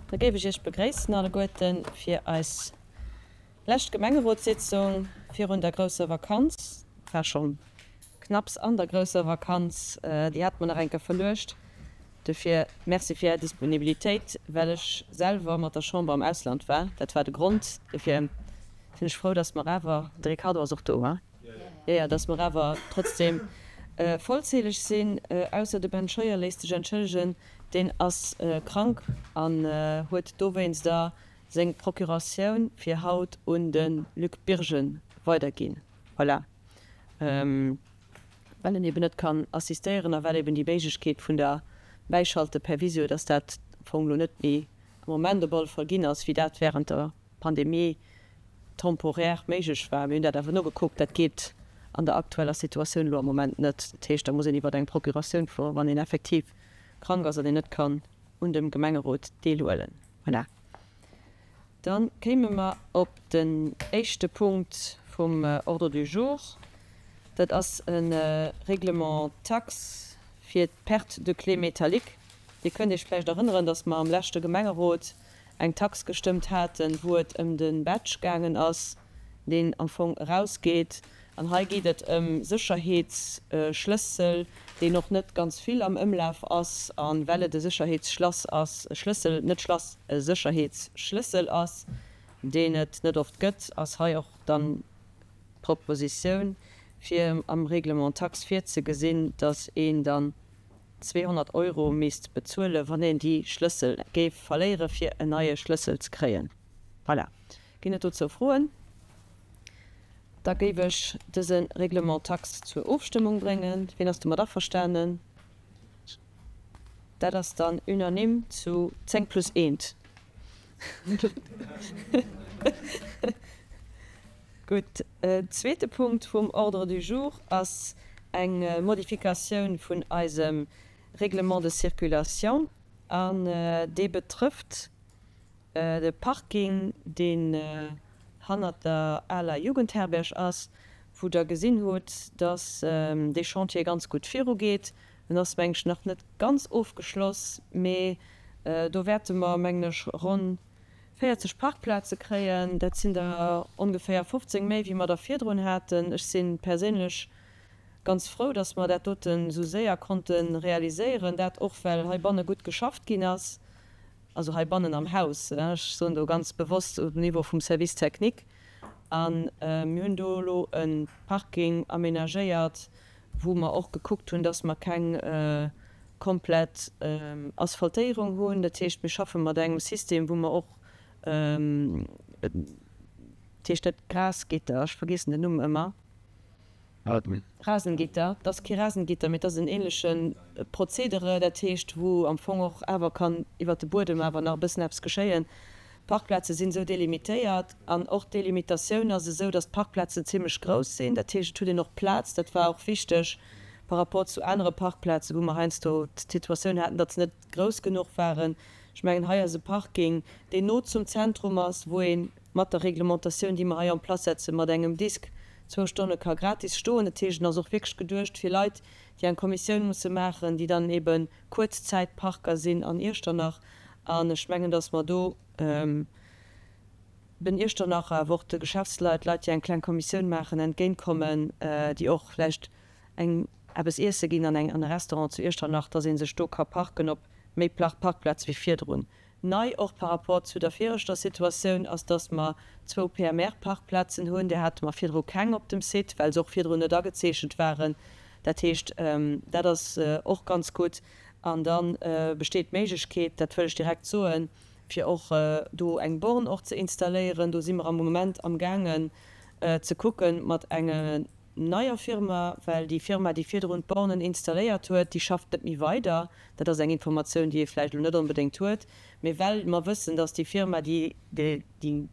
Da géif ech Iech begréissen alleguerten fir eis lescht Gemengerotssitzung virun der grousser Vakanz. Et war schonn knapps an der grousser Vakanz, déi hate mer nach eng Kéier verluecht. Dofir Merci fir Är Disponibilitéit, well ech selwer mat der Chamber am Ausland war. Dat war de Grond. Dofir sinn ech frou, dass mer awer, de Ricardo ass och do, hein? Jo, jo, dass mer awer trotzdem vollzähleg sinn, ausser de Ben Scheuer léisst sech entschëllegen, deen ass krank an huet dowéinster seng Procuratioun fir haut un de Luc Birgen weiderginn. Voilà, well en eben net kann assistéieren a well eben déi Méiglechkeet vun der Bäischalte per Visio, dass dat am Fong elo net méi am Moment op alle Fall ginn ass, wéi dat während der Pandemie temporaire méiglech war. Mir hunn dat awer nogekuckt, dat geet an der aktueller Situatioun elo am Moment net. Dat heescht, da muss een iwwer eng Procuratioun fueren, wann een effektiv krank ass an een net kann un dem Gemengerot deelhuelen. Voilà. Da kéime mer op den éischte Punkt vum Ordre du jour. Dat ass e Règlement taxe fir d'Perte de clés métalliques. Dir kënnt Iech vläicht erënneren, dass mer am leschte Gemengerot eng Tax gestëmmt haten, wou et ëm de Badge gaangen ass, deen am Fong erausgeet. An hei geet et ëm Sécherheetsschlëssel, deen och net ganz vill am Ëmlaf ass. A well et e Sécherheetsschlass ass, e Schlëssel, net Schlass, e Sécherheetsschlëssel ass, deen et net oft gëtt, ass hei och dann d'Propositioun, fir am Règlement taxe virzegesinn, dass een dann 200 Euro misst bezuelen, wann een déi Schlëssel géif verléieren, fir en neie Schlëssel ze kréien. Voilà. Ginn et dozou Froen? Da géif ech dëse Règlement taxe zur Ofstëmmung bréngen. Wien ass domat averstanen? Dat ass dann unanime zu 10 plus eent. Gutt. Zweete Punkt vum Ordre du jour ass eng Modifikatioun vun eisem Règlement de circulation an dee betrëfft de Parking, deen hannert der aler Jugendherberg ass, wou Der gesinn hutt, dass dee Chantier ganz gutt virugeet. En ass, meng ech, nach net ganz ofgeschloss, mee do wäerte mer, mengen ech, ronn 40 Parkplaze kréien. Dat sinn der ongeféier 15 méi, wéi mer der virdrun haten. Ech si perséinlech ganz frou, dass mer dat doten esou séier konnte realiséieren. Dat och, well heibanne gutt geschafft ginn ass, also heibannen am Haus, ech soen do ganz bewosst um Niveau vum Service technique. A mir hunn do elo e Parking aménagéiert, wou mer och gekuckt hunn, dass mer keng komplett Asphaltéierung hunn. Dat heescht, mir schaffe mat engem System, wou mer och, dat heescht net Grasgitter, ech vergeessen den Numm ëmmer, Rasengitter, et ass kee Rasengitter, mee et ass en ähnleche Prozedere, dat heescht, wou am Fong och awer kann iwwert de Buedem awer nach e bëssen eppes geschéien. D'Parkplaze sinn esou delimitéiert an och d'Delimitatioun ass esou, datt d'Parkplazen zimlech grouss sinn. Dat heescht, et huet een och Plaz. Dat war och wichteg par rapport zu anere Parkplazen, wou mer heiansdo d'Situatioun haten, datt se net grouss genuch waren. Ech mengen, hei ass e Parking, deen no zum Zentrum ass, wou ee mat der Reglementatioun, déi mer hei en place setzen, mat engem Disk zwou Stonne ka gratis stoen. Dat heescht, en ass och wierklech geduecht fir Leit, déi eng Kommissioun musse maachen, déi dann ebe Kuerzzäitparker sinn an Iechternach. An ech mengen, datt mer do den Iechternacher, awer och de Geschäftsleit, Leit, déi eng kleng Kommissioun maachen, entgéintkommen, déi och vläicht eng eppes iesse ginn an eng an e Restaurant zu Iechternach, datt ee sech do ka parken op méi Parkplaze wéi virdrun. Nei och par rapport zu der viregter Situatioun ass, datt mer zwou PMR-Parkplazen hunn. Där hate mer virdru keng op dem Site, well se och virdrun net agezeechent waren. Dat heescht, dat ass och ganz gutt. An da besteet d'Méiglechkeet, dat wëll ech direkt soen, fir och do eng Born och ze installéieren. Do si mer am Moment amgaangen ze kucken mat enger neier Firma, well déi Firma, déi virdrun d'Bornen installéiert huet, déi schafft net méi weider. Dat ass eng Informatioun, déi ee vläicht elo net onbedéngt huet. Mee well mer wëssen, dass déi Firma, déi déi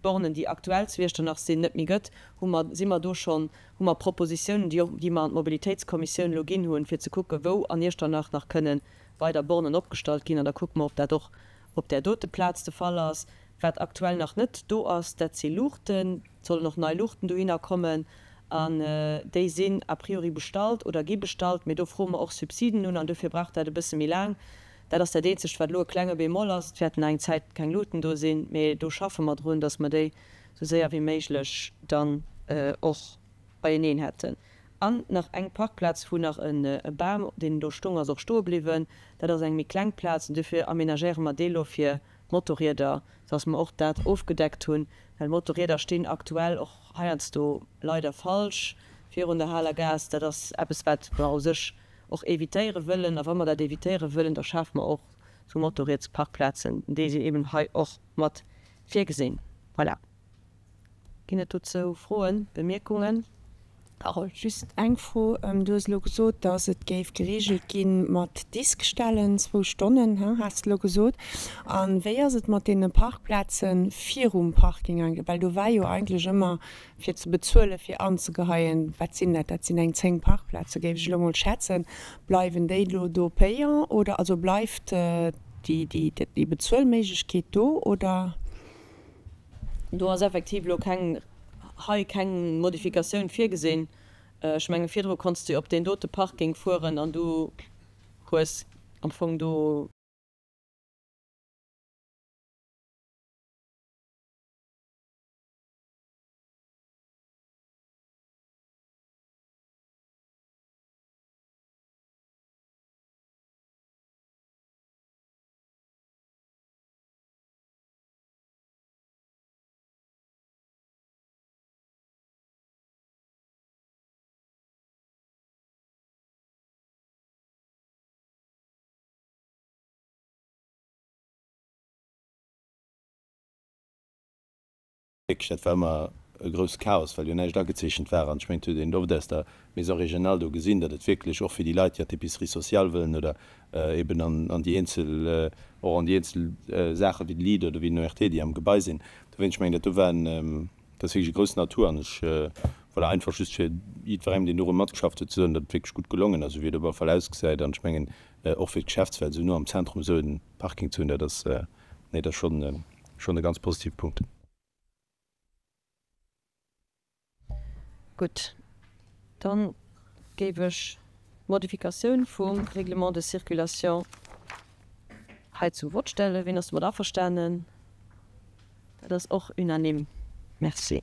Bornen, déi aktuell zu Iechternach sinn, net méi gëtt, hu mer, si mer do schonn, hu mer Propositiounen, déi och, déi mer an d'Mobilitéitskommissioun elo ginn hunn, fir ze kucken, wou an Iechternach nach kënnen weider Bornen opgestallt ginn. An da kucke mer, ob dat och op där dote Plaz de Fall ass. Wat aktuell nach net do ass, dat si Luuchten. Et sollen och nei Luuchten dohinner kommen an déi sinn a priori bestallt oder gi bestallt, mee do froe mer och Subsiden un an dofir brauch dat e bësse méi laang. Dat ass dat eenzegt, wat elo e klenge Bémol ass. Et wäerten nach eng Zäit keng Luuten do sinn, mee do schaffe mer drun, dass mer déi esou séier wéi méiglech dann och beieneen hätten. An nach eng Parkplaz, wou nach e Bam, deen do stung, ass och stoe bliwwen. Dat ass eng méi kleng Plaz an dofir aménagéiere mer dee lo fir Motorrieder, dass mer och dat ofgedeckt hunn, well Motorrieder stinn aktuell och heiansdo leider falsch virun der Haler Gaass. Dat ass eppes, wat mer u sech och évitéiere wëllen. A wa mer dat évitéiere wëllen, da schafe mer och esou Motorrietsparkplazen. Déi sinn eben hei och mat virgesinn. Voilà. Ginn et dozou Froen, Bemierkungen? Carole. Just eng Fro. Du hues elo gesot, datt et géif gereegelt gi mat Diskstellen, zwou Stonnen, he, has de elo gesot. A wéi ass et mat deene Parkplaze virum Parking eigentlech? Well do war jo eigentlech ëmmer fir ze bezuelen, fir anzegeheien. Wat sinn dat? Dat sinn eng 10 Parkplaze géif ech elo mol schätzen. Bleiwen déi elo do payant oder also bleift déi, déi, déi Bezuelméiglechkeet do oder? Do ass effektiv elo keng, hei keng Modifikatioun virgesinn. Ech menge virdru konns de op deen dote Parking fueren an du hues am Fong do. Wierklech, dat war ëmmer e grousse Chaos, well jo näischt agezeechent war. An ech mengen, et huet een et oft aus der Maison régionale do gesinn, datt et wierklech och fir déi Leit, déi an d'Épicerie sociale wëllen oder eben an déi eenzel, och an déi eenzel Saache wéi de Leader oder wéi den ORT, déi am Gebai sinn. Dowéinst, ech mengen, dat do war en, dat ass wierklech e groussen Atout. An ech, voilà, einfach just fir jiddwerengem, deen doru matgeschafft huet, ze soen, datt et wierklech gutt gelongen ass, esou wéi et op alle Fall ausgesäit. An ech mengen, och fir d'Geschäftswelt, esou no am Zentrum esou e Parking ze hunn, dat ass, nee, dat ass schonn, schonn e ganz positive Punkt. Gutt, dann géif ech d'Modifikatioun vum Règlement de circulation hei zum Vott stellen. Wien ass domat averstanen? Dat ass och unanime. Merci.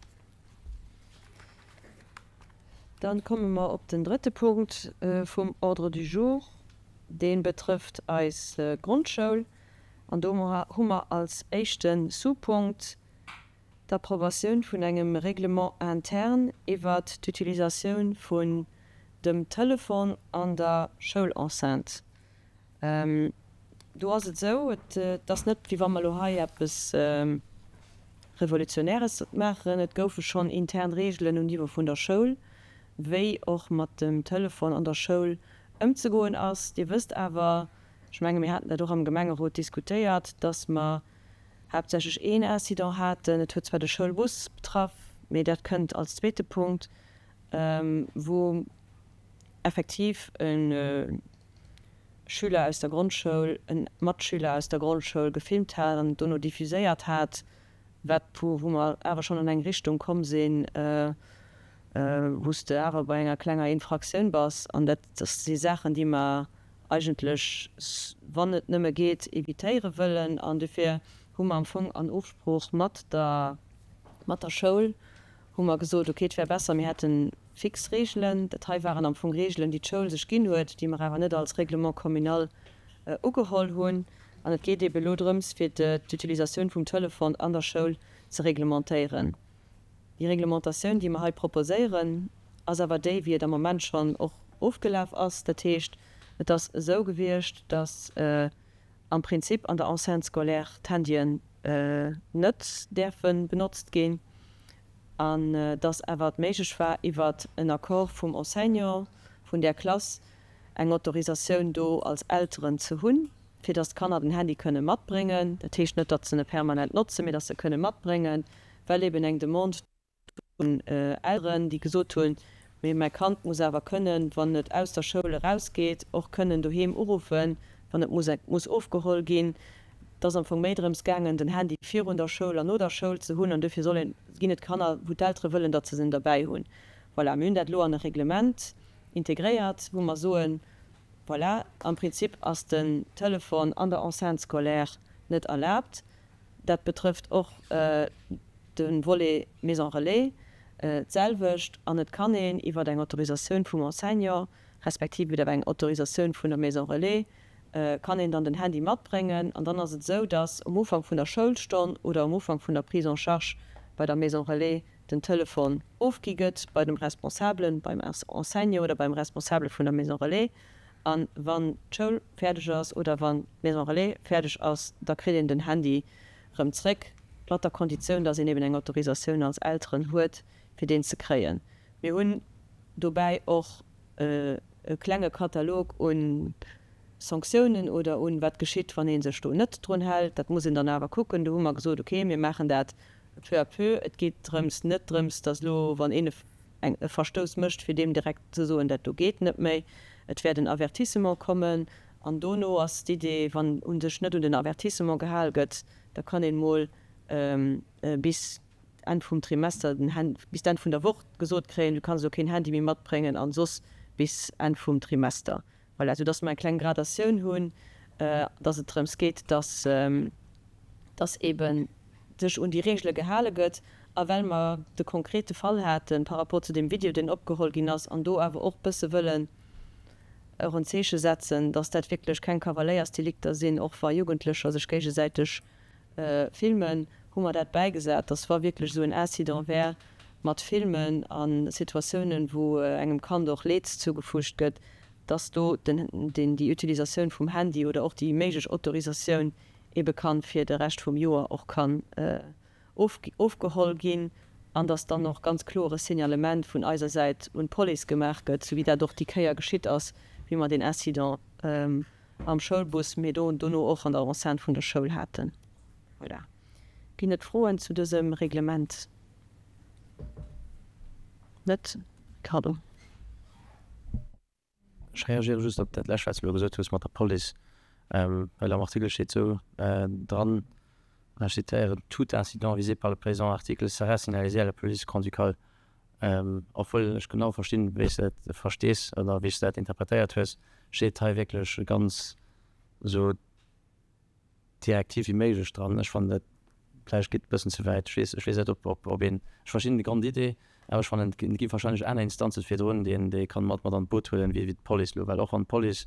Dann komme mer op den drëtte Punkt vum Ordre du jour. Dee betrëfft eis Grondschoul. An do hu mer als éischte Sous-Punkt d'Approbatioun vun engem Règlement interne iwwert d'Utilisatioun vun dem Telefon an der Schoulenceinte. Do ass et esou, et ass net, wéi wa mer elo hei eppes Revolutionäres maachen. Et goufe schonn intern Reegelen um Niveau vun der Schoul, wéi och mat dem Telefon an der Schoul ëmzegoen ass. Dir wësst awer, Ech menge mir haten dat och am Gemengerot diskutéiert, dass mer haaptsächlech een Incident haten. Et huet zwar de Schoulbus betraff, mee dat kënnt als zweete Punkt, wou effektiv e Schüler aus der Grondschoul e Matschüler aus der Grondschoul gefilmt hat an et dono diffuséiert hat, wat wou mer awer schonn an eng Richtung komm sinn, wou s de awer bei enger klenger Infraktioun bass. An dat si Saachen, déi mer eigentlech, wann et nëmme geet, evitéiere wëllen. An dofir hu mer am Fong an Ofsprooch mat der, mat der Schoul hu mer gesot, okay, et wär besser, mir hätte fix Reegelen. Dat hei waren am Fong Reegelen, déi d'Schoul sech ginn huet, déi mer awer net als Règlement communal ugeholl hunn. An et geet eebe elo drëms, fir d'Utilisatioun vum Telefon an der Schoul ze reglementéieren. Déi Reglementatioun, déi mer hei proposéieren, ass awer déi, wéi et am Moment schonn och ofgelaf ass. Dat heescht, et ass esou gewiescht, datt am Prinzip an der Enceinte scolaire d'Handyen net däerfe benotzt ginn an datt awer et méiglech war, iwwer en Accord vum Enseignant vun där Klass eng Autorisatioun do als Elteren ze hunn, fir datt d'Kanner den Handy kënne matbréngen. Dat heescht net, datt se e permanent notzen, mee datt se e kënne matbréngen. well eben eng Demande vun Elteren, déi gesot hunn, mee mäi Kand muss awer kënnen, wann et aus der Schoul erausgeet, och kënnen doheem uruffen, wann et muss muss ofgeholl ginn. Et ass am Fong méi drëms gaangen, den Handy virun der Schoul an no der Schoul ze hunn, an dofir soll een, ginn et Kanner, wou d'Eltere wëllen, datt se en derbäi hunn. Voilà, mir hunn dat elo an e Reglement integréiert, wou mer soen,. Voilà, am Prinzip ass den Telefon an der Enceinte scolaire net erlaabt. Dat betrëfft och de Volet Maison relais d'selwecht. An et kann een iwwer eng Autorisatioun vum Enseignant respektiv iwwer eng Autorisatioun vun der Maison relais kann een dann den Handy matbréngen. An dann ass et esou, dass um Ufank vun der Schoulstonn oder um Ufank vun der Prise en charge bei der Maison relais den Telefon ofgi gëtt bei dem Responsabelen, beim Enseignant oder beim Responsabele vun der Maison relais. A wann d'Schoul fäerdeg ass oder wann d'Maison relais fäerdeg ass, da kritt een den Handy rëm zréck, mat der Konditioun, dass een eben eng Autorisatioun als Elteren huet, fir deen ze kréien. Mir hunn dobäi och e klenge Katalog u Sanktiounen oder un wat geschitt, wann ee sech do net drun hält. Dat muss een dann awer kucken. Do hu mer gesot, okay, mir maachen dat peu à peu. Et geet drëms, net drëms, dass elo, wann een e Verstouss mécht, fir deem direkt ze soen, dat do geet net méi. Et wäert en Avertissement kommen an dono ass d'Idee, wann u sech net un den Avertissement gehal gëtt, da kann een mol bis Enn vum Trimester den Hand, bis d'Enn vun der Woch gesot kréien, du kanns elo keen Handy méi matbréngen an soss bis Enn vum Trimester. Voilà, sou dass mer eng kleng Gradatioun hunn, dass et drëms geet, dass, dass eeben sech un déi Regele gehale gëtt. A well mer de konkrete Fall hate par rapport zu deem Video, deen opgeholl ginn ass, an do awer och bësse wëllen och en Zeeche setzen, dass dat wierklech keng Kavaléiersdelikter sinn, och wa Jugendlecher sech géigesäiteg filmen, hu mer dat bäigesat, dass wa wierklech esou en Incident wär mat Filmen a Situatiounen, wou engem Kand och Leed zougefuegt gëtt, dass do den, den, déi Utilisatioun vum Handy oder och déi méiglech Autorisatioun ebe kann fir de Rescht vum Joer och kann ofgeholl ginn an dass dann och ganz kloer e Signalement vun eiser Säit un d'Police gemaach gëtt, sou wéi dat och déi Kéier geschitt ass, wéi mer deen Incident am Schoulbus, mee do dono och an der Enceinte vun der Schoul haten. Voilà. Ginn et Froen zu dësem Reglement? Net? Ricardo. Ech reagéiere just op dat lescht, wat s de elo gesot hues mat der Police, well am Artikel steet esou dran, an ech zitéieren, Tout incident visé par le présent article sera signalisé à la police grand-ducale. Obwuel ech genau verstinn, wéi s de dat verstees oder wéi s de dat interpretéiert hues, steet hei wierklech ganz esou direktiv wéi méiglech dran. Ech fannen dat vläicht geet e bëssen ze wäit. Ech weess, ech weess net, ob, ob, ob een, ech verstinn déi Grondidee, awer ech fannen, et gi wahrscheinlech aner Instanze virdrun, déi een, déi ee kann mat, mat an d'Boot huelen, wéi, wéi d'Police elo. Well och wann d'Police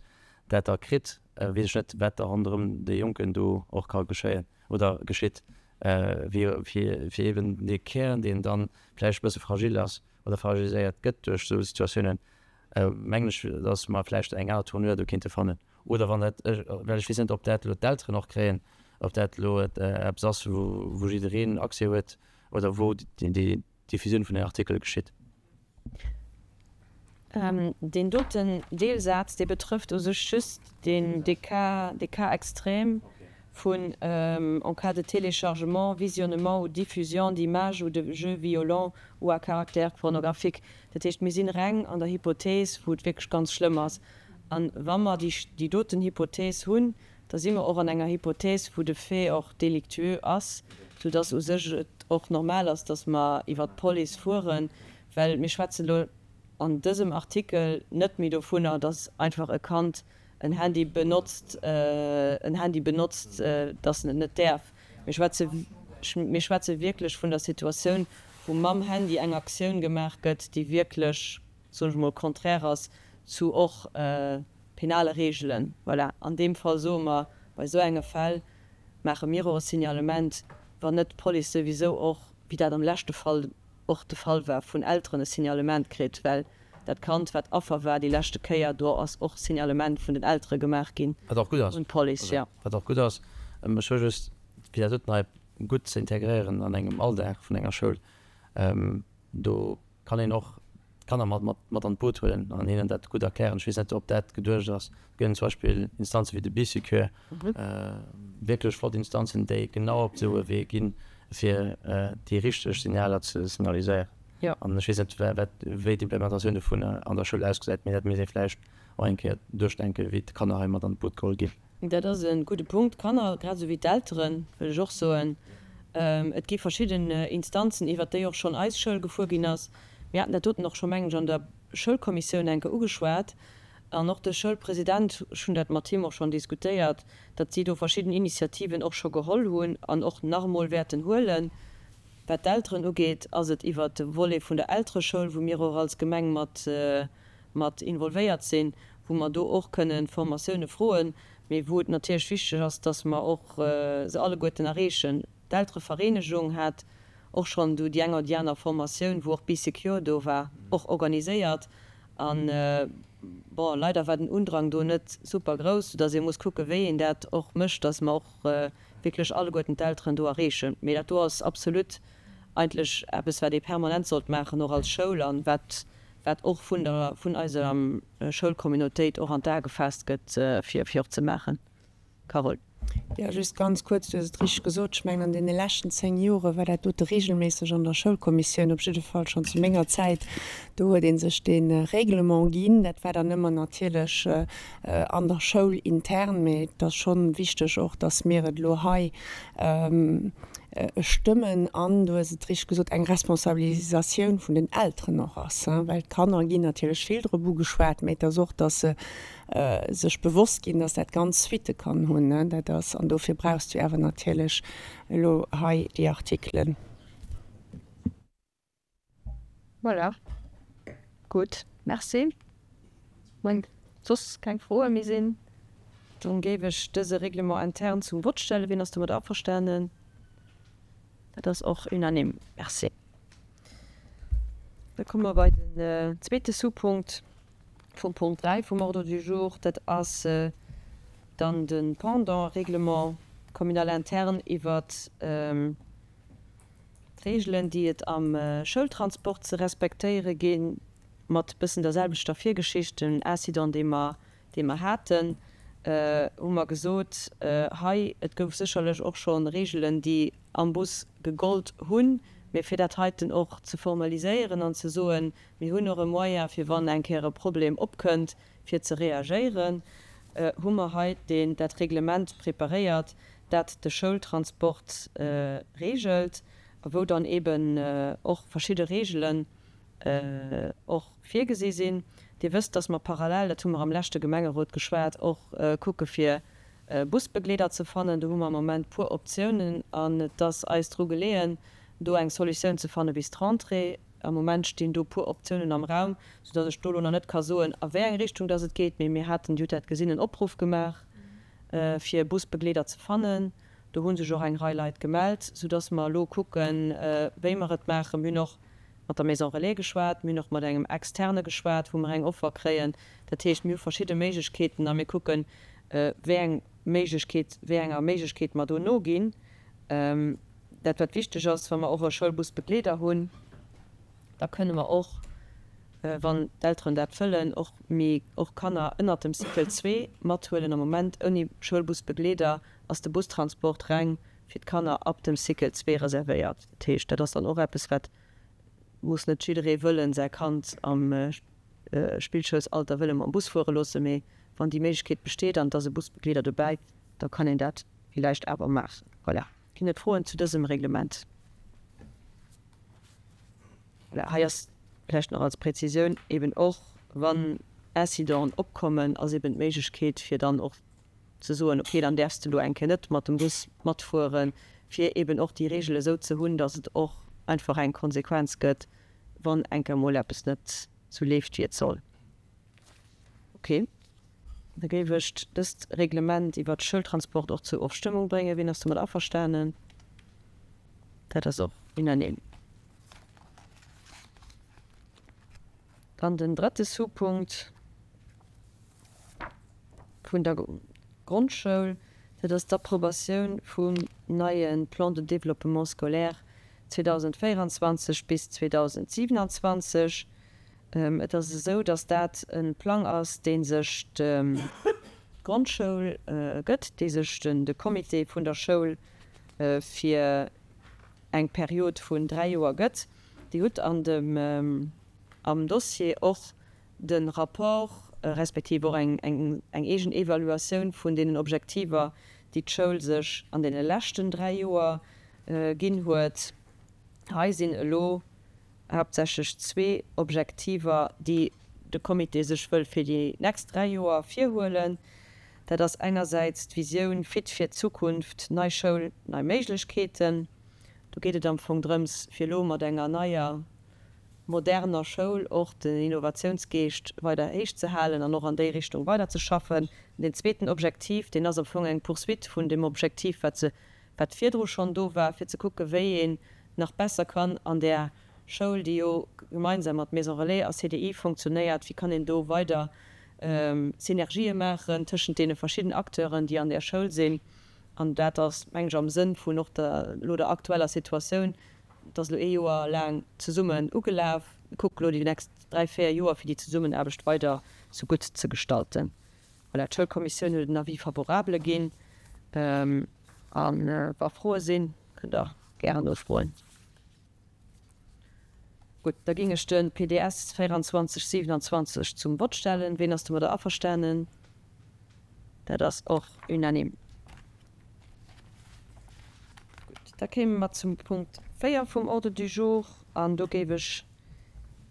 dat da kritt, weess ech net, wat da ronderëm dee Jonken do och ka geschéien oder geschitt, wéi, fir, fir eeben dee Kär, deen dann vläicht e bësse fragil ass oder fragiliséiert gëtt duerch esou Situatiounen, mengen ech, dass mer vläicht eng aner Tournure do kéinte fannen. Oder wann dat, well ech weess net, ob dat elo d'Elteren och kréien, ob dat elo eppes ass, wou jiddereen Accès huet oder wou déi Diffusioun vun den Artikele geschitt. Deen doten Deelsaz, dee betrëfft u sech just deen, dee Cas, dee Cas extrême vun en cas de téléchargement, visionnement ou diffusion d'images ou de jeux violents ou à caractère pornographique. Dat heescht, mir sinn reng an der Hypothese, wou et wierklech ganz schlëmm ass. A wa mer déi doten Hypothees hunn, da si mer och an enger Hypothees, wou de Fait och délictueux ass, soudass u sech et och normal ass, dass mer iwwert d'Police fueren, well mir schwätzen elo an dësem Artikel net méi dovunner, dass einfach e Kand en Handy benotzt, en Handy benotzt, dass en et net däerf. Mir schwätze, mir schwätze wierklech vun der Situatioun, wou mam Handy eng Aktioun gemaach gëtt, déi wierklech, soen ech emol, contraire ass zu och penale Reegelen. Voilà, an deem Fall soe mer, bei esou enge Fäll maache mir och e Signalement, wann net d'Police souwisou och, wéi dat am leschte Fall och de Fall war, vun Elteren e Signalement kritt, well dat Kand, wat Affer war déi leschte Kéier, do ass och Signalement vun den Eltere gemaach ginn Wat och gutt ass. un d'Police, jo. Wat och gutt ass. Ech hu just, fir dat doten hei gutt ze integréieren an engem Alldag vun enger Schoul, do kann een och d'Kanner mat mat mat an d'Boot huelen an hinnen dat gutt erklären. Ech weess net, ob dat geduecht ass. Et gëtt zum Beispill Instanze wéi de Bee-Secure, wierklech flott Instanzen, déi genau op esou e Wee ginn, fir déi richteg Signaler ze signaliséieren. An ech weess net, wat wéi d'Implementatioun dovun an der Schoul ausgesäit, mee dat misst ee vläicht och eng Kéier duerchdenken, wéi d'Kanner hei mat an d'Boot geholl ginn. Dat ass e gudde Punkt. D'Kanner, grad esou wéi d'Elteren, wëll ech och soen. Et gi verschidden Instanzen, iwwert déi och schonn eis Schoul gefuer ginn ass. Mir haten dat doten och scho, mengen ech, an der Schoulkommissioun eng Kéier ugeschwat. An och de Schoulpresident, ech hunn dat mat him och schonn diskutéiert, datt si do verschidden Initiativen och scho geholl hunn an och nach emol wäerten huelen. Wat d'Elteren ugeet, ass et iwwert de Volet vun der Eltereschoul, wou mir och als Gemeng mat mat involvéiert sinn, wou mer do och kënnen Formatioune froen, mee wou et natierlech wichteg ass, datt mer och se alleguerten erreechen. D'Elterevereenegung hat och schonn do déi eng oder déi aner Formatioun, wou och Bee Secure do war, och organiséiert. An, bon, leider war den Undrang do net super grouss, soudass ee muss kucken, wéi een dat och mécht, dass mer och wierklech alleguerten d'Elteren do erreechen. Mee dat do ass absolut eigentlech eppes, wat ee permanent sollt maachen, och als Schoul, an wat, wat och vun der, vun eiser Schoulcommunautéit och an d'A gefaasst gëtt, fir, fir och ze maachen. Carole. Jo, just ganz kuerz, du hues et richteg gesot. Ech mengen, an deene leschten 10 Jore war dat dote regelméisseg an der Schoulkommissioun, op jidde Fall schonn zu menger Zäit. Do huet ee sech dee Règlement ginn. Dat war dann ëmmer natierlech an der Schoul intern, mee et ass schonn wichteg och, dass mir et elo hei stëmmen an, du hues et richteg gesot, eng Responsabilisatioun vun den Elteren och ass, well d'Kanner ginn natierlech vill drop ugeschwat, mee et ass och, dass se sech bewosst ginn, dass dat ganz Suitte kann hunn. Dat ass, an dofir brauchs du awer natierlech elo hei déi Artikelen. Voilà, gutt, merci. Wann soss keng Froe méi sinn, dann géif ech dëse Règlement interne zum Vott stellen. Wien ass domat averstanen? Dat ass och unanime. Merci. Da komme mer bei den zweete Sous-Punkt. Vum Punkt 3 vum Ordre du jour, dat ass dann de Pendant Règlement communal interne iwwert d'Regelen, déi et am Schoultransport ze respektéiere ginn, mat bëssen der selwechter Virgeschicht, den Incident, dee mer, dee mer haten, hu mer gesot, hei, et gouf sécherlech och scho Regelen, déi am Bus gegollt hunn, mä fir dat heiten och ze formaliséieren an ze soen, Mir hunn och e Moyen, fir wann eng Kéier e Problem opkënnt, fir ze reagéieren, hu mer hei deen, dat Reglement preparéiert, dat de Schoultransport regelt a wou dann eeben och verschidde Regelen och virgesi sinn. Dir wësst, dass mer parallel, dat hu mer am leschte Gemengerot geschwat, och kucke fir Busbegleeder ze fannen. Do hu mer am Moment puer Optiounen an et ass eis dru geleeën, do eng Solutioun ze fanne bis d'Rentrée. Am Moment stinn do puer Optiounen am Raum, soudass ech do elo nach net ka soen, a wéi eng Richtung dass et geet. Mee mir haten, Dir hutt dat gesinn, en Opruff gemaach, fir Busbegleeder ze fannen. Do hu sech och eng Rei Leit gemellt, soudass mer elo kucken, wéi mer et maachen. Mir hunn och mat der Maison Relais geschwat, mir hunn och mat engem Externe geschwat, wou mer eng Offer kréien. Dat heescht, mir hu verschidde Méiglechkeeten a mir kucken, wéi eng Méiglechkeet, wéi enger Méiglechkeet mer do noginn. Dat wat wichteg ass, wa mer och e Schoulbusbegleeder hunn, da kënne mer och, wann d'Elteren dat wëllen, och méi och Kanner ënnert dem Cycle zwee mathuelen. Am Moment ouni Schoulbusbegleeder ass de Bustransport reng fir d'Kanner ab dem Cycle zwee reservéiert. Dat heescht, dat ass dann och eppes wat muss net jidderee wëllen, säi Kand am Spillschoulsalter wëlle mam Bus fuere loossen, mee wann déi Méiglechkeet besteet an et ass e Busbegleeder dobäi, da kann een dat villäicht awer maachen. Voilà. Ginn et Froen zu dësem Reglement? Voilà, hei ass vläicht nach als Präzisioun eben och, wann Incidenten opkommen, ass eben d'Méiglechkeet, fir dann och ze soen, okay, dann däerfs de elo eng Kéier net mat dem Bus matfueren, fir eben och déi Regel esou ze hunn, dass et och einfach eng Konsequenz gëtt, wann eng Kéier emol eppes net esou leeft, wéi et soll. Okay. Da géif ech dëst Reglement iwwert Schoultransport och zur Ofstëmmung bréngen. Wien ass domat averstanen? Dat ass och unanime. Dann den drëtte Sous-Punkt vun der Grondschoul, dat ass d'Approbatioun vum neie Plan de développement scolaire 2024 bis 2027. Et ass esou, datt dat e Plang ass, dee sech d'Grondschoul gëtt, dee sech de Comité vun der Schoul fir eng Period vun 3 Joer gëtt. Dir hutt an dem, am Dossier och de Rapport respektiv och eng eegen Evaluatioun vun deenen Objektiver, déi d'Schoul sech an deene leschten 3 Joer ginn huet. Hei sinn elo haaptsächlech zwee Objektiver, déi. de Comité sech wëll fir déi nächst 3 Joer virhuelen. Dat ass engersäits d'Visioun Fit fir d'Zukunft, nei Schoul, nei Méiglechkeeten. Do geet et am Fong drëms, fir elo mat enger neier, moderner Schoul och den Innovatiounsgeescht weider héich ze halen an och an déi Richtung weiderzeschaffen. Deen zweeten Objektiv, deen ass am Fong eng Poursuite vun deem Objektiv, wat se, wat virdru schonn do war, fir ze kucken, wéi een nach besser kann an där Schoul, déi jo gemeinsam mat Maison Relais a CDI funktionéiert, wéi kann een do weider Synergië maachen tëschent deene verschidden Acteuren, déi an där Schoul sinn. An dat ass, mengen ech, am Sënn vun och der elo der aktueller Situatioun. Et ass elo ee Joer laang zesummen ugelaf. Mir kucke elo déi nächst dräi, véier Joer, fir déi Zesummenaarbecht weider sou gutt ze gestalten. Voilà, d'Schoulkommissioun huet en Avis favorable ginn. A wa Froe sinn, kënnt Der gären nofroen. Gutt, da géing ech de PDS 2427 zum Vott stellen. Ween ass domadder averstanen? Dat ass och unanime. Gutt, da kéime mer zum Punkt 4 vum Ordre du jour an do géif ech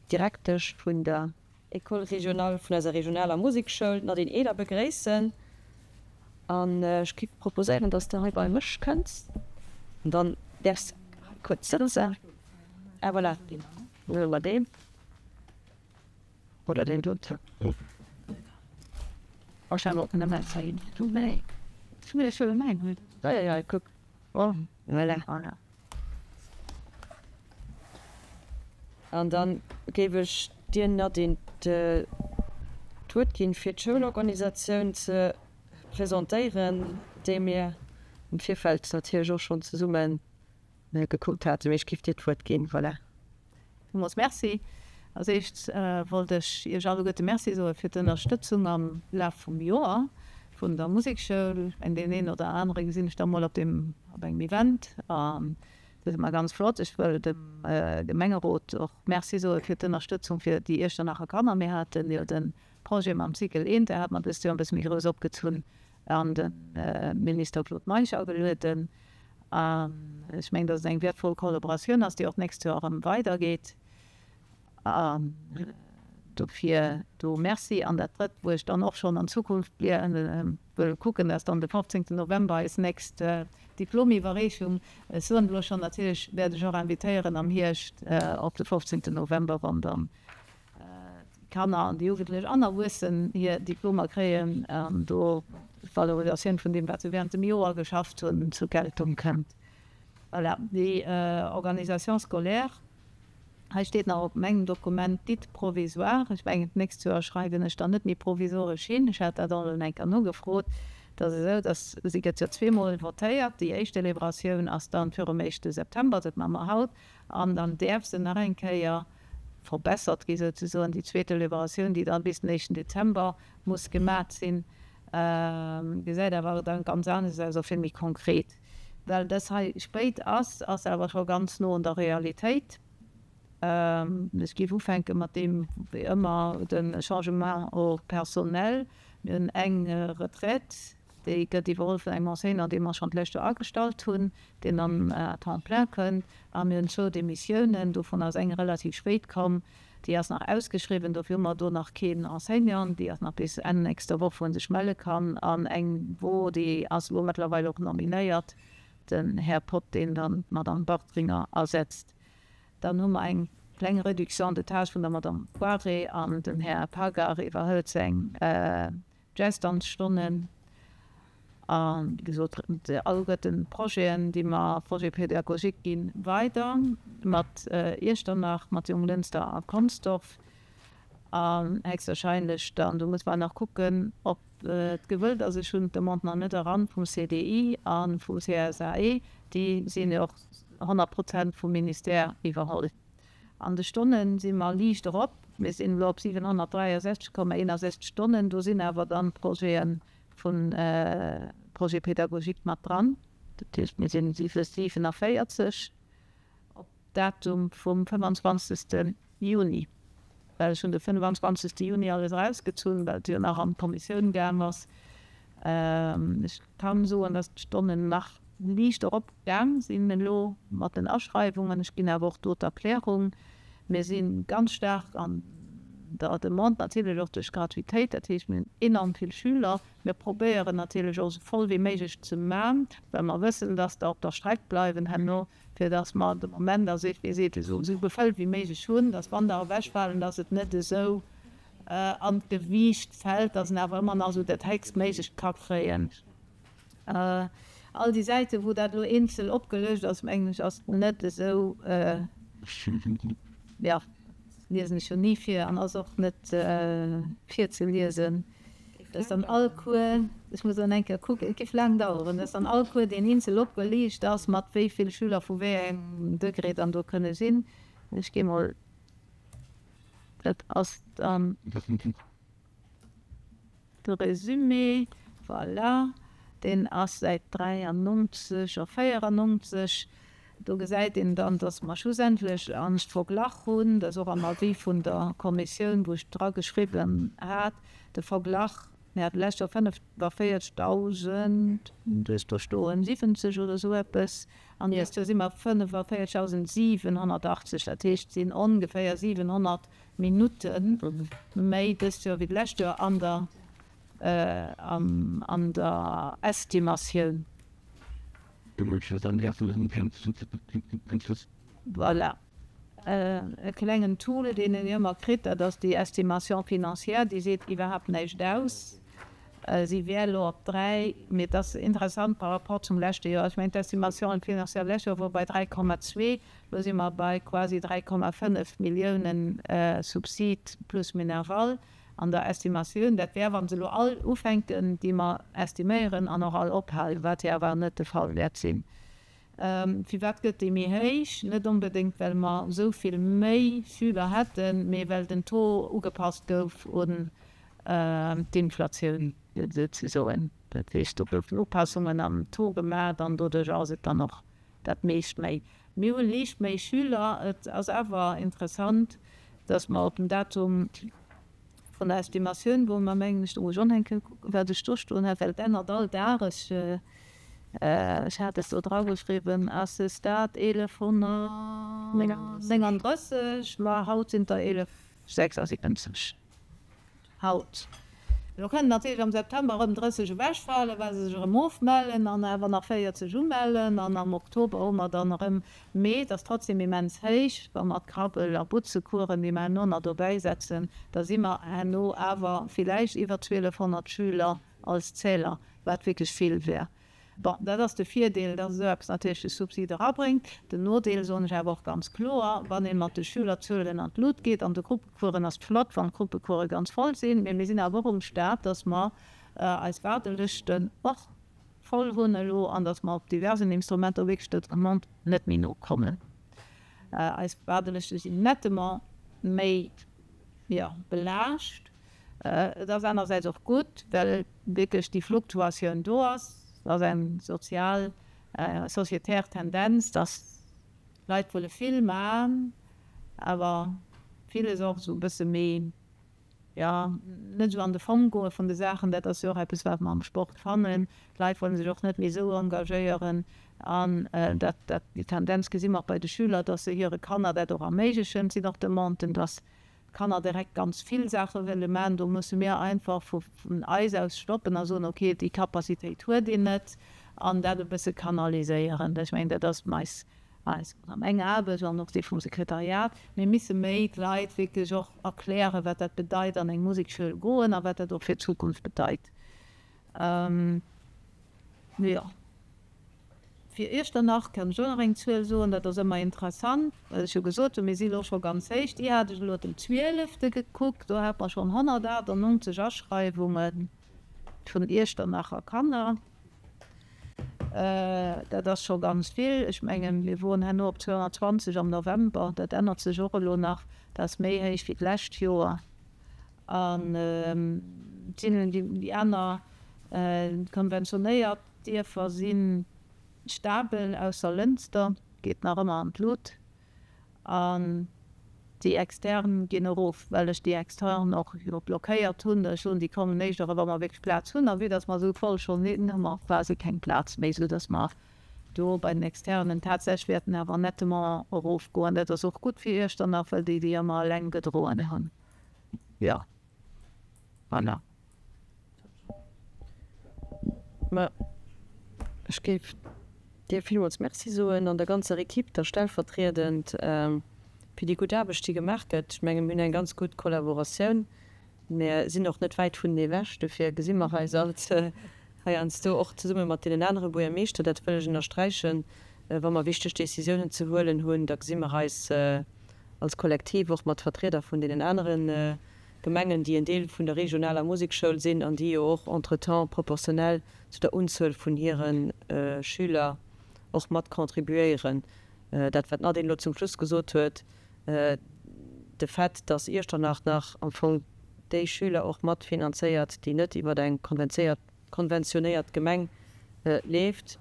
d'Direktesch vun der École régionale vun eiser regionaler Musekschoul, d'Nadine Ehler, begréissen. An ech géif proposéieren, dass de hei bei mech kënns an dann däerfs de hei kuerz sëtzen. Ah voilà, deen huele mer deen oder deen doten. Kuck, voilà. An da géif ech dir, Nadine, d'Wuert ginn, fir d'Schoulorganisatioun ze presentéieren, déi mir am Virfeld natierlech och schonn zesumme gekuckt haten. Mee ech géif dir d'Wuert ginn. Voilà. Villmools Merci. Als éischt wollt ech Iech alleguerte Merci soe fir d'Ënnerstëtzung am Laf vum Joer vun der Musekschoul. Ech mengen, deen een oder anere gesinn ech da mol op deem, op engem Event an dat ass ëmmer ganz flott. Ech wëll dem Gemengerot och Merci soe fir d'Ënnerstëtzung fir déi Iechternacher Kanner. Mir haten jo de Projet mam Cycle Inter, hat mer dëst Joer e bësse méi grouss opgezunn an de Minister Claude Meisch agelueden. An ech mengen, dass et eng wäertvoll Kollaboratioun ass, déi och d'nächst Joer erëm weidergeet. An dofir do Merci. An dat Drëtt, wou ech dann och schonn an d'Zukunft wëll kucken, dat ass dann de 15. November, eis nächst Diplomiwwerreechung. Ech soen elo schonn, natierlech wäert ech och invitéieren am Hierscht op de 15. November, wann dann d'Kanner an déi Jugendlech an Erwuessen hir Diplomer kréien an do d'Valorisatioun vun deem, wat se während dem Joer geschafft hunn, zur Geltung kënnt. Voilà, déi Organisation scolaire, hei steet nach op mengem Dokument dite provisoire. Ech mengen, d'nächst Joer schreiwen ech dann net méi provisoresch hin. Ech hat dat och elo eng Kéier nogefrot. Et ass esou, dass si gëtt jo zweemol votéiert. Déi éischt Délibératioun ass dann virum éischte September, dat maache mer haut. An dann däerf se nach eng Kéier verbessert gi souzesoen, déi zweet Deliberatioun, déi dann bis den éischten Dezember muss gemat sinn, gesäit awer dann ganz anescht aus a vill méi konkret. Well dës hei spéit ass, ass se awer scho ganz no un der Realitéit. Ech géif ufänke mat deem, wéi ëmmer, de Changement au personnel. Mir hunn eng Retraite. Déi gëtt iwwerholl vun engem Enseignant, dee mer schonn d'lescht Joer agestallt hunn, deen dann à temps plein kënnt. A mir hunn zwou Demissiounen, dovun ass eng relativ spéit komm, déi ass nach ausgeschriwwen, dofir hu mer do nach keen Enseignant, déi ass nach bis Enn nächster Woch, wou en sech melle kann. An eng wou, déi ass elo mëttlerweil och nominéiert, den Här Pott, deen dann d'Madame Bartringer ersetzt. Dann hu mer eng kleng Réduction de tâches vun der Madame Poiré an den Här Pagar iwwerhëlt seng Jazz-Danzstonnen a wéi gesot alleguerten d'Projeten, déi mer, Projets pédagogiques, gi weider mat Iechternach, mat Jonglënster a Consdorf an héchstwahrscheinlech dann, do muss mer nach kucken, ob et gewëllt ass, ech hunn d'Demande nach net eran vum CDI a vum CSAE, déi sinn jo och 100 Prozent vum Ministère iwwerholl. An de Stonne si mer liicht erop, mir sinn elo op 763,61 Stonnen. Do sinn awer dann d'Projete vun Projet pédagogique mat dran. Dat heescht, mir sinn 47 op Datum vum 25. Juni, well ech hunn de 25. Juni alles erausgezunn, well et jo nach an d'Kommissioun gaang ass. Ech kann soen, dass d'Stonnen nach liicht erop gaang sinn elo mat den Aschreiwungen. Ech ginn awer och do d'Erklärung, Mir si ganz staark an. der Demande, natierlech och duerch d'Gratuitéit. Dat heescht, mir hunn enorm vill Schüler. Mir probéieren natierlech och esou voll wéi méiglech ze man, well mer wëssen, dass der op der Streck bleiwen herno, fir dass mer de Moment a sech, wéi seet esou gefëllt wéi méiglech hunn, dass wann der ewechfalen, dass et net esou an d'Gewiicht fält, dass en awer ëmmer nach esou dat héchstméiglecht ka kréien. All déi Säiten, wou dat elo eenzel opgelëscht ass, mengen ech, ass net esou, jo, liesen ech jo ni vir an ass och net virzeliesen. Dat ass dann all Cours, ech muss dann eng Kéier kucken, et géif laang daueren, dat ass dann all Cours, deen eenzel opgeliicht ass, mat wéi vill Schüler vu wéi engem Degré dann do kënne sinn. Ech gi mol, dat ass dann. De Résumé, voilà, deen ass säit 93 a 94. Do gesäit een dann, dass mer schlussendlech en Verglach hunn, dat ass och am Avis vun der Kommissioun, wou ech dra geschriwwen hat, de Verglach, mir hate lescht Joer 45.000, du hues do stoen 70 oder esou eppes, an dëst Joer si mer 45.780, dat heescht, et sinn ongeféier 700 Minutte méi dëst Joer wéi d'lescht Joer an der an der Estimatioun. Voilà. E klengen Tool, deen een ëmmer kritt, dat ass déi Estimation financière, déi seet iwwerhaapt näischt aus. Si wär elo op 3, mee et ass interessant par rapport zum leschte Joer. Ech mengen, d'Estimation financière d'lescht Joer wor bei 3,2. Lo si mer bei quasi 3,5 Milliounen Subsid plus Minerval an der Estimatioun. Dat wär, wa se elo all ufänken, déi mer estiméieren, an och all ophalen, wat jo awer net de Fall wäert sinn. Firwat gëtt déi méi héich? Net onbedéngt, well mer esou vill méi Schüler hätten, mee well den Taux ugepasst gouf un d'Inflatioun souzesoen. Dat heescht, do goufen Upassungen am Taux gemaach an doduerch ass et dann och dat meescht méi. Mir hu liicht méi Schüler. Et ass awer interessant, dass mer op den Datum vun der Estimatioun, wou mer, mengen ech, do muss ech och nach eng Kéier kucken, wat ech do stoen hat, well et ännert all Dag, ech, ech hat et do drageschriwwen, à ce stade 1139, ma haut sinn et der 1176. Haut. Elo kënnen natierlech am September erëm 30 ewechfalen, well se sech erëm ofmellen an awer nach 40 umellen an am Oktober hu mer dann erëm, mee et ass trotzdem immens héich. Wa mer d'Krabbel a Butzecoursen, déi mer herno nach dobäi setzen, da si mer herno awer villäicht iwwer 1200 Schüler als Zähler, wat wierklech vill wär. Bon, dat ass de Virdeel, dass esou eppes natierlech de Subsid erabréngt. Den Nodeel, soen ech awer och ganz kloer, wann ee mat de Schülerzuelen an d'Lut geet an de Gruppecoursen, ass et flott, wann d'Gruppecourse ganz voll sinn, mee mir sinn awer och um Stad, dass mer eis Waardelëschten och voll hunn elo an dass mer op diversen Instrumenter wierklech der Demande net méi nokommen. Eis Waardelëschte sinn nettement méi, jo, belaascht. Et ass anerersäits och gutt, well wierklech déi Fluktuatioun do ass. Et ass eng sozial, sociétaire Tendenz, dass d'Leit wëlle vill maachen, awer villes och esou e bësse méi, jo, net esou an de Fong goe vun de Saachen. Dat ass jo och eppes, wat mer am Sport fannen. D'Leit wëlle sech och net méi esou engagéieren. An dat, dat, déi Tendenz gesi mer och bei de Schüler, dass se hire Kanner dat och erméiglechen. Et sinn och Demanden, dass Kanner direkt ganz vill Saache wëlle man, do musse mir einfach vun eis aus stoppen a soen, okay, déi Capacitéit huet een net, an dat e bësse kanaliséieren. Ech mengen, dat ass eis, eis oder meng Aarbecht an och déi vum Sekretariat. Mir misse méi d'Leit wierklech och erklären, wat dat bedeit, an eng Musekschoul goen a wat dat och fir d'Zukunft bedeit. Jo. Fir Iechternach kann ech och nach eng Zuel soen, dat ass ëmmer interessant, well ech jo gesot hunn, mir si elo scho ganz héich. Déi hat ech elo dem Zwielefte gekuckt, do hat mer schonn 198 Aschreiwunge vun Iechternacher Kanner. Dat ass scho ganz vill. Ech mengen, mir woren herno op 220 am November, dat ännert sech och elo nach. Dat ass méi héich wéi d'lescht Joer. An et sinn déi aner konventionéiert Dierfer si stabel, ausser Lënster geet nach ëmmer an d'Lut. An déi extern ginn erof, well ech déi extern och jo blockéiert hunn. Ech soen, déi kommen éischt erëm, wa mer wierklech Plaz hunn. A vue dass mer esou voll schonn sinn, hu mer quasi keng Plaz méi, soudass mer do bei den Externen tatsächlech wäerten awer nettement erofgoen. Dat ass och gutt fir Iechternach, well déi déi ëmmer eleng gedroen hunn. Jo, voilà. Ma ech géif dir villmools Merci soen an der ganzer Equipe da stellvertriedend fir déi gutt Aarbecht, déi gemaach gëtt. Ech menge mir hunn eng ganz gutt Kollaboratioun. Mir sinn och net wäit vunenee ewech, dofir gesi mer eis alt heiansdo och zesumme mat deenen anere Buergermeeschter. Dat wëll ech ënnersträichen. Wa mer wichteg Décisiounen ze huelen hunn, da gesi mer eis als Kollektiv och mat Vertrieder vun deenen anere Gemengen, déi en Deel vun der regionaler Musekschoul sinn an déi jo och entretemps proportionell zu der Unzuel vun hire Schüler och mat contribuéieren. Dat, wat d'Nadine elo zum Schluss gesot huet, de Fait, dass Iechternach nach am Fong déi Schüler och mat finanzéiert, déi net iwwer eng konventionéiert Gemeng leeft,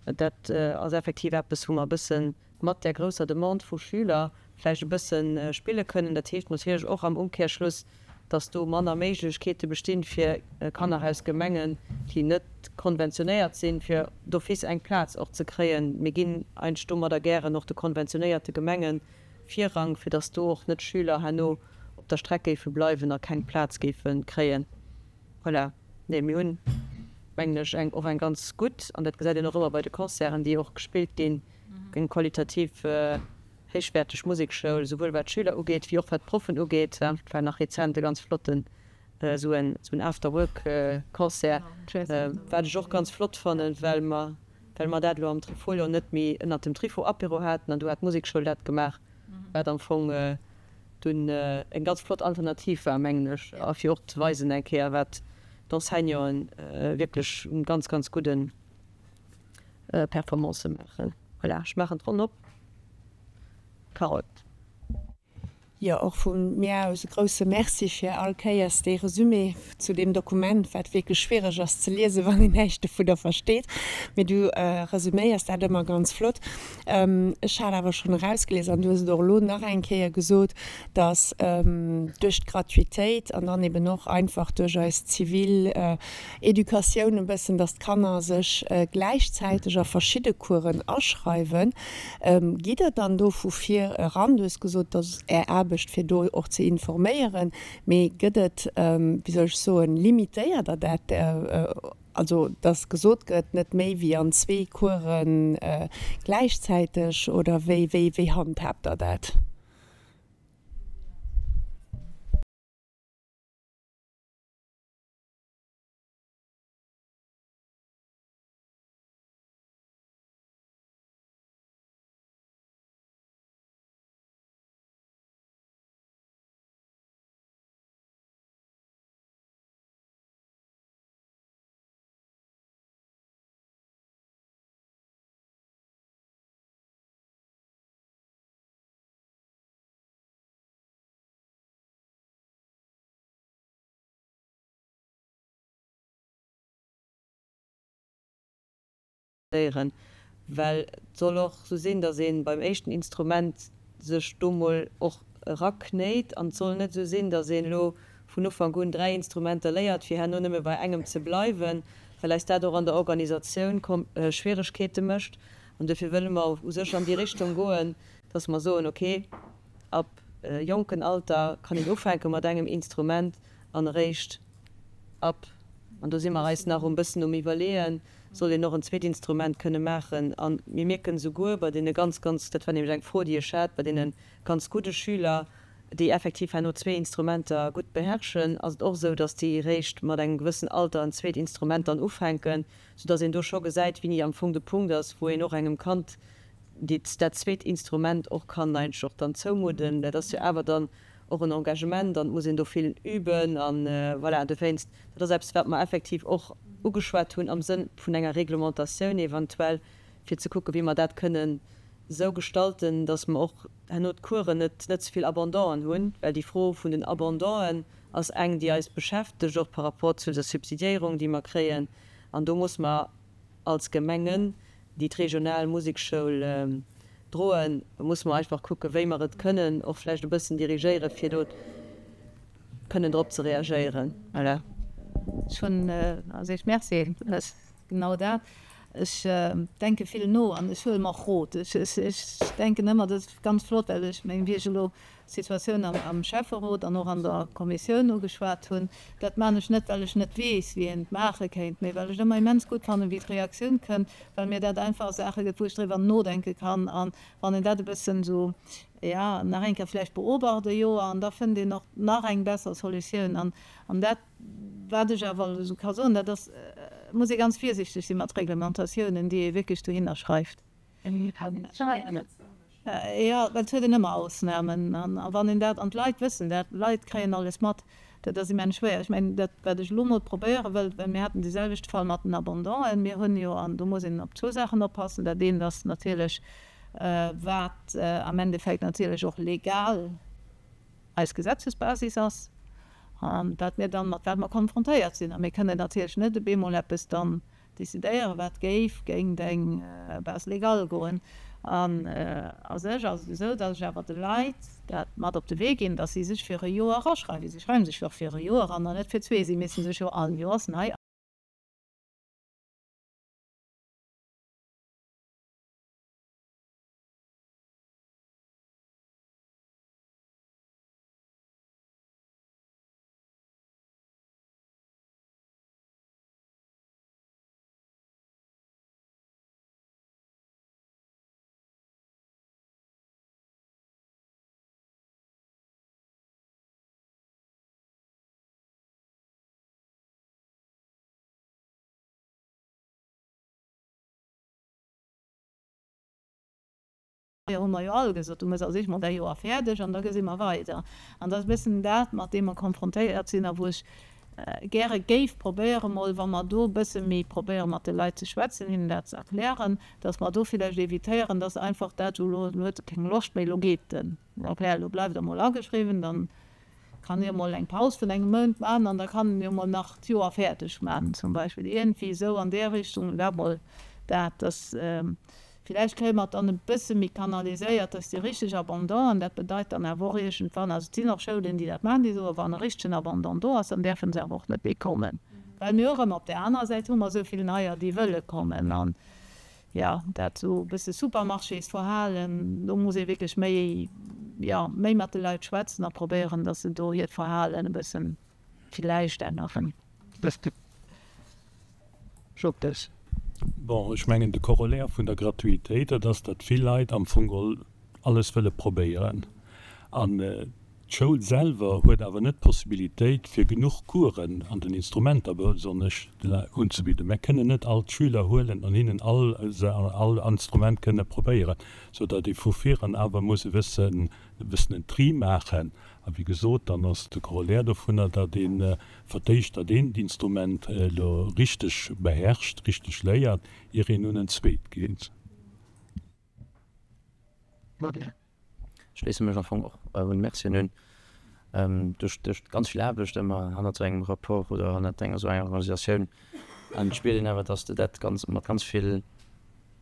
dat ass effektiv eppes, wou mer e bësse mat där grousser Demande vu Schüler vläicht e bësse spille kënnen. Dat heescht natierlech och am Umkehrschluss, dass do manner Méiglechkeete bestinn, fir Kanner aus Gemengen, déi net konventionéiert sinn, fir d'office eng Plaz och ze kréien. Mir ginn eigentlech domadder gären och de konventionéierte Gemenge Virrang, fir dass do och net Schüler herno op der Streck géife bleiwen a keng Plaz géife kréien. Voilà. Nee, mir hunn, mengen ech, eng och eng ganz gutt, an dat gesäit een och ëmmer bei de Concerten, déi och gespillt ginn, eng qualitativ héichwäerteg Musekschoul, esouwuel wat d'Schüler ugeet, wéi och wat d'Proffen ugeet. Et war nach rezent e ganz flotten esou en esou en After-Work-Concert, wat ech och ganz flott fannen, well mer well mer dat elo am Trifolion net méi ënnert dem Trifo-Apéro haten an do hat d'Musekschoul dat gemaach, wat am Fong dunn eng ganz flott Alternativ war, mengen ech, a fir och ze weisen eng Kéier, wat d'Enseignanten wierklech un ganz, ganz gudde Performancë maachen. Voilà, ech maachen d'Ronn op. Carole. Jo, och vu mir aus e grouse Merci fir all Kéiers dee Resumé zu deem Dokument, wat wierklech schwiereg ass ze liesen, wann een näischt dovunner versteet. Mee du resuméiers dat ëmmer ganz flott. Ech hat awer schonn erausgelies, an du hues et och elo nach eng Kéier gesot, dass duerch d'Gratuitéit an dann eben och einfach duerch eis zivil Educatioun e bëssen, dass d'Kanner sech gläichzäiteg a verschidde Coursen aschreiwen. Gitt Der dann do vu vir eran, du hues gesot, dat ass Är Aarbecht fir do och ze informéieren, mee gëtt et, wéi soll ech soen, limitéiert Der dat, also dass gesot gëtt, net méi wéi an zwee Coursen gläichzäiteg, oder wéi, wéi handhaabt Der dat? Léieren, well et soll och sou sinn, datt ee beim éischten Instrument sech do mol och eraknéit an et soll net esou sinn, datt een elo vun Ufank un 3 Instrumenter léiert, fir herno nëmme bei engem ze bleiwen, well eis dat och an der Organisatioun Schwieregkeete mécht. An dofir wëlle mer u sech an déi Richtung goen, datt mer soen, ok, ab jonken Alter kann een ufänke mat engem Instrument an eréischt ab, an do si mer eis nach um bëssen um Iwwerleeën, soll een och en zweet Instrument kënne maachen. A mir mierken esouguer bei deene ganz, ganz, dat war nämlech eng Fro, déi ech hat, bei deene ganz gudde Schüler, déi effektiv herno zwee Instrumenter gutt beherrschen, ass et och esou, datt déi eréischt mat engem gewëssen Alter en zweet Instrument dann ufänken, soudatt een do scho gesäit, wéini am Fong de Punkt ass, wou een och engem Kand dat zweet Instrument och kann eigentlech och dann zoumudden. Dat ass jo awer dann och en Engagement an et muss een do vill üben an voilà. Dowéinst, dat ass eppes, wat mer effektiv och ugeschwat hunn am Sënn vun enger Reglementatioun eventuell, fir ze kucken, wéi mer dat kënnen esou gestalten, dass mer och herno d'Coursen net net ze vill Abandonen hunn, well déi Fro vun den Abandonen ass eng, déi eis beschäftegt, och par rapport zu der Subsidiéierung, déi mer kréien. An do muss mer als Gemengen, déi d'regional Musekschoul droen, musse mer einfach kucken, wéi mer et kënnen och vläicht e bëssen dirigéieren, fir do kënnen drop ze reagéieren. Voilà. Ech hunn als éischt Merci, dat ass genau dat. Ech denke vill no an ech huele mer och Rot. Ech denken ëmmer, dat ass ganz flott, well ech mengen, wéi ech elo d'Situatioun am Schäfferot an och an der Kommissioun ugeschwat hunn, dat maachen ech net, well ech net weess, wéi een et maache kéint, mee well ech et ëmmer immens gutt fannen, wéi d'Reaktioun kënnt, well mir dat einfach Saache gëtt, wou ech driwwer nodenke kann. A wann een dat e bëssen esou, jo, nach eng Kéier vläicht beobacht e Joer, an da fënnt een och nach eng besser Solutioun. An dat, wat ech awer elo esou ka soen, dat ass, et muss ee ganz virsichteg si mat Reglementatiounen, déi ee wierklech dohinner schreift. Jo, well et huet een ëmmer Ausnamen. A wann een dat, an d'Leit wëssen dat, d'Leit kréien alles mat, dat ass immens schwéier. Ech mengen, dat wat ech elo mol probéiere wëll, well mir haten dee selwechte Fall mat den Abandon'en, mir hunn jo, an do muss een op zwou Saachen oppassen, dat eent ass natierlech, wat am Endeffekt natierlech och legal eis Gesetzesbasis ass, an wat mir dann, mat wat mer konfrontéiert sinn. A mir kënnen natierlech net op eemol eppes dann decidéieren, wat géif géint eng Base légale goen. An a sech ass et esou, datt ech awer de Leit dat mat op de Wee ginn, datt si sech fir e Joer eraschreiwen. Si schreiwe sech jo och fir e Joer eran an net fir zwee. Si misste sech jo all Joers nei. Hu mer jo all gesot, du méchs als éischt mol däi Joer fäerdeg an da gesi mer weider. An dat ass e bëssen dat, mat deem mer konfrontéiert sinn a wou ech gäre géif probéiere mol, wa mer do e bësse méi probéiere mat de Leit ze schwätzen, hinnen dat ze erklären, dass mer do villäicht evitéieren, dass einfach dat esou, elo huet e keng Loscht méi, elo geet en, okay, elo bleift e mol ageschriwwen, dann kann hie mol eng Paus vun engem Mount maachen an da kann en jo mol nach d'Joer fäerdeg maachen zum Beispill. Iergendwéi esou an där Richtung war mol dat, dass Villäicht kréie mer et dann e bësse méi kanaliséiert, dass déi richteg Abandon, an dat bedeit dann awer och iergendwann, also et sinn och Schoulen, déi dat maachen, déi soen, wann e richtegen Abandon do ass, dann däerfe se awer och net méi kommen. Well mir och erëm op där anerer Säit hu mer esou vill Neier, déi wëlle kommen. An, jo, dat esou e bësse Supermarchésverhalen, do muss ee wierklech méi, jo, méi mat de Leit schwätzen a probéieren, dass se do hiert Verhalen e bëssen villäicht änneren. Jopes. Bon, ech mengen, de Corollaire vun der Gratuitéit, dat ass, datt vill Leit am Fong geholl alles wëlle probéieren. An d'Schoul selwer huet awer net d'Possibilitéit, fir genuch Coursen an den Instrumenter besonnesch unzebidden. Mär kënnen net all d'Schüler huelen an hinnen all all Instrument kënne probéieren, soudatt ee vu viran awer muss e bëssen e bëssen en Tri maachen. A wéi gesot, dann ass de Corollaire dovunner, datt ee Fir d'éischt, datt een d'Instrument elo richteg beherrscht, richteg léiert, ier een un en zweet geet. Ech schléisse mech am Fong och un d'Mercien un. Duerch duerch ganz vill Aarbecht ëmmer hannert esou engem Rapport oder hannert enger esou enger Organisatioun spiert een awer, datt s de dat ganz mat ganz vill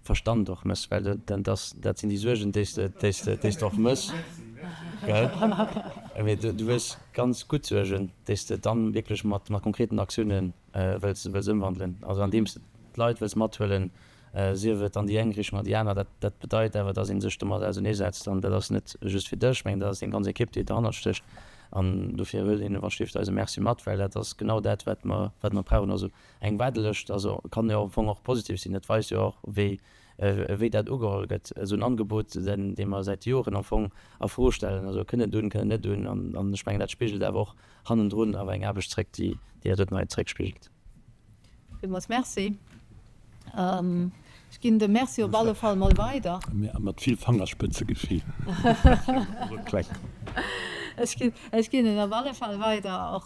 Verstand och mëss, well dat ass, dat sinn déi Suergen, déi s de, déi s de, déi s de och mëss, gell? Mee du, du hues ganz gutt Suergen, déi s de dann wierklech mat, mat konkreten Aktiounen wëlls, wëlls ëmwandelen. Also andeems de d'Leit wëlls mathuelen, sief et an déi eng Richtung oder déi aner. Dat, dat bedeit awer, dass ee sech domat auserneesetzt an dat ass net just fir dech, ech mengen, dat ass deng ganz Ekipp, déi derhannert stécht. An dofir huel een, wann Stift, eise Merci mat, well dat ass genau dat, wat mer, wat mer brauchen. Also Eng Waardelëscht also kann jo am Fong och positiv sinn. Dat weist jo och, wéi wéi dat ugeholl gëtt, esou en Angebot, dee mer säit Joren am Fong a Fro stellen. Also kënnt et un, kënnt et net un? An ech mengen, dat spigelt awer och hannendrun awer eng Aarbecht zréck, déi déi dat doten hei zréckspigelt. Villmools Merci. Ech ginn de Merci op alle Fall mol weider. Mat vill Fangerspëtzegefill. Ech ginn en op alle Fall weider,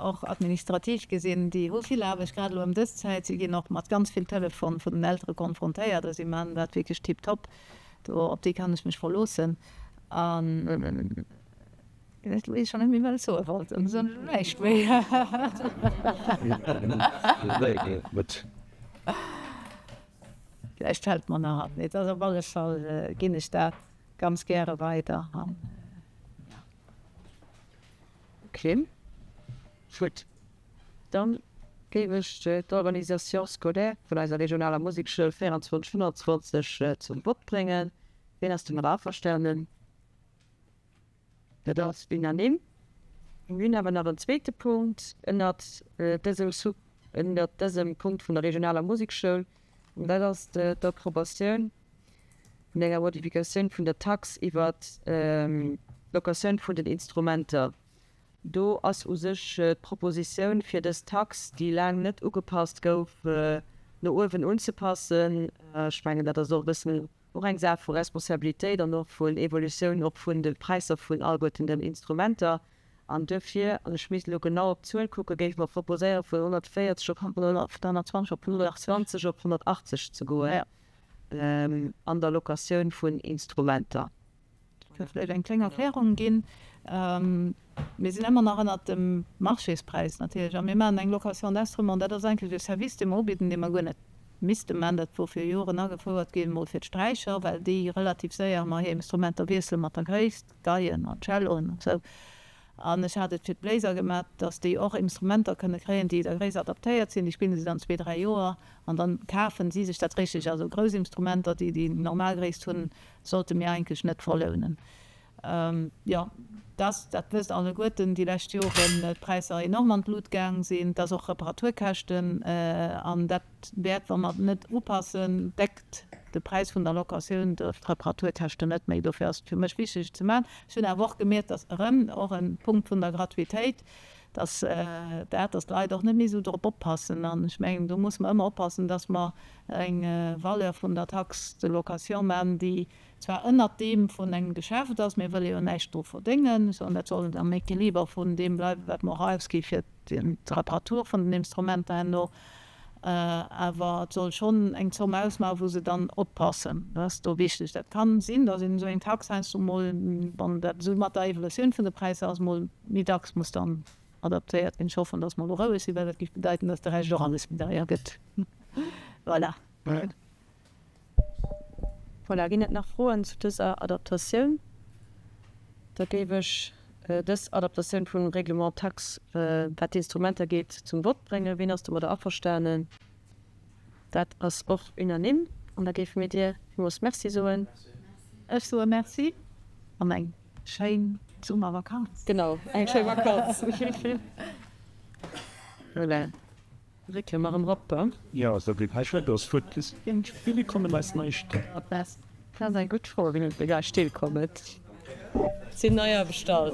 och administrativ gesinn. Déi hu vill Aarbecht, grad elo ëm dës Zäit. Si ginn och mat ganz vill Telefon vun den Eltere konfrontéiert a si maachen dat wierklech tiptop. Do, op déi kann ech mech verloossen. An. Ech weess scho net méi wat ech soe wollt, an soen elo näischt méi. Vläicht fält mer nach an. Mee et ass op alle Fall, ginn ech dat ganz gäre weider an jo. Ok, gutt. Dann. Géif ech d'Organisation scolaire vun eiser regionaler Musekschoul 24, 25 zum Vott bréngen. Wien ass domat averstanen? Dat ass unanime. Mir hunn awer nach en zweete Punkt ënnert dësem Sous, ënnert dësem Punkt vun der regionaler Musekschoul, an dat ass d'Approbatioun vun enger Modifikatioun vun der Tax iwwert d'Locatioun vun den Instrumenter. Do ass u sech d'Propositioun, fir dës Tax, déi laang net ugepasst gouf, no uewen unzepassen. Ech mengen, dat ass och e bëssen och eng Saach vu Responsabilitéit an och vun Evolutioun och vun de Präisser vun alleguerten den Instrumenter. An duerfir, an ech misst elo genau op d'Zuel kucken, géife mer proposéieren, vun 140 op 120 op 120 op 180 ze goen an der Locatioun vun Instrumenter. Ech wëll vläicht eng kleng Erklärung ginn. Mir sinn ëmmer nach ënnert dem Marchéspräis natierlech a mir maachen eng Location d'instruments. Dat ass eigentlech e Service, dee mer ubidden, dee mer guer net misste maachen. Dat wor fir Joren agefouert ginn, mol fir d'Sträicher, well déi relativ séier ëmmer hir Instrumenter wiessele mat der Gréisst, Geien an Celloen an esou. An ech hat et fir d'Bléiser gemaach, dass déi och Instrumenter kënne kréien, déi der Gréisst adaptéiert sinn. Déi spille se dann zwee, dräi Joer an dann kafen si sech dat richteg. Also grouss Instrumenter, déi déi normal Gréisst hunn, sollte mir eigentlech net verlounen. Jo, dass, dat wësst alleguerten, déi lescht Joren d'Präisser enorm an d'Lut gaang sinn, dass och Reparaturkäschten, an dat wäert, wa mer net upassen, deckt de Präis vun der Locatioun d'Reparaturkäschten net méi. Dofir ass et fir mech wichteg, et ze maachen. Ech hunn awer och gemierkt, dass erëm och e Punkt vun der Gratuitéit, dass dat, dass d'Leit och net méi esou drop oppassen. An ech mengen, do musse mer ëmmer oppassen, dass mer eng Valeur vun der Taxe de location maachen, déi zwar ënnert deem vun engem Geschäft ass, mir wëlle jo näischt dru verdéngen, sondern dat soll am Équiliber vun deem bleiwen, wat mer och ausgi fir d'Reparatur vun den Instrumenter herno. Awer et soll schonn eng Zomm ausmaachen, wou se dann oppassen. Dat ass do wichteg. Dat kann sinn, datt een esou eng Tax heiansdo mol, wann dat esou mat der Evolutioun vun de Präisser ass, mol méi dacks muss dann adaptéiert ginn. Ech hoffen, datt mer elo roueg sinn, well dat géif bedeiten, datt de Rescht och alles méi deier gëtt. Voilà. Voilà, ginn et nach Froen zu dëser Adaptatioun? Da géif ech dës Adaptatioun vum Règlement taxe, wat d'Instrumenter geet, zum Vott bréngen. Wien ass domadder averstanen? Dat ass och unanime. An da géife mir dir villmools Merci soen. Ech soe Merci an eng schéin Summervakanz. Genau, eng schéi Vakanz. Voilà. Réckele mer erëm rop. Jo, esou wéi hei steet, ass fuert. Wéini kommen eis nei Still? Dat ass eng gutt Fro, wéini déi nei Still kommen. Sinn neier bestallt.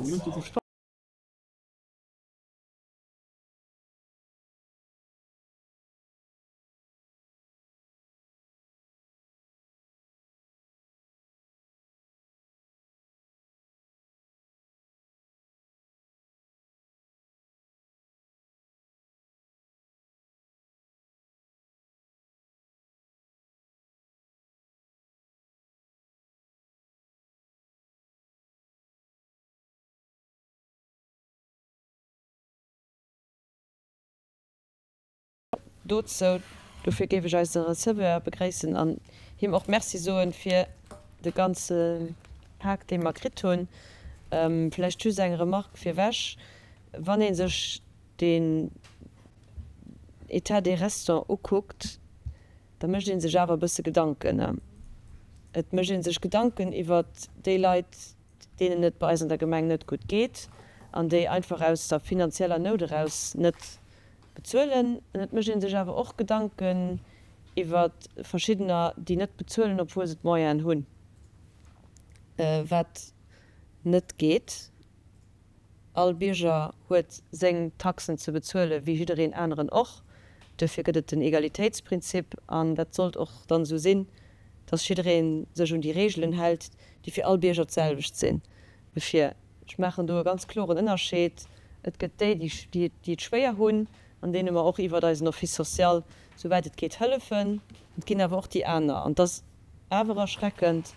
Dozou. Dofir géif ech eise Receveur begréissen an him och Merci soen fir de ganze Pak, dee mer kritt hunn. Vläicht just eng Remarque virwech, Wann ee sech den État des restants ukuckt, da mécht ee sech awer e bësse Gedanken. Et mécht ee sech Gedanken iwwert déi Leit, deenen et bei eis an der Gemeng net gutt geet an déi einfach aus der finanzieller Nout eraus net bezuelen. An et mécht ee sech awer och Gedanken iwwert verschiddener, déi net bezuelen, obwuel se d'Moyenen hunn, wat net geet. All Bierger huet seng Taxen ze bezuelen, wéi jiddereen aneren och. Duerfir gëtt et den Egalitéitsprinzip an dat sollt och dann esou sinn, dass jidderee sech un déi Reegelen hält, déi fir all Bierger d'selwecht sinn. Duerfir, ech maachen do e ganz kloren Ënnerscheed, Et gëtt déi, déi et schwéier hunn an deene mer och iwwert eisen Office social, souwäit et geet, hëllefen. Et ginn awer och déi aner an et ass awer erschreckend,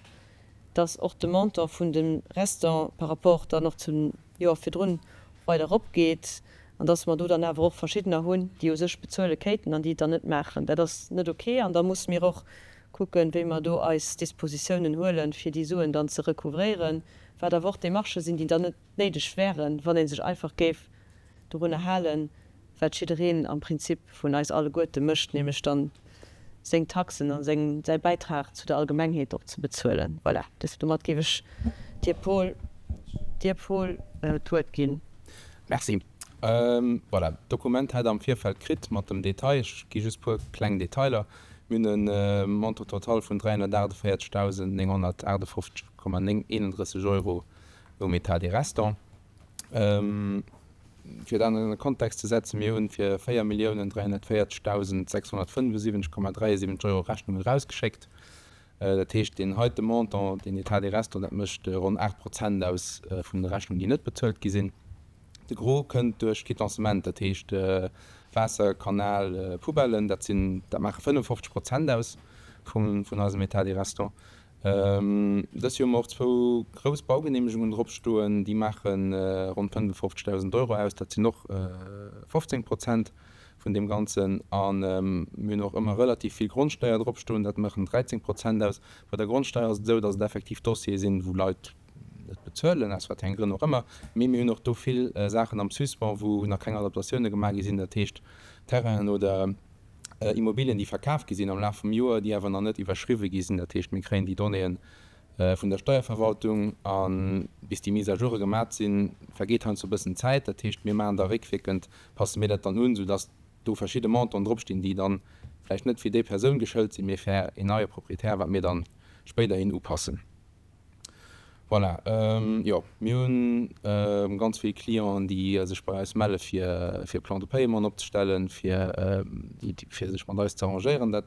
dass och de Montant vun de Restant par rapport dann och zum Joer virdrun weider eropgeet an dass mer do dann awer och verschiddener hunn, déi u sech bezuele kéinten an déi et dann net maachen. Dat ass net ok an da musse mir och kucken, wéi mer do eis Dispositiounen huelen, fir déi Suen dann ze recouvréieren, wat awer och Démarchë sinn, déi dann net néideg wären, wann ee sech einfach géif dorunner halen. wat jiddereen am Prinzip vun eis alleguerte mécht, nämlech dann seng Taxen a seng, säi Bäitrag zu der Allgemengheet och ze bezuelen. Voilà, domat géif ech dir, Paul, dir, Paul, d'Wuert ginn. Merci. Voilà, d'Dokument hat Der am Virfeld kritt mat dem Detail. Ech gi just puer kleng Detailer. Mir hunn e Montant total vun 348.958,31 Euro um État des restants. Fir dat an e Kontext ze setzen, Mir hunn fir 4.340.675,73 Euro Rechnungen erausgeschéckt. Dat heescht, deen heite Montant, deen État des restants, dat mécht ronn 8 Prozent aus vun de Rechnungen, déi net bezuelt gi sinn. De Gros kënnt duerch Quitancement, dat heescht Waasser, Kanal, Poubellen, dat sinn, dat maache 55 Prozent aus vum, vun eisem État des restants. Dës Joer hu mer och zwou grouss Baugeneemegungen drop stoen, déi maache ronn 55.000 Euro aus, dat sinn och 15 Prozent vun deem Ganzen. A mir hunn och ëmmer relativ vill Grondsteier drop stoen, dat maachen 13 Prozent aus. Bei der Grondsteier ass et esou, datt et effektiv Dossiere sinn, wou Leit net bezuelen, aus wat fir enge Grënn och ëmmer. Mee mir hunn och do vill Saachen am Suspens, wou nach keng Adaptatioune gemaach gi sinn, dat heescht Terrainen oder Immobilien, déi verkaf gi sinn am Laf vum Joer, déi awer nach net iwwerschriwwe gi sinn. Dat heescht, mir kréien déi Donnéeën vun der Steierverwaltung a bis déi Mise à joure gemat sinn, vergeet heiansdo e bëssen Zäit. Dat heescht, mir maachen da réckwierkend, passe mir dat dann un, soudass do verschidde Montanten dropstinn, déi dann vläicht net fir déi Persoun geschëlt sinn, mee fir een neie Proprietär, wat mir dann spéiderhin upassen. Voilà, jo, mir hu ganz vill Clienten, déi sech bei eis melle fir fir Plan de paiement opzestellen, fir fir sech mat eis ze arrangéieren. Dat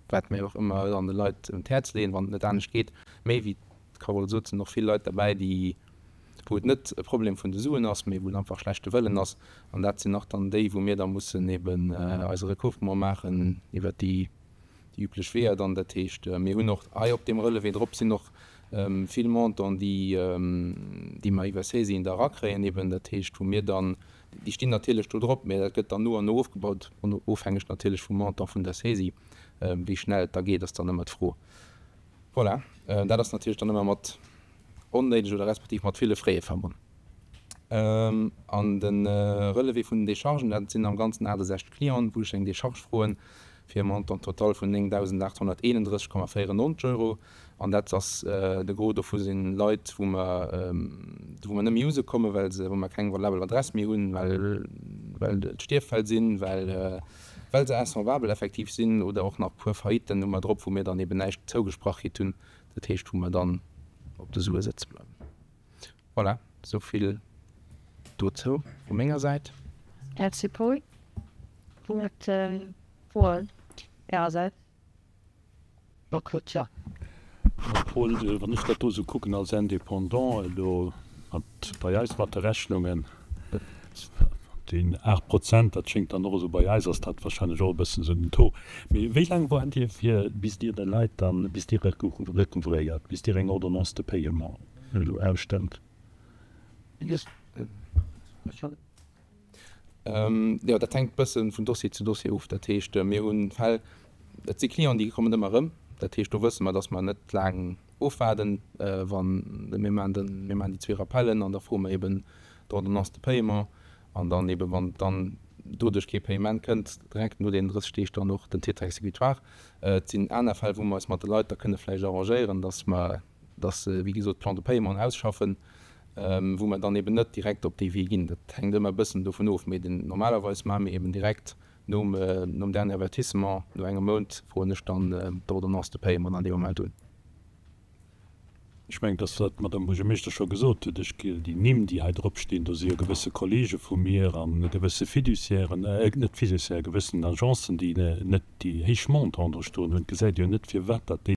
wat mir och ëmmer dann de Leit un d'Häerz leeën, wann et net anescht geet. Méi wéi d'Carole sot, sinn och vill Leit derbäi, déi wou et net e Problem vun de Suen ass, mee wou et einfach schlechte Wëllen ass. An dat sinn nach dann déi, wou mir da mussen eben eise Recouvrement maachen iwwert déi déi üblech Weeër dann. Dat heescht, mir hunn och hei op deem Relevé drop sinn och vill Montanten, déi, déi mer iwwer Saisien da erakréien eben. Dat heescht, wou mir dann, déi stinn natierlech do drop, mä dat gëtt dann no an no ofgebaut, ofhängeg natierlech vum Montant vun der Saisie. Wéi schnell et da geet, ass dann ëmmer d'Fro. Voilà, dat ass natierlech dann ëmmer mat onnéideg oder respektiv mat ville Frais verbonn. An de Relevé vun den Dechargen, dat sinn am Ganzen 68 Clienten, wou ech eng Decharge froen, fir e Montant total vun 9.831,94 Euro. An dat ass, de Gros dovu si Leit, wou mer, wou mer net méi u se kommen, well se, wou mer keng valabel Adress méi hunn, well, well et Stierffäll sinn, well, well se insolvabel effektiv sinn oder och nach e puer Faillitten hu mer drop, wou mir dann eben näischt zougesprach kritt hunn, dat heescht, wou mer dann op de Sue sëtze bleiwen. Voilà, esou vill dozou vu menger Säit. Merci Paul. Huet Froen Ärersäits? Paul, wann ech dat do esou kucken als Indépendant elo mat bei eis mat de Rechnungen, déi 8 Prozent, dat schéngt dann och esou, bei eis ass dat wahrscheinlech och e bëssen esou den Taux. Mee wéi laang waart Dir fir bis Dir de Leit dann, bis Dir recouvréiert, bis Dir eng Ordonnance de paiement elo ausstellt? Jo, dat hänkt e bësse vun Dossier zu Dossier of. Dat heescht, mir hu Fäll, dat si Clienten, déi kommen ëmmer erëm. Dat heescht, do wësse mer, datt mer net laang ofwaarden, wann mir maachen den, mir maachen déi zwee Rappellen an da froe mer eben d'Ordonnance de paiement an dann eben, wann dann doduerch kee Paiement kënnt, direkt no deenen 30 Deeg dann och den Titre exécutoire. Et sinn aner Fäll, wou mer eis mat de Leit da kënne vläicht arrangéieren, datt mer, datt se, wéi gesot, Plan de paiement ausschaffen, wou mer dann eben net direkt op dee Wee ginn. Dat hänkt ëmmer e bëssen dovun of. Mee den, normalerweis maache mir eben direkt nom, nom dernier Avertissement, no engem Mount, froen ech dann d'Ordonnance de paiement an deem Moment un. Ech mengen, dass dat d'Madame Buergermeeschter scho gesot huet. Ech, déi Nimm, déi hei drop stinn, do si jo gewësse Kollege vu mir a gewësse Fiduciairen, net Fiduciaires, gewëssen Agencen, déi net déi héich Montanten do stoen hunn. Et gesäit jo net, firwat dat déi.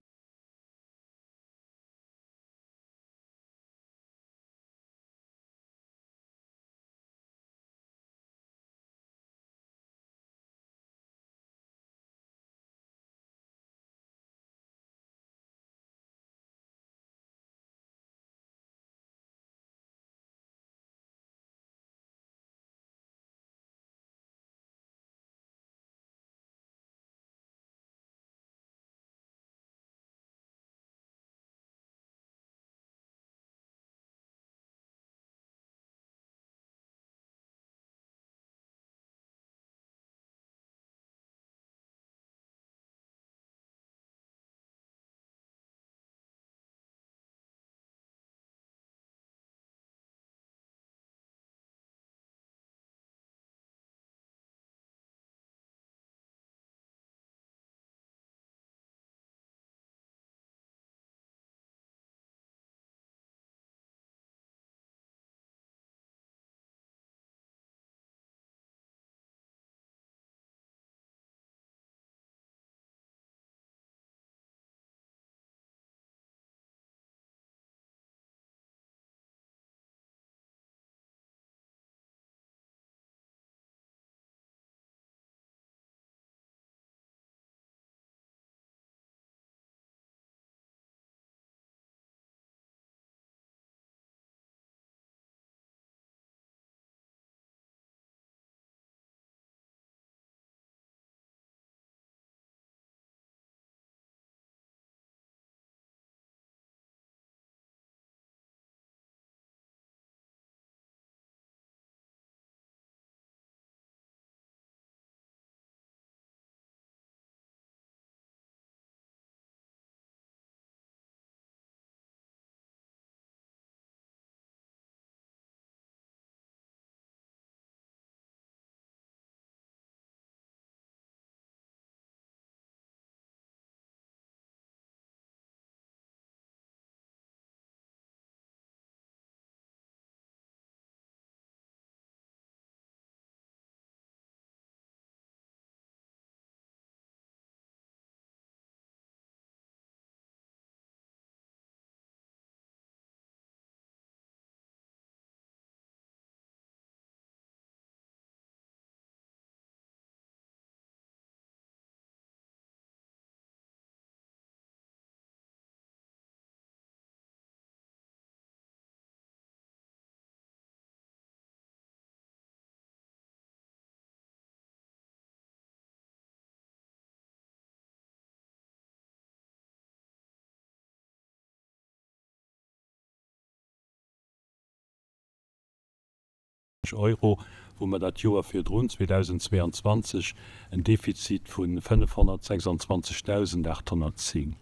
Euro, wou mer dat Joer virdrun, 2022, en Defizit vu 526.810.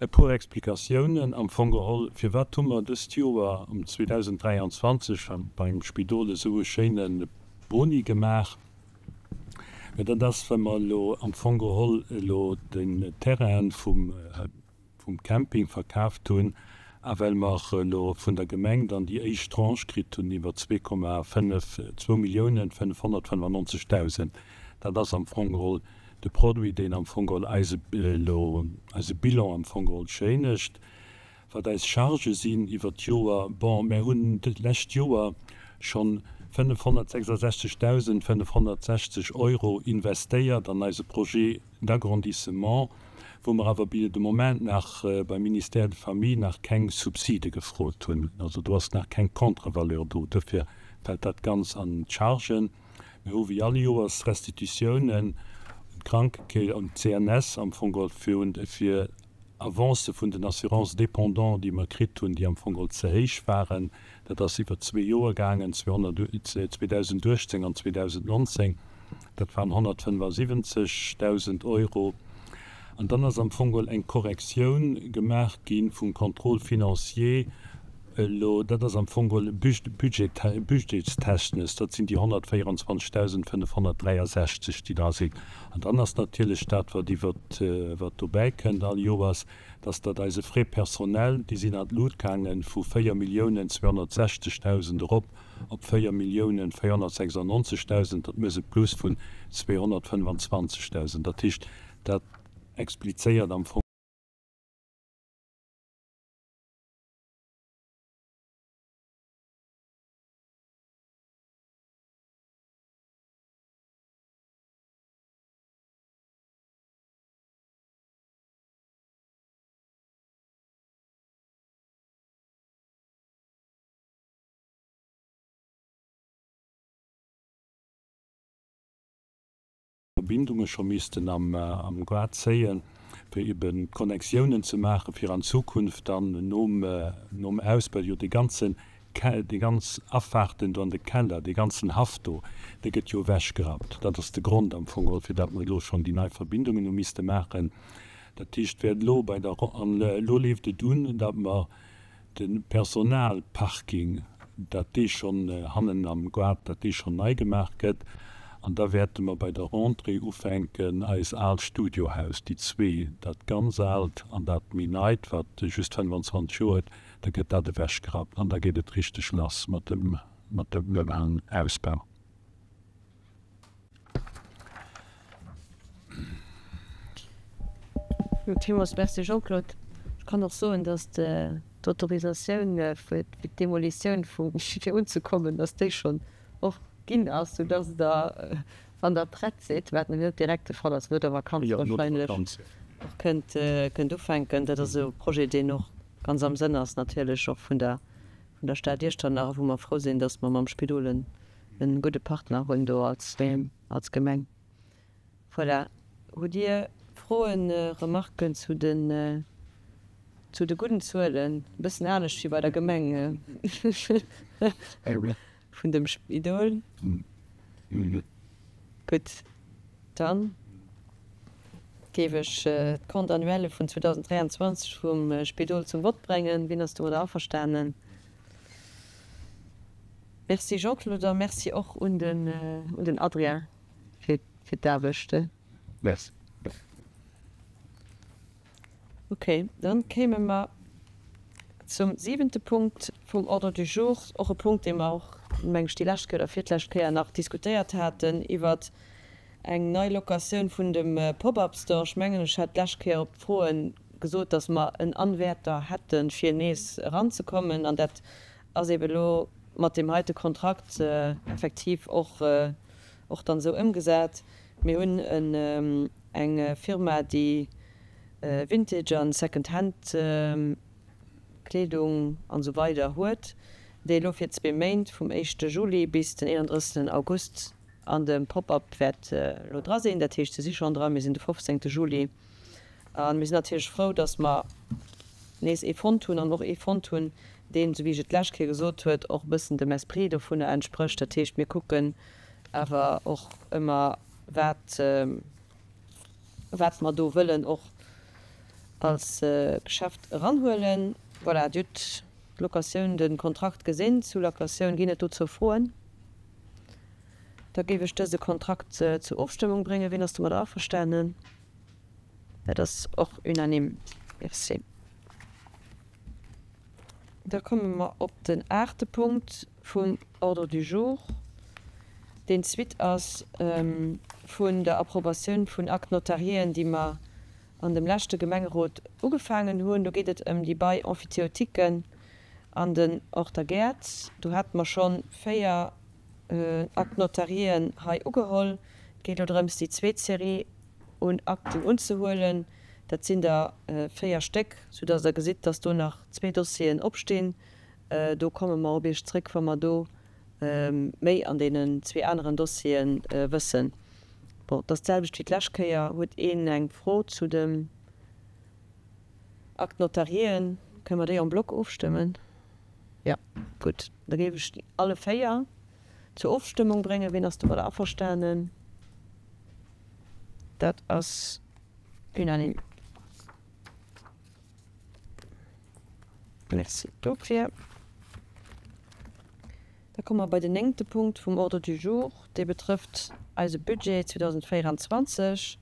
E puer Explikatiounen am Fong geholl, Firwat hu mer dëst Joer, um 2023, beim Spidol esou e schéine Boni gemaach? Mä dat ass, well mer elo am Fong geholl elo den Terrain vum vum Camping verkaaft hunn a well mer elo vun der Gemeng dann déi éischt Tranche kritt hunn iwwer 2,5, 2.595.000. Dat ass am Fong geholl de Produit, deen am Fong geholl eise elo eise Bilan am Fong geholl schéinegt. Wat eis Chargë sinn iwwer d'Joer, bon, mär hunn d'lescht Joer schonn 566.560 Euro investéiert an eise Projet d'agrandissement, wou mer awer bis de Moment nach beim Ministère de Famille nach keng Subside gefrot hunn. Also do ass nach keng Contre-valeur do. Duerfir fält dat Ganz an d'Chargen. Mir hu wéi all Joers Restitutiounen un d'Krankekeess, un d'CNS am Fong geholl, fir Avancë vun den Assurances dépendants, déi mer kritt hunn, déi am Fong geholl ze héich waren. Dat ass iwwer zwee Joer gaangen, 2018 an 2019. Dat waren 175.000 Euro. An dann ass am Fong geholl eng Korrektioun gemaach gi vum Contrôle financier elo. Dat ass am Fong geholl budgetstechnesch, dat sinn déi 124.563, déi dra sinn. An dann ass natierlech dat, wat iwwer, wat dobäi kënnt all Joers, dass dat eise Frais personnels, déi sinn an d'Lut gaange vu 4.260.000 erop op 4.496.000, dat mécht e Plus vun 225.000. Dat heescht, dat explizéiert am Fong. Verbindunge scho missten am Goart zéien, fir eben d'Connectiounen ze maachen, fir an Zukunft dann nom Ausbau jo dee ganzen, déi ganz Afahrten do an de Keller, dee ganzen Haff do, dee gëtt jo ewechgerappt. Dat ass de Grond am Fong geholl, fir dat mer elo schonn déi nei Verbindungen hu misste maachen. Dat heescht, wäert elo bei der, an elo leeft et un, datt mer de Personalparking, datt dee schonn hannen am Goart, datt dee schonn nei gemaach gëtt. An da wäerte mer bei der Rentrée ufänken, eis aalt Studiohaus, déi zwee, dat ganz aalt an dat méi neit, wat just 25 Joer huet, da gëtt dat ewechgerappt an da geet et richteg lass mat dem, mat dem Ausbau. Villmools Merci Jean-Claude. Ech kann och soen, datt d'Autorisatioun fir d'Demolitioun vum fir unzekommen, datt déi schonn och ginn ass, soudatt Der, wann Der prett sidd, wat net direkt de Fall ass, no der Vakanz wahrscheinlech och kënnt kënnt ufänken. Dat ass e Projet, deen och ganz am Sënn ass natierlech och vun der vun der Stad Iechternach a wou mer frou sinn, datt mer mam Spidol en e gudde Partner hunn do als als Gemeng. Voilà. Hutt Dir Froen, Remarken zu den zu de gudden Zuelen? E bëssen anescht wéi bei der Gemeng vun dem Spidol. Gutt, dann géif ech d'Compte annuelle vun 2023 vum Spidol zum Vott brengen. Wien ass domadder averstanen? Merci Jean-Claude a Merci och un den Adrien fir d'Aarbecht. Merci. Ok, dann kéime mer zum siwente Punkt vum Ordre du jour, och e Punkt, dee mer och, meng ech, déi lescht Kéier oder virtlescht Kéier nach diskutéiert haten, iwwert eng nei Locatioun vun dem Pop-up Store. Ech mengen, ech hat d'lescht Kéier op d'Froen gesot, dass mer en Anwärter hätten, fir nees eranzekommen, an dat ass eeben elo mat deem heite Kontrakt effektiv och och dann esou ëmgesat. Mir hunn eng Firma, déi Vintage an Second Hand Kleedung an esou weider huet, déi elo fir zwee Méint, vum éischte Juli bis den 31 August an dem Pop-up wäert elo dra sinn. Dat heescht, se si schonn dran, mir sinn de 15 Juli a mir sinn natierlech frou, dass mer nees ee fonnt hunn an och ee fonnt hunn, Deen, esou wéi ech et d'lescht Kéier gesot huet, och e bëssen dem Esprit dovunner entsprécht. Dat heescht, mir kucken awer och ëmmer, wat, wat mer do wëllen och als Geschäft eranhuelen. Voilà, Dir hutt d'Locatioun, de Kontrakt gesinn. Zu Locatioun, ginn et dozou Froen? Da géif ech dëse Kontrakt zur Ofstëmmung bréngen. Wien ass domadder averstanen? Dat ass och unanime. Merci. Da komme mer op den aachte Punkt vum Ordre du jour, deen d'Suite ass vun der Approbatioun vun Actes notariéen, déi mer an dem leschte Gemengerot ugefaangen hunn. Do geet et ëm déi Bail emphytéotiquen an den Horter Gäert. Do hate mer scho 4 Actes notariéen hei ugeholl. Et geet elo drëms, déi zweet Serie un Akten unzehuelen. Dat sinn der 4 Stéck, soudass Der gesitt, dass do nach zwee Dossieren opstinn. Do komme mer op Iech zréck, wa mer do méi an deenen zwee aneren Dossiere wëssen. Bon, et ass d'selwecht wéi d'lescht Kéier. Huet een eng Fro zu dem Acte notariéen? Kënne mer déi en bloc ofstëmmen? Jo, gutt. Da géif ech déi alle 4 zur Ofstëmmung bréngen. Wien ass domadder averstanen? Dat ass unanime. Merci dofir. Da komme mer bei den néngte Punkt vum Ordre du jour. Dee betrëfft eise Budget 2024.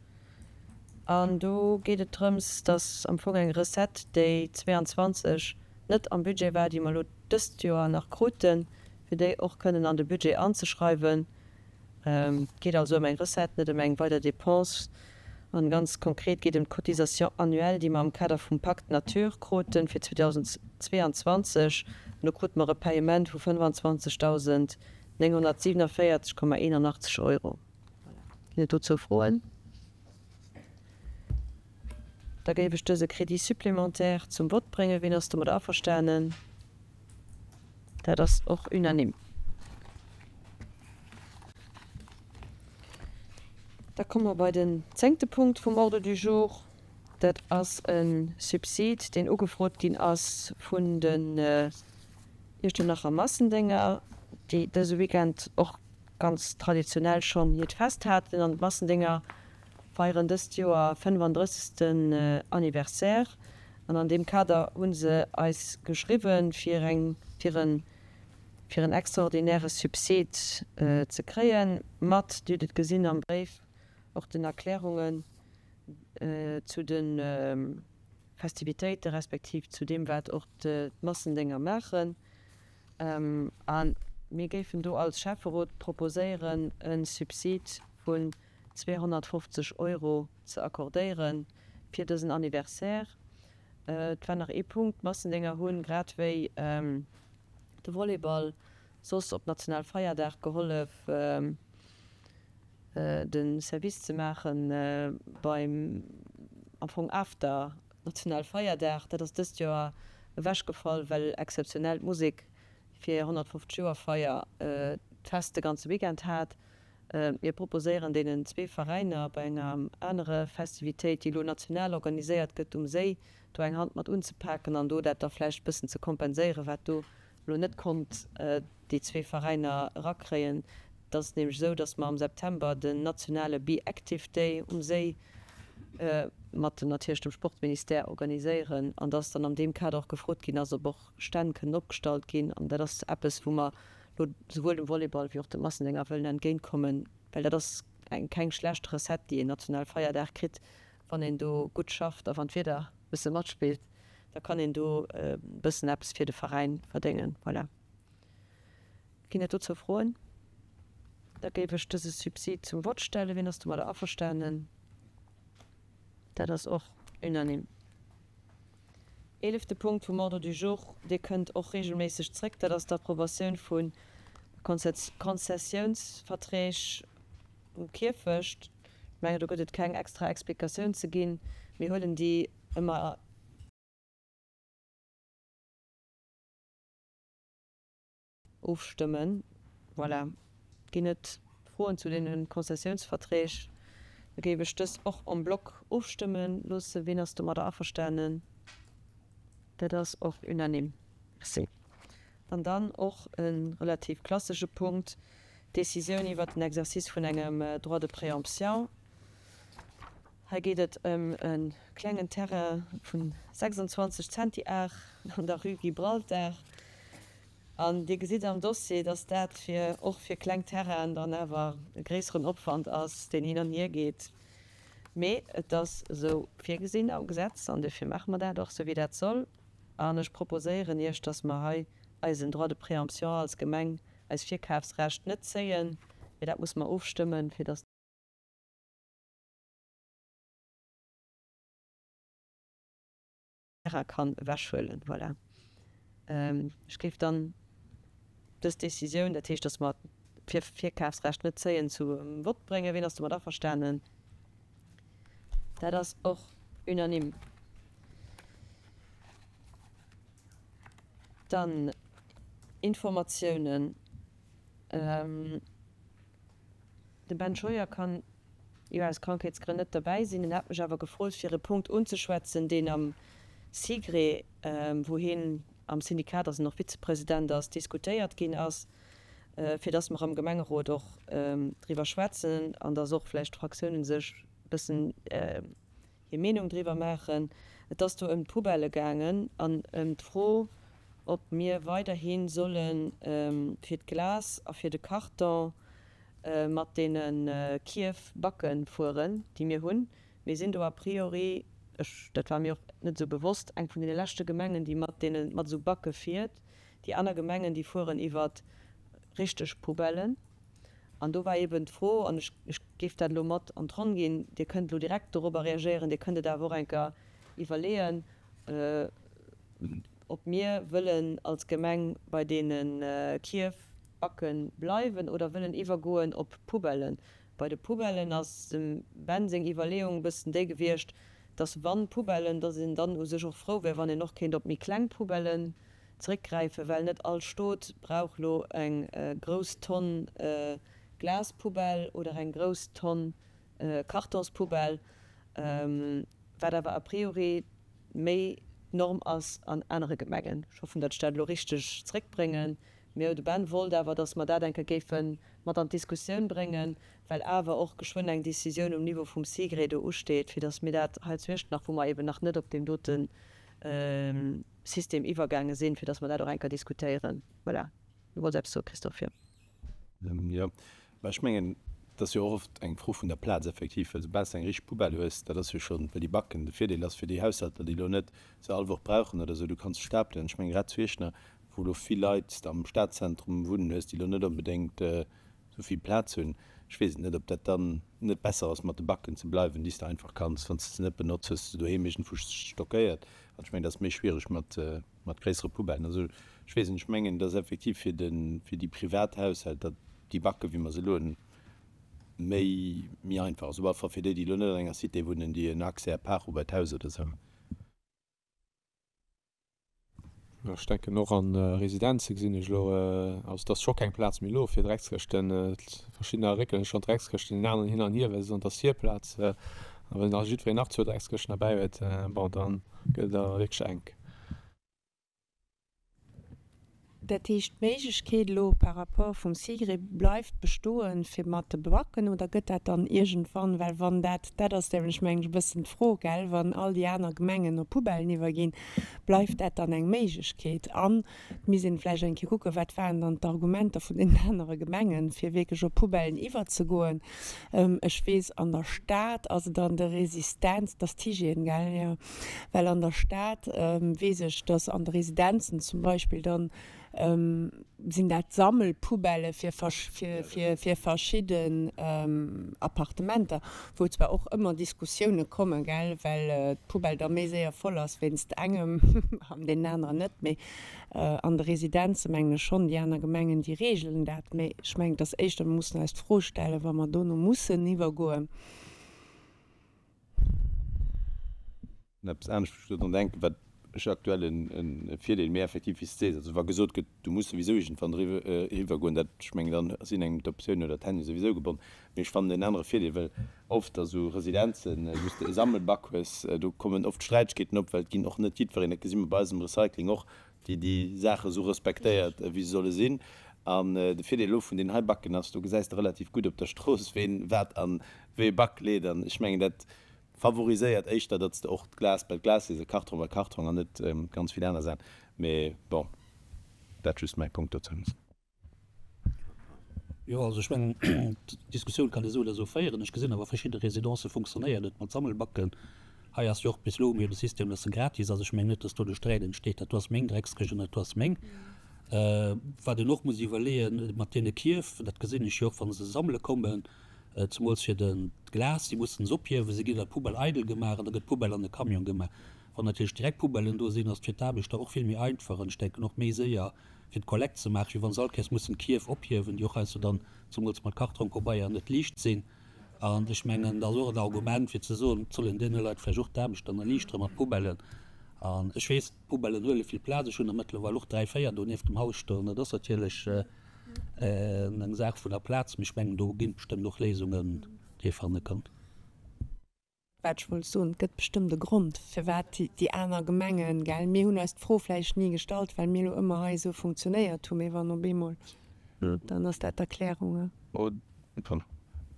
An do geet et drëms, dass am Fong eng Recette, déi 22 net am Budget war, déi mer elo dëst Joer nach kruten, fir déi och kënnen an de Budget anzeschreiwen. Et geet also ëm eng Recette, net ëm eng weider Dépense. An ganz konkret geet ëm d'Cotisation annuelle, déi mer am Kader vum Pacte Nature kruten fir 2022. An do krute mer e Paiement vu 25.947,81 Euro. Voilà. Ginn et dozou Froen? Da géif ech dëse Crédit supplémentaire zum Vott bréngen. Wien ass domat averstanen? Dat ass och unanime. Da komme mer bei den zéngte Punkt vum Ordre du jour. Dat ass e Subsid, deen ugefrot ginn ass vun den Iechternacher Massendénger, déi dëse Weekend och ganz traditionell schonn hiert Fest haten. An d'Massendénger feieren dëst Joer 35. Anniversaire an an deem Kader hu se eis geschriwwen, fir eng fir en fir en extraordinäre Subsid ze kréien, mat, Dir hutt et gesinn am Bréif, och den Erklärungen zu de Festivitéite respektiv zu deem, wat och d'Massendénger maachen. A mir géifen do als Schäfferot proposéieren, e Subsid vun 250 Euro ze accordéiere fir dësen Anniversaire. Et war nach ee Punkt, D'Massendénger hunn, grad wéi de Volleyball, soss op Nationalfeierdag gehollef, de Service ze maache beim, am Fong after Nationalfeierdag. Dat ass dëst Joer ewechgefall, well exzeptionell d'Musek fir 150 Joer Feier d'Fest de ganze Weekend hat. Mir proposéieren deenen zwee Veräiner bei enger anere Festivitéit, déi elo national organiséiert gëtt um Séi, do eng Hand mat unzepaken an do dat da vläicht e bëssen ze kompenséieren, wat do elo net konnt déi zwee Veräiner erakréien. Et ass nämlech esou, datt mer am September den nationale Be Active Day um Séi mat natierlech dem Sportministère organiséieren an datt dann an deem Kader och gefrot ginn ass, ob och Stänn kënnen opgestallt ginn. An dat ass eppes, wou mer elo souwuel dem Volleyball wéi och de Massendénger wëllen entgéintkommen, well dat ass eng keng schlecht Recette, déi een Nationalfeierdag kritt, wann een do gutt schafft a wann d'Wieder e bësse matspillt, da kann een do e bëssen eppes fir de Veräin verdéngen. Voilà. Ginn et dozou Froen? Da géif ech dëse Subsid zum Vott stellen. Wien ass domadder averstanen? Dat ass och unanime. Eelefte Punkt vum Ordre du jour, dee kënnt och regelméisseg zréck, dat ass d'Approbatioun vu Konzessiounsverträg um Kierfecht. Ech mengen, do gëtt et keng extra Explikatioun ze ginn. Mir huelen déi ëmmer. Ofstëmmen. Voilà. Ginn et Froen zu deene Konzessiounsverträg? Da géif ech dës och en bloc ofstëmme loossen. Wien ass domadder averstanen? Dat ass och unanime. Merci. An dann och e relativ klassesche Punkt, d'Décisioun iwwert den Exercice vun engem Droit de préemption. Hei geet et ëm e klengen Terrain vu 26 Zentiar an der Rue Gibraltar. An Dir gesitt am Dossier, dass dat fir och fir kleng Terrainen dann awer e gréisseren Opwand ass, deen hin an hier geet. Mee et ass esou virgesinn am Gesetz an duerfir maache mer dat och esou, wéi dat soll. An ech proposéieren Iech, dass mer hei eisen Droit de préemption als Gemeng, eist Virkafsrecht net zéien, mee dat musse mer ofstëmmen, fir dass. Terrain kann ewechhuelen. Voilà. Ech géif dann dës Décisioun, dat heescht, dass mer d'Virkafsrecht net zéien, zum Vott bréngen. Wien ass domat averstanen? Dat ass och unanime. Dann Informatiounen. De Ben Scheuer kann jo aus Krankheetsgrënn net derbäi sinn. En hat mech awer gefrot, fir e Punkt unzeschwätzen, deen am SIGRE, wou hien am Syndikat ass an och Vizepresident ass, diskutéiert ginn ass, fir dass mer am Gemengerot och driwwer schwätzen an dass och vläicht d'Fraktiounen sech e bëssen hir Meenung driwwer maachen. Et ass do ëm d'Poubellë gaangen an ëm d'Fro, ob mir weiderhi solle fir d'Glas a fir de Karton mat deene Kierf backe fueren, déi mir hunn. Mir sinn do a priori, ech, dat war mir och net esou bewosst, eng vun deene leschte Gemengen, déi mat deene, mat esou Backe fiert. Déi aner Gemengen, déi fueren iwwer richteg Poubellen. An do war eeben d'Fro, an ech, ech géif dat elo mat an d'Ronn ginn, Dir kënnt elo direkt dorobber reagéieren, Dir kënnt et awer och eng Kéier iwwerleeën, ob mir wëllen als Gemeng bei deene Kierf backe bleiwen oder wëllen iwwergoen op Poubellen. Bei de Poubellen ass dem Ben seng Iwwerleeung e bëssen déi gewiescht, dass wann Poubellen, dass een dann u sech och frou wär, wann een och kéint op méi kleng Poubellen Zréckgräifen, well net all Stot brauch lo eng grouss Tonn Glaspoubelle oder eng grouss Tonn Kartonspoubelle, wat awer a priori méi d'Norm ass an anere Gemengen. Ech hoffen, datt ech dat elo richteg zréckbréngen. Mee de Ben wollt awer, datt mer dat eng Kéier géife mat an d'Diskussioun bréngen, well awer och geschwënn eng Décisioun um Niveau vum SIGRE do usteet, fir datt mir dat hei zu Iechternach, wou mer eben nach net op deem dote System iwwergaange sinn, fir dass mer dat och eng Kéier diskutéieren. Voilà. Du wollts eppes soen, Christophe, jo? Jo, mä ech mengen, et ass jo och oft eng Fro vun der Plaz effektiv, well soubal s de eng richteg Poubelle hues, dat ass jo schonn, well déi Backen, de Virdeel ass fir déi Haushalter, déi elo net se all Woch brauchen oder esou, du kanns se stapelen. Ech mengen, grad zu Iechternach, wou elo vill Leit am Stadzentrum wunnen hues, déi elo net onbedéngt esou vill Plaz hunn, ech weess et net, ob dat dann net besser ass, mat de Backen ze bleiwen, déi s de einfach kanns, wann s de se net benotz, hues de se doheem iergendwou stockéiert. An ech mengen, dat ass méi schwiereg mat, mat gréissere Poubellen. Also ech weess net, ech mengen, dass effektiv fir de, fir déi privat Haushälter déi Backe wéi mer se elo hunn, méi, méi einfach ass. Op alle Fall fir déi, déi elo net an enger Cité wunnen, déi en Accès à part hu bei d'Haus oder esou. Ech denken och an Residenze gesinn ech elo, also et ass scho keng Plaz méi elo fir Dreckskëschten. Verschiddener réckelen schonn d'Dreckskëschten den aneren hin an hier, well se soen, et ass hir Plaz. A wann nach jiddwereen nach zwou Dreckskëschten derbäi huet, bon, da gëtt et awer wierklech enk. Dat heescht, d'Méiglechkeet elo par rapport vum SIGRE bleift bestoen, fir mat de Backen, oder gëtt dat dann iergendwann, well wann dat, dat ass nämlech mengen ech e bëssen d'Fro, gell, wann all déi aner Gemengen op Poubellen iwwerginn, bleift dat dann eng Méiglechkeet? An et misst een vläicht eng Kéier kucken, wat waren dann d'Argumenter vun deenen anere Gemengen, fir wierklech op Poubellen iwwerzegoen. Ech weess, an der Stad ass et an de Resistenz, dat ass d'Hygiène, gell, jo. Well an der Stad weess ech, dass an de Residenzen zum Beispill dann sinn dat Sammelpoubellë fir fir verschidden Appartementer, wou zwar och ëmmer Diskussioune kommen, gell, well d'Poubelle da méi séier voll ass wéinst engem an deenen aneren net. Mee an de Residenze mengen ech schonn, déi aner Gemengen, déi reegelen dat. Mee ech mengen, et ass éischter, mir mussen eis d'Fro stellen, wa mer dono mussen iwwergoen. Eppes anescht, wou ech elo drun denken, wat ech aktuell e Virdeel, mee effektiv, wéi s de sees, also wa gesot gëtt, du muss souwisou iergendwann eriwwer goen, dat, ech mengen, dann sinn engem d'Optiounen oder d'Hänn jo souwisou gebonn. Mee ech fannen en anere Virdeel, well oft a sou Residenzen, wou s de e Sammelback hues, do kommen oft Sträitegkeeten op, well et ginn och net jiddwereen, dat gesi mer bei eisem Recycling och. Déi déi Saache sou respektéiert, wéi se solle sinn. An de Virdeel elo vun deenen hei Backen ass, do gesäis de relativ gutt op der Strooss, ween wat an wéi e Back leet. An ech mengen, dat favoriséiert éischter, datt s de och d'Glas bei d'Glas lees a Kartrong bei Kartrong an net ganz vill aner Saachen. Mee bon, dat just mäi Punkt dozou. Jo, also ech mengen, d'Diskussioun kann ee esou oder esou féieren. Ech gesinn awer, verschidde Residencë funktionéiert et mat Sammelbacken. Hei ass jo och bis elo hu mir jo de System, dass se gratis ass. Ech mengen net, dass do de Sträit entsteet, dat do ass meng Dreckskëscht an dat do ass meng. Wat een och muss iwwerleeën mat deene Kierf, dat gesinn ech jo och, wa se sammele kommen, zemools fir de d'Glas, si mussen se ophiewen, se ginn an d'Poubelle eidel gemaach an da gëtt d'Poubelle an de Camion gemaach. Wann natierlech direkt Poubellen do sinn, ass et fir d'Aarbechter och vill méi einfach an ech denken och méi séier, fir d'Kollekt ze maachen, wéi wa se all Kéiers mussen d'Kierf ophiewen, déi och heiansdo dann, zemools mat Kartrongpabeier, net liicht sinn. An ech mengen, dat ass och en Argument, fir ze soen, et soll een deene Leit vläicht och d'Aarbecht dann erliichteren mat Poubellen. An ech weess, d'Poubellen huele vill Plaz. Ech hunn der mëttlerweil och dräi, véier do nieft dem Haus stoen. Dat ass natierlech eng Saach vun der Plaz, mee ech mengen, do ginn et bestëmmt och Léisungen, déi ee fanne kann. Wat ech wollt soen, et gëtt bestëmmt e Grond, firwat déi aner Gemengen, gell, mir hunn eis d'Fro vläicht ni gestallt, well mir elo ëmmer hei esou funktionéiert hunn, mee wann op eemol, dann ass dat d'Erklärung.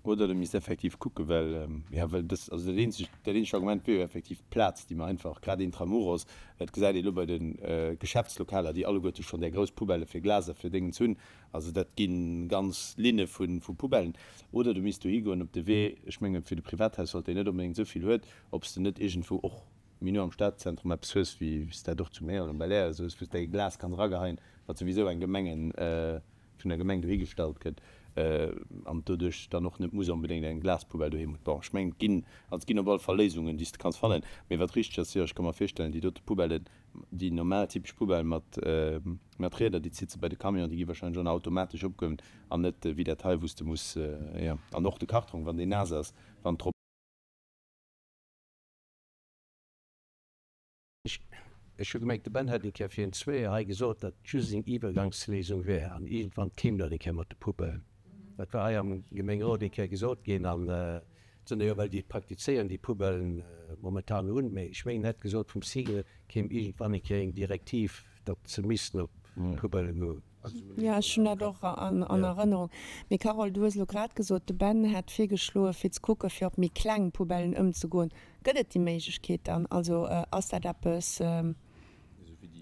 Oder der misst effektiv kucken, well, jo, well dës, also dat eenzegt, dat eenzegt Argument wier jo effektiv d'Plaz, déi mer einfach, grad intramuros, dat gesäit ee elo bei de Geschäftslokaler, déi alleguerte schonn där grouss Poubellë fir Glas a fir Déngens hunn, Also dat gi ganz Linne vu Poubellen. Oder du misst dohi goen op de Wee, ech menge fir de Privathaushalt, deen net onbedéngt esou vill huet, ob s de net iergendwou och méi no am Stadzentrum eppes hues, wéi s dat och zu Mérel um Belair esou hues, wou s de däi Glas kanns erageheien, wat souwisou eng Gemengen, vun der Gemeng dohi gestallt gëtt an doduerch dann och net muss onbedéngt eng Glaspoubelle doheem hunn. Bon, ech mengen, et ginn, also et ginn op alle Fall Léisungen, déi s de kanns fannen. Mee wat richteg ass, jo, ech ka mer virstellen, déi dote Poubellen, Déi normal typesch Poubelle mat mat Rieder, déi zitt se bei de Camion, déi gi wahrscheinlech och nach automatesch opgehuewen an net wéi dat hei, wou s de muss, jo. An och de Kartrong, wann deen naass ass, wann drop. Ech hu gemengt, de Ben hätt eng Kéier virun zwéi Joer hei gesot, datt et just eng Iwwergangsléisung wär an iergendwann kéim dat eng Kéier mat de Poubellen. Dat war hei am Gemengerot eng Kéier gesot ginn an et sinn der jo well, déi et praktizéieren, déi Poubellen momentan hunn. Mee ech mengen, en hätt gesot, vum SIGEL kéim iergendwann eng Kéier eng Direktiv, datt se missten op Poubelle goen. Jo, ech hunn dat och an Erënnerung. Mee Carole, du hues elo grad gesot, de Ben hätt virgeschloe fir ze kucke fir op méi kleng Poubellen ëmzegoen. Gëtt et déi Méiglechkeet dann? Also ass dat eppes,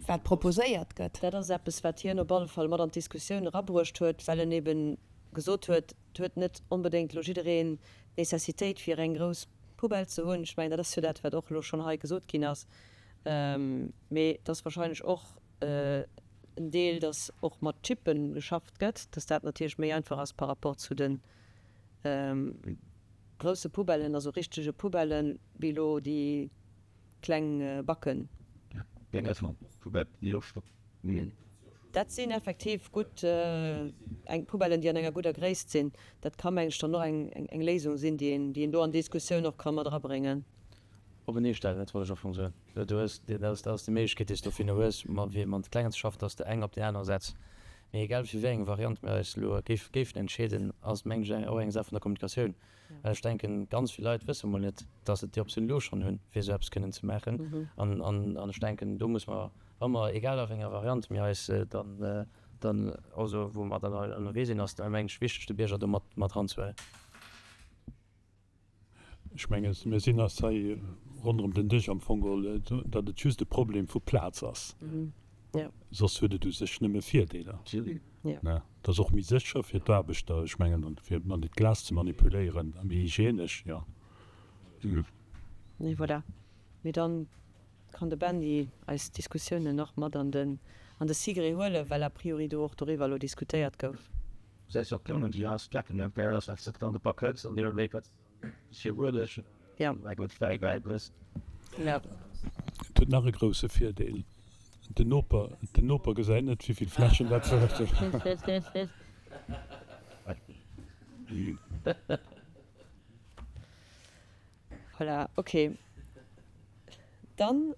wat proposéiert gëtt? Dat ass eppes, wat hien op alle Fall mat an d'Diskussioun erabruecht huet, well en ebe gesot huet, et huet net onbedéngt elo jiddereen d'Nécessitéit fir eng grouss Poubelle ze hunn. Ech mengen, dat ass jo dat, wat och elo schonn hei gesot ginn ass. Mee et ass wahrscheinlech och en Deel, datt och mat Chippe geschafft gëtt, datt dat natierlech méi einfach ass par rapport zu de grousse Poubellen, also richtege Poubellen, wéi elo déi kleng Backen. Dat sinn effektiv gutt eng Poubellen, déi an enger gudder Gréisst sinn. Dat ka meng ech dann och eng Léisung sinn, déi een do an d'Diskussioun och ka mat erabréngen. Openee stellen, dat wollt ech am Fong soen. Du hues, dat ass déi Méiglechkeet, déi s du dovunner hues, ma fir mat Klengen ze schaffen, dass de eng op déi aner setz. Mee egal fir wéi eng Variant mir eis elo géifen entscheeden, ass mengen ech och eng Saach vun der Kommunikatioun. Well ech denken, ganz vill Leit wësse mol net, dass se déi Optioun elo schonn hunn, fir esou eppes kënnen ze maachen. An ech denken, do muss mer, wa mer, egal a wéi enger Variant mir eis dann, dann, also wou mer dann ënnerwee sinn, ass et, mengen ech, wichteg, de Bierger do mat, mat eranzehuelen. Ech mengen, mir sinn eis hei ronderëm den Dësch am Fong geholl, datt et just e Problem vu Plaz ass. Soss huet et u sech nëmme Virdeeler. Et ass och méi sécher fir d'Aarbechter, ech mengen, fir mat dat Glas ze manipuléieren, a méi hygienesch, jo. Nee, voilà. Mee dann kann de Ben déi eis Diskussiounen nach mat an den an de SIGRE huelen, well a priori do och doriwwer elo diskutéiert gouf. Et huet nach e grousse Virdeel, den Noper, den Noper gesäit net wéivill Fläschen dat sinn. Voilà, ok. Dann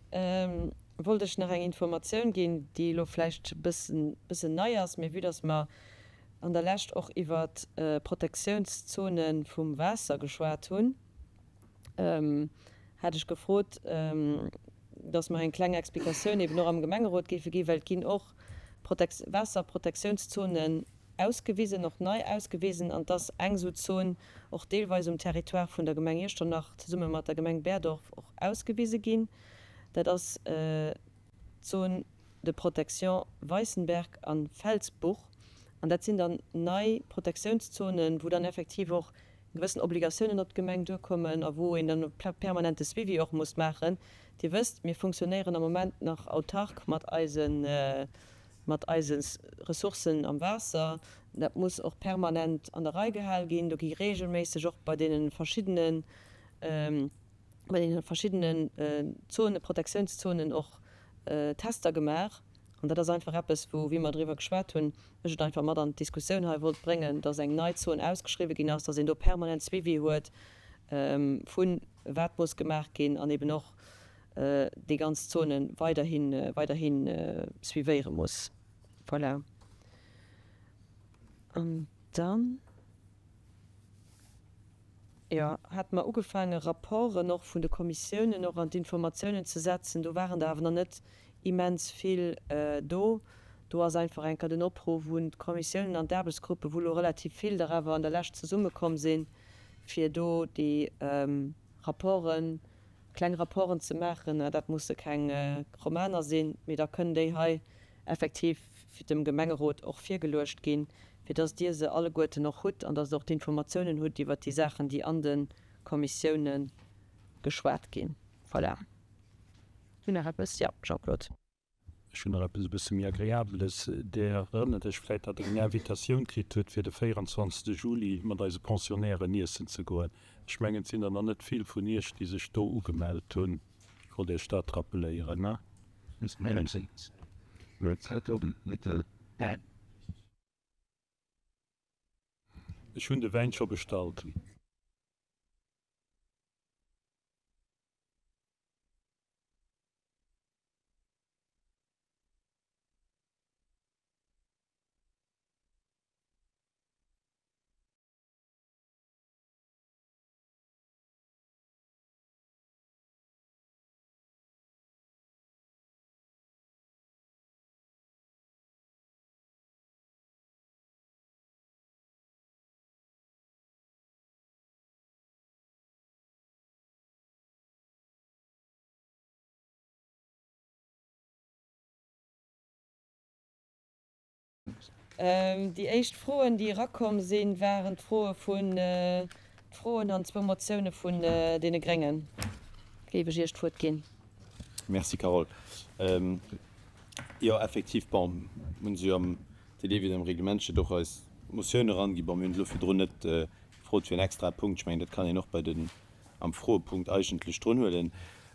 wollt ech nach eng Informatioun ginn, déi elo vläicht e bëssen nei ass, mee vue dass mer an der Lescht och iwwer Protektiounszone vum Waasser geschwat hunn, hat ech gefrot. dass mer eng kleng Explikatioun eben och am Gemengerot géife ginn, well et ginn och Waasserprotektiounszonen ausgewisen, och nei ausgewisen, an dass eng esou Zon och deelweis um Territoire vun der Gemeng Iechternach zesumme mat der Gemeng Berdorf och ausgewise ginn. Dat ass d'Zone de protection Weissenberg a Felsbuch. An dat sinn dann nei Protektiounszonen, wou dann effektiv och gewëssen Obligatiounen op d'Gemeng duerkommen a wou een dann e permanente Suivi och muss maachen. Dir wësst, mir funktionéieren am Moment nach autark mat eise mat eise Ressourcen am Waasser. Dat muss och permanent an der Rei gehal ginn. Do gi regelméisseg och bei deene verschiddene bei deene verschiddenen Zonen, Protektiounszonen och Tester gemaach. An dat ass einfach eppes, wou, wéi mer driwwer geschwat hunn, ech et einfach mat an d'Diskussioun hei wollt bréngen, dass eng nei Zon ausgeschriwwen ginn ass, dass een do permanent Suivi huet vu wat muss gemaach ginn an eben och déi ganz Zone weiderhi weiderhi suivéiere muss. Voilà. An dann, jo, hate mer ugefaange Rapporten och vun de Kommissiounen och an d'Informatiounen ze setzen. Do waren der awer nach net immens vill do. Do ass einfach eng Kéier den Opruff un d'Kommissiounen an d'Aarbechtsgruppen, wou elo relativ vill der awer an der Lescht zesummekomm sinn, fir do déi Rapporten, kleng Rapporten ze maachen. Dat musse keng Romaner sinn, mee da kënnen déi hei effektiv dem Gemengerot och virgeluecht ginn, fir dass Dir se alleguerten och hutt an dass Der och d'Informatiounen hutt iwwert déi Saachen, déi an de Kommissioune geschwat ginn. Voilà. Du nach eppes? Jo, Jean-Claude. Ech hunn nach eppes e bësse méi Agreabeles. Dir erënnert Iech vläicht, datt Der eng Invitatioun kritt hutt, fir de 24. Juli mat eise Pensionnairen iessen ze goen. Ech mengen, et sinn der nach net vill vun Iech, déi sech do ugemellt hunn. Ech wollt Iech dat rappeléieren. Ech hunn de Wäin scho bestallt. Déi éischt Froen, déi erakomm sinn, waren d'Froe vun, d'Froen an zwou Motioune vun deene Gréngen. Géif ech Iech d'Wuert ginn. Merci, Carole. Jo, effektiv, bon, hunn se jo am Délai, wéi et am Reglement steet, och eis Motioun eranginn. Bon, mir hunn et elo virdrun net gefrot fir en extrae Punkt. Ech mengen, dat kann een och bei den, am Froepunkt eigentlech drun huelen.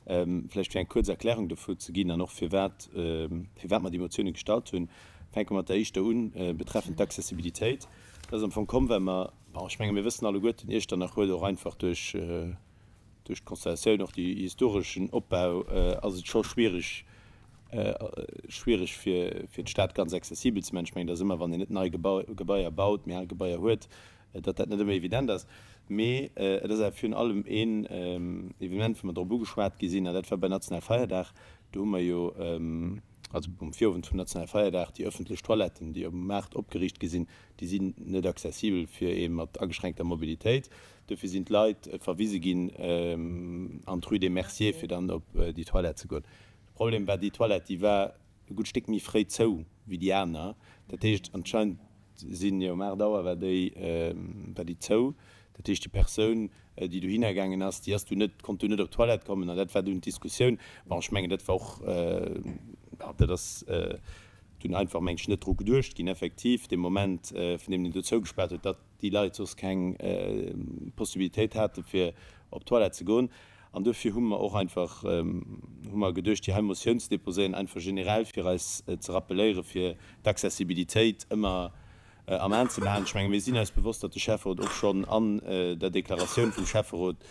Vläicht fir eng kuerz Erklärung dovou ze ginn an och firwat, firwat mer déi Motioune gestallt hunn. Fänke mer mat der éischter un, betreffend d'Accessibilitéit. Dat ass am Fong komm, well mer, bon, ech menge mir wëssen alleguerten, Iechternach huet och einfach duerch, duerch d'Konstellatioun, och déi historeschen Opbau, ass et scho schwierig, schwierig fir, fir d'Stad ganz accessibel ze maachen. Ech mengen, dat ass ëmmer, wann een net nei Gebaier baut, mee al Gebaier huet, datt dat net ëmmer evident ass. Mee et ass awer virun allem een Evenement, wou mer drop ugeschwat gi sinn, an dat war bei Nationalfeierdag. Do hu mer jo, also um Virowend vum Nationalfeierdag, déi ëffentlech Toiletten, déi um Maart opgeriicht gi sinn, déi sinn net accessibel fir ee mat ageschränkter Mobilitéit. Dofir sinn d'Leit verwise ginn an d'Rue des Merciers, fir dann op déi Toilette ze goen. De Problem war, déi Toilette, déi war e gutt Stéck méi fréi zou wéi déi aner. Dat heescht, anscheinend sinn, jo, um 8 Auer war déi, war déi zou. Dat heescht, déi Persoun, déi dohinner gaangen ass, déi ass dunn net, konnt dunn net op d'Toilette kommen. An dat war dunn d'Diskussioun. Bon, ech mengen, dat war och, jo, dat ass dunn einfach, meng ech, net dru geduecht ginn, effektiv, dee Moment, vun deem een do zougespaart huet, datt déi Leit soss keng Possibilitéit haten, fir op d'Toilette ze goen. An duerfir hu mer och einfach, hu mer geduecht, déi hei Motioun ze déposéieren, einfach generell, fir eis ze rappeléieren, fir d'Accessibilitéit ëmmer am Aen ze behalen. Ech menge mir sinn eis bewosst, datt de Schäfferot och schonn an der Deklaratioun vum Schäfferot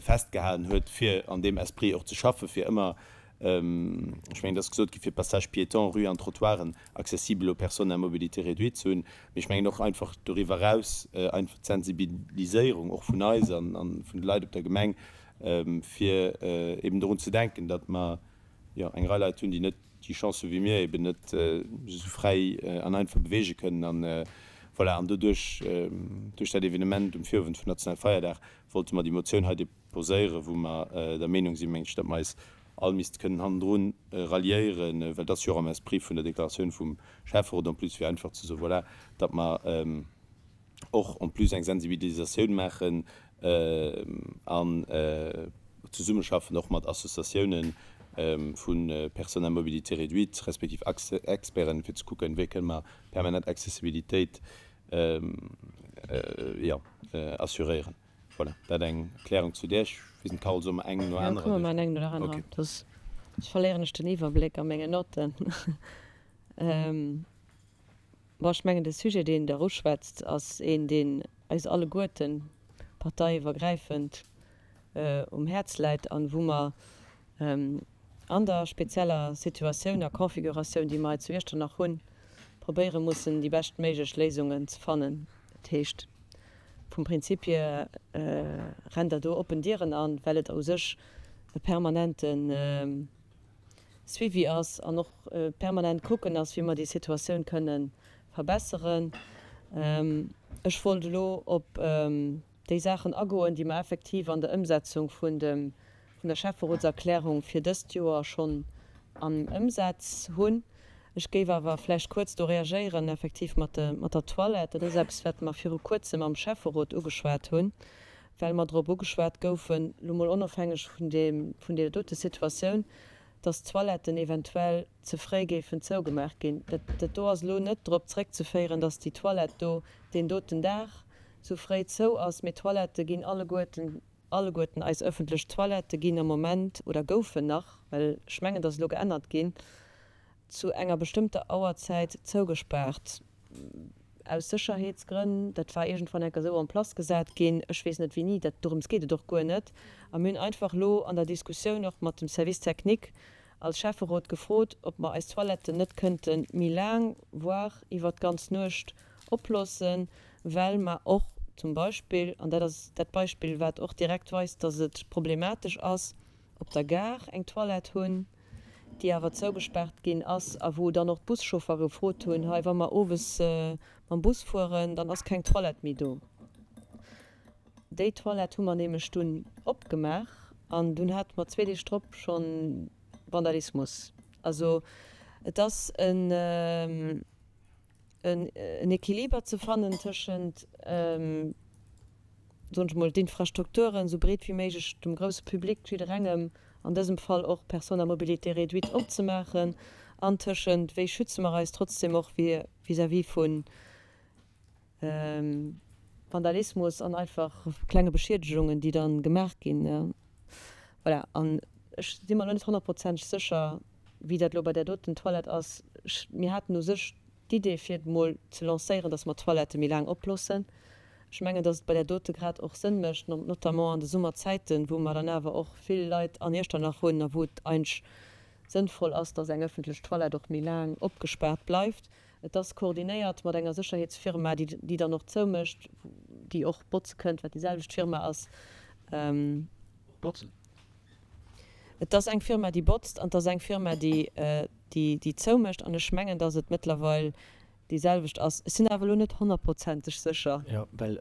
festgehalen huet, fir an deem Esprit och ze schaffen, fir ëmmer, ech mengen, et ass gesot gi fir Passages piétons, Rues an Trottoiren accessibles aux personnes à mobilité réduite ze hunn, mee ech mengen och einfach doriwwer eraus einfach d'Sensibiliséierung och vun eis an vun de Leit op der Gemeng, fir eben dorun ze denken, datt mer. Jo, eng Rei Leit hunn, déi net déi Chance hu wéi mir, eben net esou fräi an einfach beweege kënnen. An voilà, an doduerch, duerch dat Evenement um Virowend vum nationale Feierdag, wollte mer déi Motioun hei deposéieren, wou mer der Meenung sinn, meng ech, datt mer eis all misste kënnen hannendrun ralliéieren, well dat ass jo och am Esprit vun der Deklaratioun vum Schäfferot en plus, fir einfach ze soen, voilà, datt mer, och en plus eng Sensibilisatioun maachen an zesummeschaffen och mat Associatiounen vu Personnes à mobilité réduite respektiv Experten, fir ze kucken, wéi kënne mer permanent Accessibilitéit jo assuréieren. Voilà, dat eng Erklärung zu där. Ech weess net, Carole, solle mer eng no anerer duerch? Jo, komme mer eng no der anerer, soss verléieren ech den Iwwerbléck a mengen Notten. Bon, ech mengen, de Sujet, deen Der uschwätzt, ass een, deen eis alleguerten, parteiiwwergräifend, um Häerz läit an wou mer an der spezieller Situatioun a Configuratioun, déi mer hei zu Iechternach hunn, probéiere mussen, déi beschtméiglech Léisungen ze fannen. Dat heescht, vum Prinzip hier rennt Der do oppen Dieren an, well et u sech e permanenten Suivi ass an och permanent kucken ass, wéi mer déi Situatioun kënne verbesseren. Ech wollt elo op déi Saachen agoen, déi mer effektiv an der Ëmsetzung vun dem, vun der Schäfferotserklärung fir dëst Joer schonn am Ëmsaz hunn. Ech géif awer vläicht kuerz do reagéieren, effektiv mat de, mat der Toilette. Dat ass eppes, wat mer viru Kuerzem am Schäfferot ugeschwat hunn, well mer drop ugeschwat goufen, elo mol onofhängeg vun deem, vun deer dote Situatioun, dass d'Toiletten eventuell ze fréi géifen zougemaach ginn. Dat, dat do ass elo net drop zréckzeféieren, dass déi Toilette do deen doten Dag sou fréi zou ass, mee d'Toilettë ginn alleguerten, alleguerten eis ëffentlech Toilettë ginn am Moment, oder goufen nach, well ech mengen, dat ass elo geännert ginn, zu enger bestëmmter Auerzäit zougespaart, aus Sécherheetsgrënn. Dat war iergendwann enker esou en place gesat ginn, ech weess net wéini, dat, dorëms geet et och guer net. A mir hunn einfach elo an der Diskussioun och mat dem Service technique als Schäfferot gefrot, ob mer eis Toiletten net kënnte méi laang, voire iwwert d'ganz Nuecht oploossen, well mer och zum Beispill, an dat ass dat Beispill, wat och direkt weist, dass et problematesch ass, op der Gare eng Toilette hunn, déi awer zougespaart ginn ass a wou dann och d'Buschauffere gefrot hunn, hei wa mer owes mam Bus fueren, dann ass keng Toilette méi do. Déi Toilette hu mer nämlech dunn opgemaach an dunn hate mer zwee Deeg drop scho Vandalismus. Also et ass en en Equiliber ze fannen tëschent, soen ech mol, d'Infrastrukturen esou breet wéi méiglech dem grousse Public, jidderengem, an dësem Fall och Personnes à mobilité réduite, opzemaachen, an tëschent, wéi schütze mer eis trotzdem och vis-à-vis vu Vandalismus an einfach klenge Beschiedegungen, déi dann gemaach ginn. Voilà, an ech si mer elo net honnertprozenteg sécher, wéi dat elo bei där doten Toilette ass. Ech, mir haten u sech d'Idee fir et emol ze lancéieren, dass mer d'Toilettë méi laang oploossen. Ech mengen, dass et bei där dote grad och Sënn mécht, notamment an de Summerzäiten, wou mer dann awer och vill Leit an Iechternach hunn a wou et eigentlech sënnvoll ass, dass eng ëffentlech Toilette och méi laang opgespaart bleift. Et ass koordinéiert mat enger Sécherheetsfirma, déi déi dann och zoumécht, déi och botze kënnt, wat déi selwecht Firma ass. Botzen? Et ass eng Firma, déi botzt an et ass eng Firma, déi déi zoumécht. An ech mengen, datt et mëttlerweil déi selwecht ass. Ech sinn awer elo net honnertprozenteg sécher. Jo, well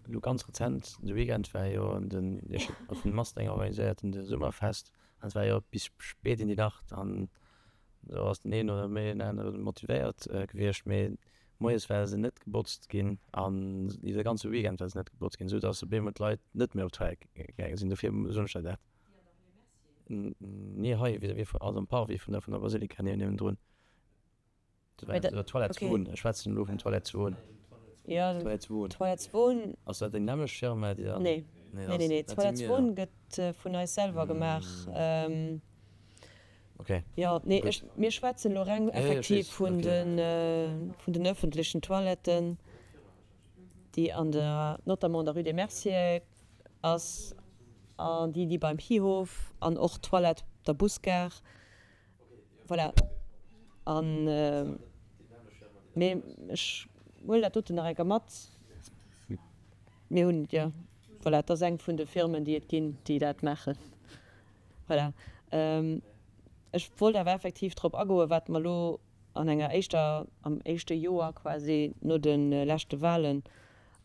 elo ganz rezent, de Weekend war jo den vun Masteng organiséierten de Summerfest an et war jo bis spéit in die Nacht an do ass den een oder méi en anere motivéiert gewiescht, mee moies war se net gebotzt ginn an iwwer de ganze Weekend war se net gebotzt ginn, esou datt op eemol d'Leit net méi op d'Toilette gaange sinn. Dofir soen ech der dat. Nee, hei vis-à-vis vun, also am Parvis vun der vun der Basilika niewendrun. Toilette zu Wohn, ech schwätzen elo vun Toilette zu Wohn. Jo, Toilette zu Wohn. Toilette zu Wohn. Ass dat déi nämmlecht Firma, déi dann. Nee, nee, nee, nee. Toilette zu Wohn gëtt vun eis selwer gemaach. Ok. Jo, nee, ech, mir schwätzen elo reng effektiv vun den, vun den öffentlichen Toiletten, déi an der, notamment an der Rue des Merciers ass, an déi, déi beim Hihof an och d'Toilette op der Busgare. Voilà. An, mee ech huelen dat doten nach eng Kéier mat. Mir hunn, jo, voilà, et ass eng vun de Firmen, déi et ginn, déi dat maachen. Voilà. Ech wollt awer effektiv drop agoen, wat mer elo an enger éischter, am éischte Joer quasi no de leschte Wahlen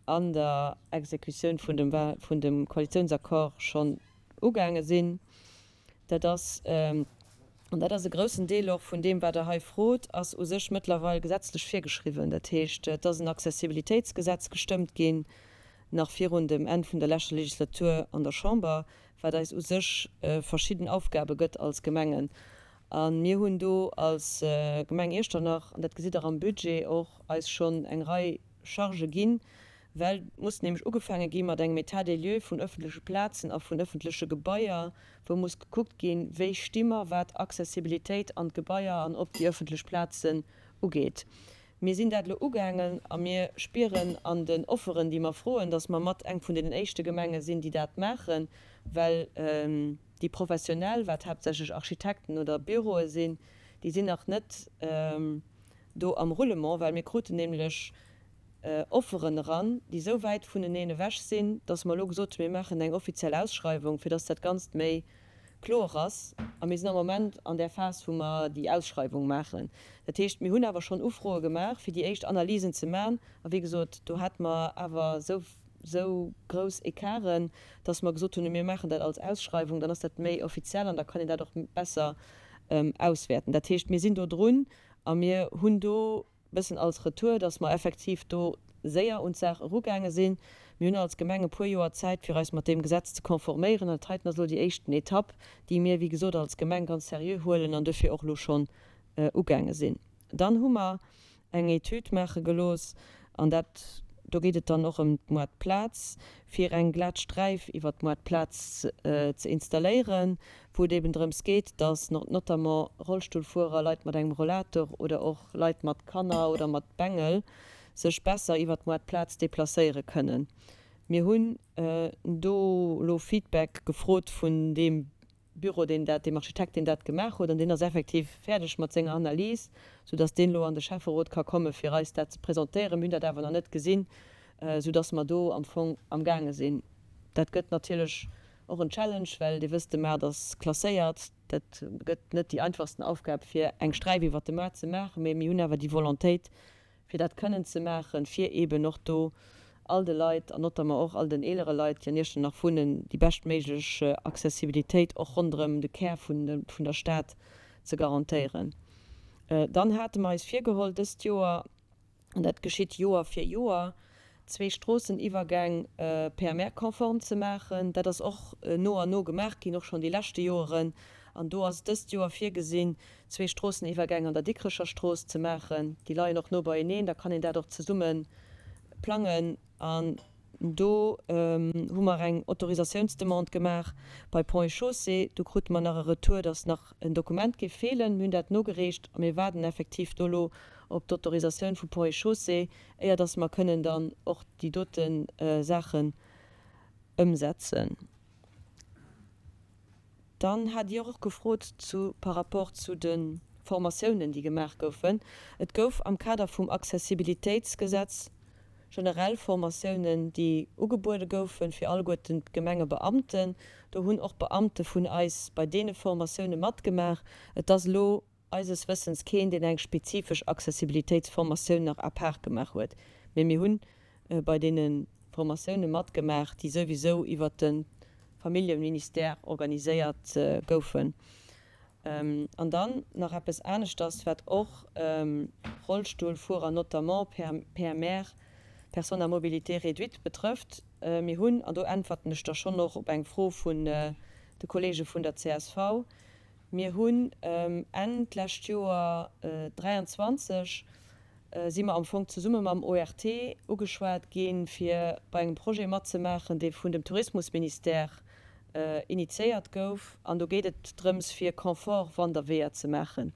an der Exekutioun vun dem, vun dem Koalitiounsaccord schonn ugaange sinn. Dat ass, an dat ass e groussen Deel och vun deem, wat Der hei frot, ass u sech mëttlerweil gesetzlech virgeschriwwen. Dat heescht, et ass en Accessibilitéitsgesetz gestëmmt ginn, nach virun dem Enn vun der leschter Legislatur an der Chamber, wat eis u sech verschidden Aufgabe gëtt als Gemengen. A mir hunn do als Gemeng Iechternach, an dat gesitt Der am Budget och, eis schonn eng Rei Chargë ginn, well et muss nämlech ugefaange gi mat engem État des lieux vun öffentleche Plazen a vun öffentleche Gebaier, wou muss gekuckt ginn, wéi sti mer, wat Accessibilitéit an d'Gebaier an op déi öffentlech Plazen ugeet. Mir sinn dat elo ugaangen a mir spieren an den Offeren, déi mer froen, dass mer mat eng vun deenen éischte Gemenge sinn, déi dat maachen, well déi Professionell, wat haaptsächlech Architekten oder Büroe sinn, déi sinn nach net do am Roulement, well mir kruten nämlech Offeren eran, déi esou wäit vuneneen ewech sinn, dass mer elo gesot hunn, mir maachen eng offiziell Ausschreiwung, fir dass dat Ganzt méi kloer ass. A mir sinn am Moment an där Phas, wou mer déi Ausschreiwung maachen. Dat heescht, mir hunn awer schonn Ufroe gemaach, fir déi éischt Analysen ze maachen. A wéi gesot, do hate mer awer esou, esou grouss Ecarten, dass mer gesot hunn, mir maachen dat als Ausschreiwung, dann ass dat méi offiziell an da kann een dat och besser auswäerten. Dat heescht, mir sinn do drun a mir hunn do bëssen als Retour, dass mer effektiv do séier un d'Saach erugaange sinn. Mir hunn als Gemeng e puer Joer Zäit, fir eis mat deem Gesetz ze konforméieren. An dat heiten ass elo déi éischten Etapp, déi mir, wéi gesot, als Gemeng ganz seriö huelen an duerfir och elo schonn ugaange sinn. Dann hu mer eng Etüd maache gelooss, an dat, do geet et dann och ëm d'Moartplaz, fir eng glat Sträif iwwert d'Moartplaz ze installéieren, wou et eben drëms geet, dass notamment Rollstullfuerer, Leit mat engem Rollator oder och Leit mat Kanner oder mat Bengel sech besser iwwert d'Moartplaz deplacéiere kënnen. Mir hunn do elo Feedback gefrot vun deem Büro, deen dat, deem Architekt, deen dat gemaach huet, an deen ass effektiv fäerdeg mat senger Analys, soudass deen elo an de Schäfferot ka komme fir eis dat ze presentéieren. Mir hunn dat awer nach net gesinn, soudass mer do am Fong amgaange sinn. Dat gëtt natierlech och en Challenge, well Dir wësst, de Maart ass klasséiert. Dat gëtt net déi einfachsten Aufgab, fir eng Sträif iwwert de Maart ze maachen, mee mir hunn awer déi Volontéit, fir dat kënnen ze maachen, fir eeben och do all de Leit, an notamment och all den eelere Leit, déi an Iechternach wunnen, déi beschtméiglech Accessibilitéit och ronderëm de Kär vun der Stad ze garantéieren. Dann hate mer eis virgeholl, dëst Joer, an dat geschitt Joer fir Joer, zwee Stroosseniwwergäng PMR-konform ze maachen. Dat ass och no an no gemaach ginn, och schonn déi leschte Joeren. An do ass dëst Joer virgesinn, zwee Stroossen'iwwergäng an der Dikrecher Strooss ze maachen. Déi leien och no beieneen, da kann een dat och zesumme plangen. An do hu mer eng Autorisatiounsdemande gemaach bei Ponts et Chaussées. Do krute mer nach e Retour, dass nach en Dokument géif feelen. Mir hunn dat nogereecht a mir waarden effektiv do elo op d'Autorisatioun vu Ponts et Chaussées, éier dass mer kënnen dann och déi dote Saachen ëmsetzen. Dann hat Dir och gefrot zu par rapport zu de Formatiounen, déi gemaach goufen. Et gouf am Kader vum Accessibilitéitsgesetz generell Formatiounen, déi ugebuede goufe fir alleguerten d'Gemengebeamten. Do hunn och Beamte vun eis bei deene Formatioune matgemaach. Et ass elo eises Wëssens keen, deen eng spezifesch Accessibilitéitsformatioun nach à part gemaach huet, mee mir hunn bei deene Formatioune matgemaach, déi souwisou iwwert de Familljeministère organiséiert goufen. An dann nach eppes aneschters, wat och Rollstullfuerer, notamment PMR, Personnes à mobilité réduite, betrëfft. Mir hunn, an do äntwerten ech da schonn och op eng Fro vun de Kollege vun der csv, Mir hunn Enn d'lescht Joer 23 si mer am Fong zesumme mam ORT ugeschwat ginn, fir bei engem Projet matzemaachen, dee vun dem Tourismusministère initiéiert gouf. An do geet et drëms, fir Confort-Wanderweeër ze maachen.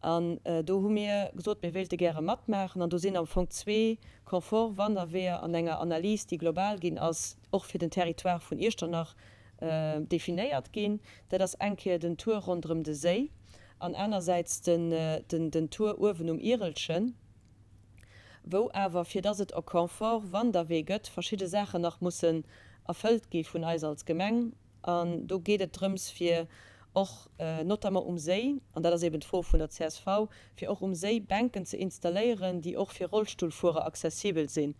An do hu mir gesot, mir wéilte gäre matmaachen. An do sinn am Fong zwee Confort-Wanderweeër an enger Analys, déi global ginn ass, och fir den Territoire vun Iechternach definéiert ginn. Dat ass eng Kéier den Tour ronderëm de Séi an anersäits den Tour uewen um Ierelchen, wou awer, fir dass et e Confort-Wanderwee gëtt, verschidde Saachen nach mussen erfëllt gi vun eis als Gemeng. An do geet et drëms, fir. och notamment um Séi, an dat ass eben d'Fro vun der csv, fir och um Séi Bänken ze installéieren, déi och fir Rollstullfuerer accessibel sinn.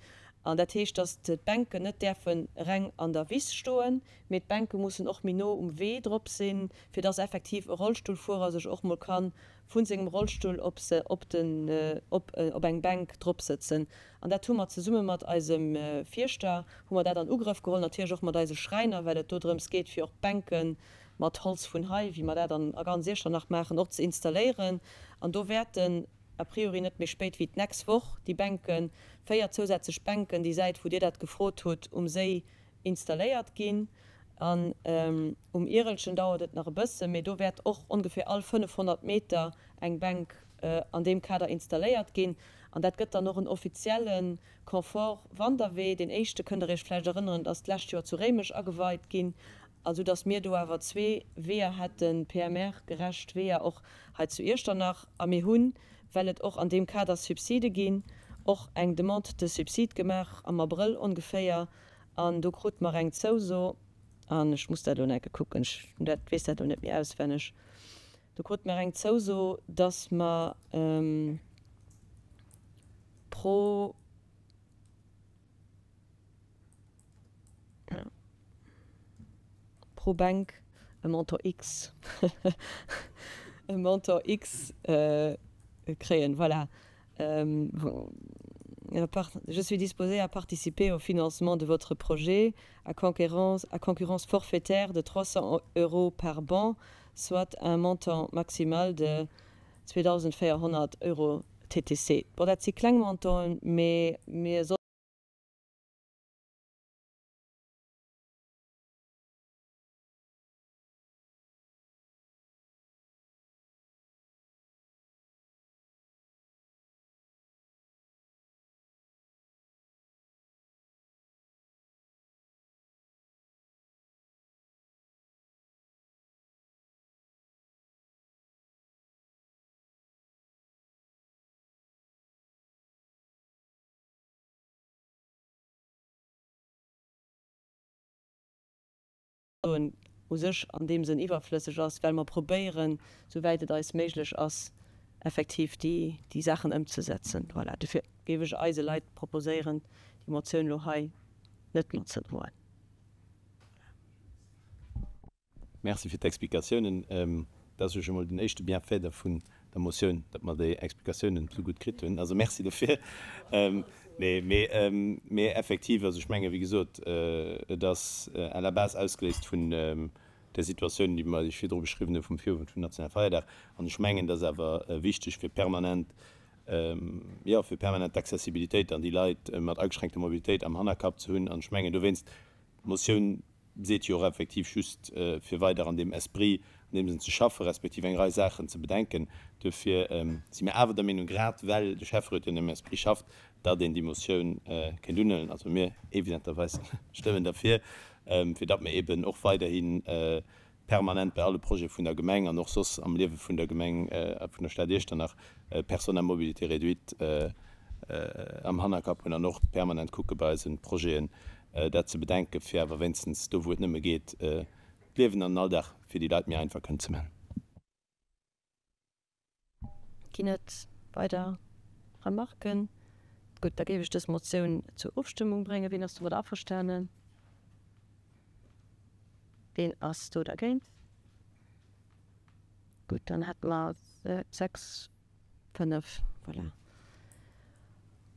An dat heescht, datt d'Bänken net däerfe reng an der Wiss stoen, mee d'Bänke mussen och méi no um Wee drop sinn, fir datt effektiv e Rollstullfuerer sech och mol ka vu sengem Rollstull op se op den op op eng Bänk drop sëtzen. An dat hu mer zesumme mat eisem Fierschter hu mer dat an Ugrëff geholl, natierlech och mat eise Schräiner, well et do drëms geet fir och d'Bänke mat Holz vun hei, wéi mer dat an a ganz Iechternach maachen, och ze installéieren. An do wäerten a priori net méi spéit wéi d'nächst Woch déi Bänken, 4 zousätzlech Bänken, déi Säit wou Dir dat gefrot hutt, um Séi installéiert ginn. An um Ierelchen dauert et nach e bëssen, mee do wäert och ongeféier all 500 Meter eng Bänk an deem Kader installéiert ginn. An dat gëtt dann och en offizielle Confort-Wanderwee. Deen éischte, kënnt Der Iech vläicht erënneren, ass d'lescht Joer zu Réimech ageweit ginn. A sou datt mir do awer zwee Weeër hätten, PMR-gerecht Weeër och hei zu Iechternach. A mir hunn, well et och an deem Kader Subside ginn, och eng Demande de subside gemaach am Abrëll ongeféier. An do krute mer eng Zouso, an ech muss dat elo nach eng Kéier kucken, ech hunn dat, weess dat elo net méi auswenneg, do krute mer eng Zouso, dass mer pro, pro Bänk e Montant X, e Montant X kréien. Voilà. Je suis disposé à participer au financement de votre projet à concurrence, à concurrence forfaitaire de 300 euros par banc, soit un montant maximal de 2.400 Euro TTC. Bon, dat si kleng Montanten, mee mir Soen, u sech an deem Sënn iwwerflësseg ass, well mer probéieren, souwäit et eis méiglech ass, effektiv déi, déi Saachen ëmzesetzen. Voilà, dofir géif ech eise Leit proposéieren, déi Motioun elo hei net matzedroen. Voilà. Merci fir d'Explikatiounen. Dat ass jo scho mol den éischte Bienfait da vun der Motioun, datt mer déi Explikatiounen esou gutt kritt hunn. Also Merci dofir. Nee, mee, mee effektiv, also ech menge wéi gesot, et ass à la base ausgeléist vun där Situatioun, déi mer, déi ech virdru beschriwwen hu vum Virowend vum nationale Feierdag. An ech mengen, et ass awer wichteg fir permanent, jo, fir permanent d'Accessibilitéit an déi Leit mat ageschränkter Mobilitéit am Hannerkapp ze hunn. An ech mengen dowéinst, d'Motioun seet jo och effektiv just, fir weider an deem Esprit, an deem Sënn ze schaffen, respektiv eng Rei Saachen ze bedenken. Duerfir si mir awer der Meenung, grad well de Schäfferot jo an deem Esprit schafft, datt een déi Motioun kéint unhuelen. Also mir evidenterweis stëmmen derfir, fir datt mir eeben och weiderhi permanent bei alle Projete vun der Gemeng an och soss am Liewe vun der Gemeng a vun der Stad Iechternach Personnes à mobilité réduite am Hannerkapp hunn an och permanent kucke bei eise Projeten dat ze bedenken, fir awer wéinstens do wou et nëmme geet d'Liewen an den Alldag fir déi Leit méi einfach kënnen ze man. Ginn et weider Remarken? Gutt, da géif ech dës Motioun zur Ofstëmmung bréngen. Wien ass domadder averstanen? Wien ass do dergéint? Gutt, dann hätte mer 6, 5, voilà.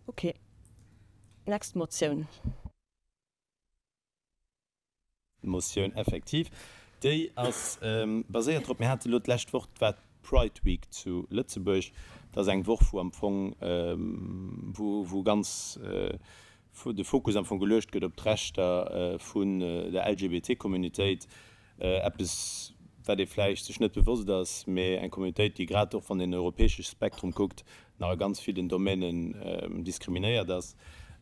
Okay, nächst Motioun. Motioun effektiv, déi ass baséiert drop, mir hate elo d'lescht Woch, dat war d'Pride Week zu Lëtzebuerg, dat ass eng Woch, wou am Fong, wou, wou ganz de Fokus am Fong geluecht gëtt op d'Rechter vun der LGBT-Communautéit. Eppes, wat ee vläicht sech net bewosst ass, mee eng Communautéit, déi grad och, wann een den europäesche Spektrum kuckt, nach a ganz villen Domänen diskriminéiert ass,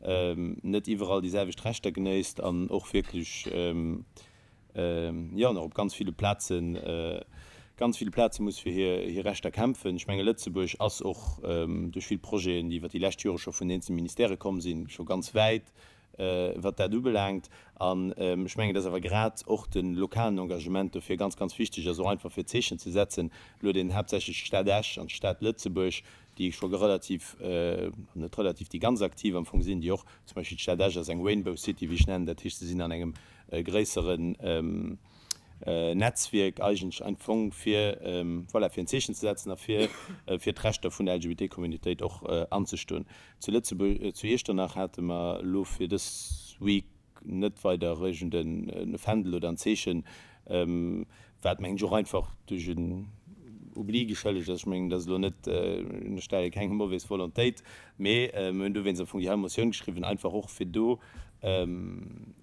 net iwwerall déi selwecht Rechter genéisst an och wierklech, jo, nach op ganz ville Plazen, ganz ville Plaze muss fir hir Rechter kämpfen. Ech menge Lëtzebuerg ass och duerch vill Projeten, déi iwwer déi lescht Jore scho vun den eenzelne Ministèrë komm sinn, scho ganz wäit. wat dat ubelaangt. An ech mengen, dass awer grad och de lokalen Engagement dofir ganz, ganz wichteg ass, och einfach fir Zeechen ze setzen. Elo huet een haaptsächlech d'Stad Esch an d'Stad Lëtzebuerg, déi scho relativ, net relativ, déi ganz aktiv am Fong sinn, déi och, zum Beispill d'Stad Esch ass eng Rainbow City, wéi ech nennen, dat heescht, se sinn an engem gréisseren Netzwierk eigentlech am Fong, fir, voilà, fir en Zeechen ze setzen a fir fir d'Rechter vun der LGBT-Communautéit och anzestoen. Zu Lëtzebuerg, zu Iechternach hate mer elo fir dës Week net weider iergend e Fändel oder en Zeechen, wat mengen ech och einfach duerch en Oubli geschëllegt ass. Ech mengen, dat ass elo net, ech ënnerstelle keng mauvaise Volontéit, mee mir hunn dowéinst am Fong déi hei Motioun geschriwwen, einfach och fir do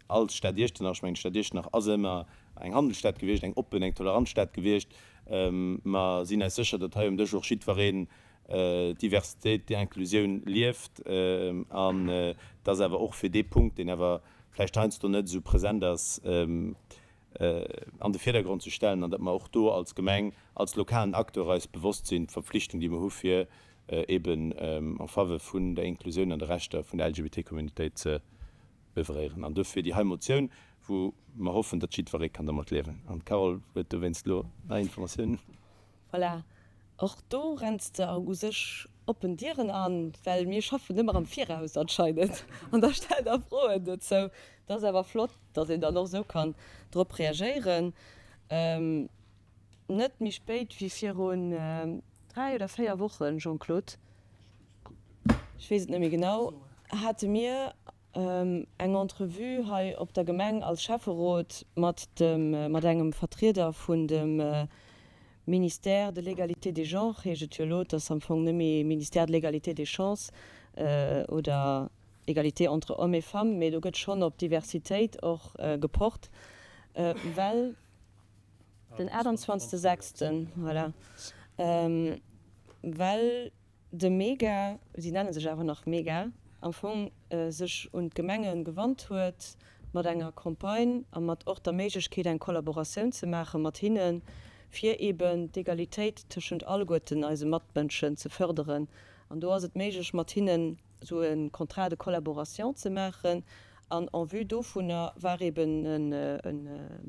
als Stad Iechternach, ech mengen d'Stad Iechternach ass ëmmer eng Handelsstad gewiescht, eng oppen, eng tolerant Stad gewiescht, mer sinn eis sécher, datt hei um Dësch och jiddwereen d'Diversitéit, d'Inclusioun lieft an dass awer och fir dee Punkt, deen awer vläicht heiansdo net esou present ass, an de Virdergrond ze stellen an datt mer och do als Gemeng, als lokalen Acteur eis bewosst sinn, d'Verpflichtung, déi mer hu fir eben en faveur vun der Inclusioun an de Rechter vun der LGBT-Communautéit ze oeuvréieren. An dofir déi hei Motioun, wou mer hoffen, datt jiddweree kann dermat liewen. An d'Carole huet dowéinst elo nei Informatiounen. Voilà, och do renns de u sech oppen Dieren an, well mir schaffen ëmmer am Viraus anscheinend an da stellt der Froen dozou. Dat ass awer flott, datt een dann och esou kann drop reagéieren. Net méi spéit wéi virun 3 oder 4 Wochen, Jean-Claude, ech weess et net méi genau, hate mir Eng Entrevue hei op der Gemeng als Schäfferot mat dem, mat engem Vertrieder vun dem Ministère de l'Égalité des genres, heescht et jo elo, et ass am Fong net méi Ministère de l'Égalité des chances oder Égalité entre hommes et femmes, mee do gëtt schonn op Diversitéit och gepocht, well den 28. Sechsten, voilà, well de Mega, si nenne sech awer nach Mega, am Fong sech un d'Gemenge gewannt huet mat enger Campagne a mat och der Méiglechkeet eng Kollaboratioun ze maache mat hinnen, fir eeben d'Egalitéit tëschent alleguerten eise Matmënschen ze fërderen. An do ass et méiglech mat hinnen esou e Contrat de collaboration ze maachen. An en vue dovunner war eeben e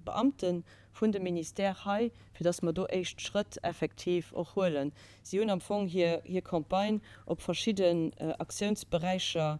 Beamte vun dem Ministère hei, fir dass mer do éischt Schrëtt effektiv och huelen. Si hunn am Fong hir hir Campagne op verschidden Aktiounsberäicher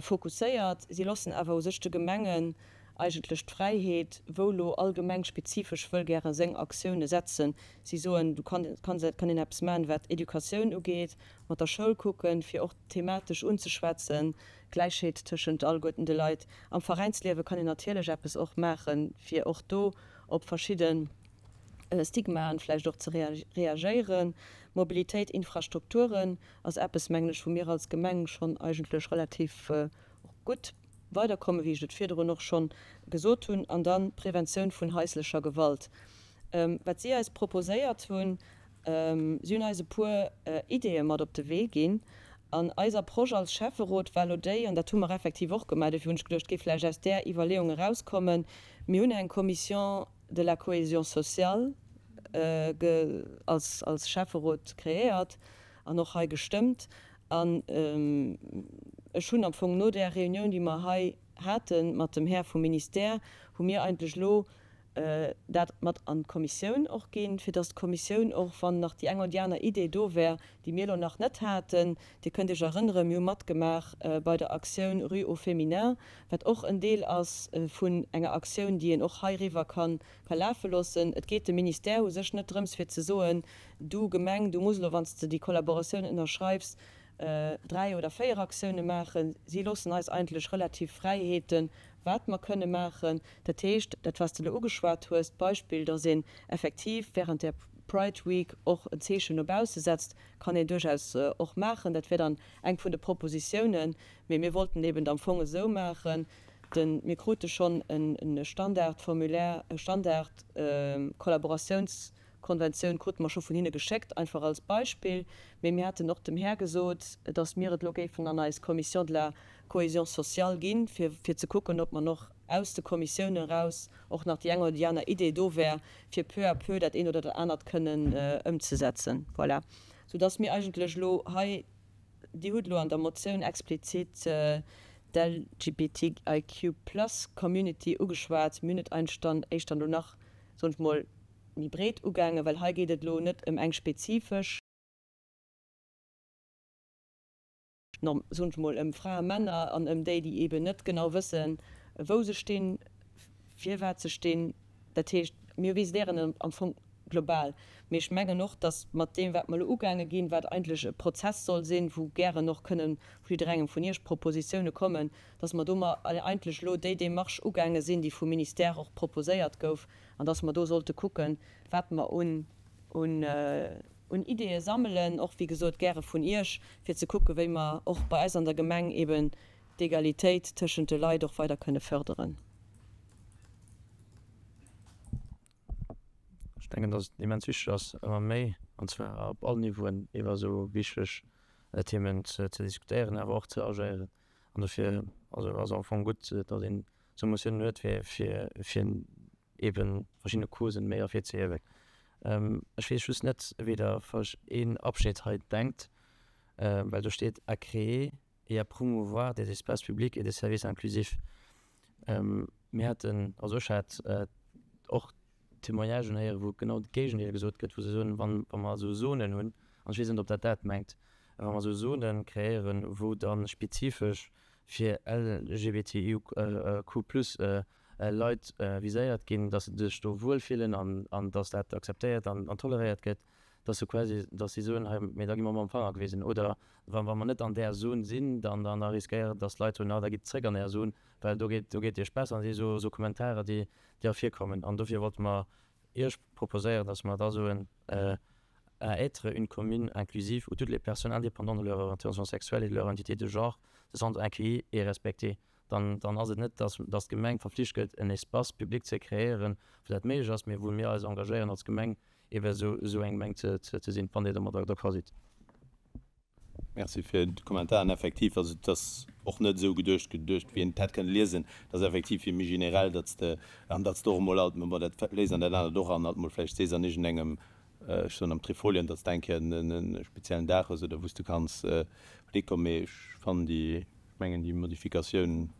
fokusséiert. Si loossen awer u sech de Gemengen eigentlech d'Fräiheet, wou lo all Gemeng spezifesch wëll gäre seng Aktioune setzen. Si soen, do kann kann kann een eppes maachen, wat Educatioun ugeet, mat der Schoul kucken, fir och thematesch unzeschwätzen, Gläichheet tëschent alleguerten de Leit. Am Veräinsliewe kann een natierlech eppes och maachen, fir och do op verschidde Stigmaen vläicht och ze reagéieren. Mobilitéit, Infrastrukturen ass eppes, mengen ech, wou mir als Gemeng schonn eigentlech relativ gutt weiderkommen, wéi ech et virdrun och schonn gesot hunn. An dann d'Preventioun vun haislecher Gewalt. Wat si eis proposéiert hunn, Si hunn eis e puer Ideeë mat op de Wee ginn. An eis Approche als Schäfferot war elo déi, an dat hu mer effektiv och gemaach, dofir hunn ech geduecht, et géif vläicht aus där Iwwerleeung erauskommen, Mir hunn eng Commission de la cohésion sociale als Schäfferot kreéiert an och hei gestëmmt. An ech hunn am Fong no där Reunioun, déi mer hei hate mat dem Här vum Ministère, hu mir eigentlech elo dat mat an d'Kommissioun och ginn, fir dass d'Kommissioun och, wann nach déi eng oder déi aner Idee do wär, déi mir elo nach net haten, Dir kënnt Iech erënneren, mir hu matgemaach bei der Aktioun Rue au féminin, wat och en Deel ass vun enger Aktioun, déi een och heiriwwer ka lafe loossen. Et geet dem Ministère u sech net drëms, fir ze soen, Du Gemeng, du muss elo, wann s de déi Kollaboratioun ënnerschreifs, 3 oder 4 Aktioune maachen. Si loossen eis eigentlech relativ Fräiheeten, wat mer kënne maachen. Dat heescht, dat wat s de elo ugeschwat hues, d'Beispill, dass een effektiv während där Pride Week och en Zeechen no bausse setzt, kann een duerchaus och maachen. Dat wär dann eng vun de Propositiounen. Mee mir wollten eben et am Fong esou maachen, de mir krute schonn e Standardformulaire, e Standardkollaboratiouns Konventioun krute mer scho vun hinne geschéckt, einfach als Beispill. Mee mir haten och dem Här gesot, datt mir et elo géifen an eis Commission de la cohésion sociale ginn, fir fir ze kucken, ob mer och aus de Kommissiounen eraus och nach déi eng oder déi aner Idee do wär, fir peu à peu dat eent oder dat anert kënnen ëmzesetzen. Voilà. Soudatt mir eigentlech elo hei, Dir hutt elo an der Motioun explizit. d'LGBTIQ plus Community ugeschwat. Mir hunn et eigentlech dann éischter elo nach, soen ech mol, méi breet ugaangen, well hei geet et elo net ëm eng spezifesch Norm, soen ech mol, ëm Frae, Männer an ëm déi, déi eeben net genau wëssen, wou se stinn, firwat se stinn. Dat heescht, mir viséieren am Fong global. Mee ech mengen och, datt mat deem, wat mer elo ugaange ginn, wat eigentlech e Prozess soll sinn, wou gären och kënnen vu jidderengem vun Iech Propositione kommen, datt mer domat eigentlech elo déi Démarche ugaange sinn, déi vum Ministère och proposéiert gouf, an datt mer do sollte kucken, wat mer un un Ideeë sammelen, och wéi gesot gäre vun Iech, fir ze kucken, wéi mer och bei eis an der Gemeng eben d'Egalitéit tëschent de Leit och weider kënne förderen. Ech denken, dass et immens wichteg ass, ëmmer méi, an zwar op allen Niveauen, iwwer esou wichteg Themen ze diskutéieren, awer och ze agéieren. An dofir also ass am Fong gutt, datt een esou Motiounen huet, fir fir eebe verschidde Causen méi ervirzehiewen. Ech weess just net, wéi Der falsch een Abschnitt hei denkt, well do steet à créer et à promouvoir des espaces publics et des services inclusifs. Mir haten, also ech hat och Témoignagen héieren, wou genau de Géigendeel gesot gëtt, wou se soen, wa mer esou Zonen hunn, an ech weess net, ob dat dat mengt, wa mer esou Zone kreéieren, wou da spezifesch fir LGBTIQ plus Leit viséiert ginn, datt se sech do wuel fillen an datt dat akzeptéiert an toleréiert gëtt, datt se quasi, datt si soen, hei, mee da gi mer mam Fanger gewisen. Oder wa mer net an där Zon sinn, dann da riskéiert et, datt d'Leit soen, ah da gitt zréck an är Zon, well do geet, do geet et iech besser. An et si esou Kommentarer, déi ervirkommen. An dofir wollte mer Iech proposéieren, datt mer da soen, à être une commune inclusive où toutes les personnes indépendantes de leur orientation sexuelle et de leur identité de genre se sentent accueillies et respectées. Dann, dann ass et net, datt, datt d'Gemeng verflicht gëtt, en Espace public ze kreéieren, wou dat méiglech ass, mee wou mir eis engagéieren als Gemeng, eeben esou, esou eng Gemeng ze, ze, ze sinn, wann Dir domadder d'accord sidd. Merci fir de Kommentar. An effektiv, also et ass och net esou geduecht, geduecht wéi een et hätt kënne liesen. Et ass effektiv fir méi generell, datt s de, an datt s de och emol alt, bon dat léist an dat anert och an, alt emol vläicht sees an iergendengem, ech soen am Trifolien, datt s de eng Kéier e speziellen Dag hues oder wou s de kanns hikommen. Mee ech fannen déi, ech mengen déi Modifikatioun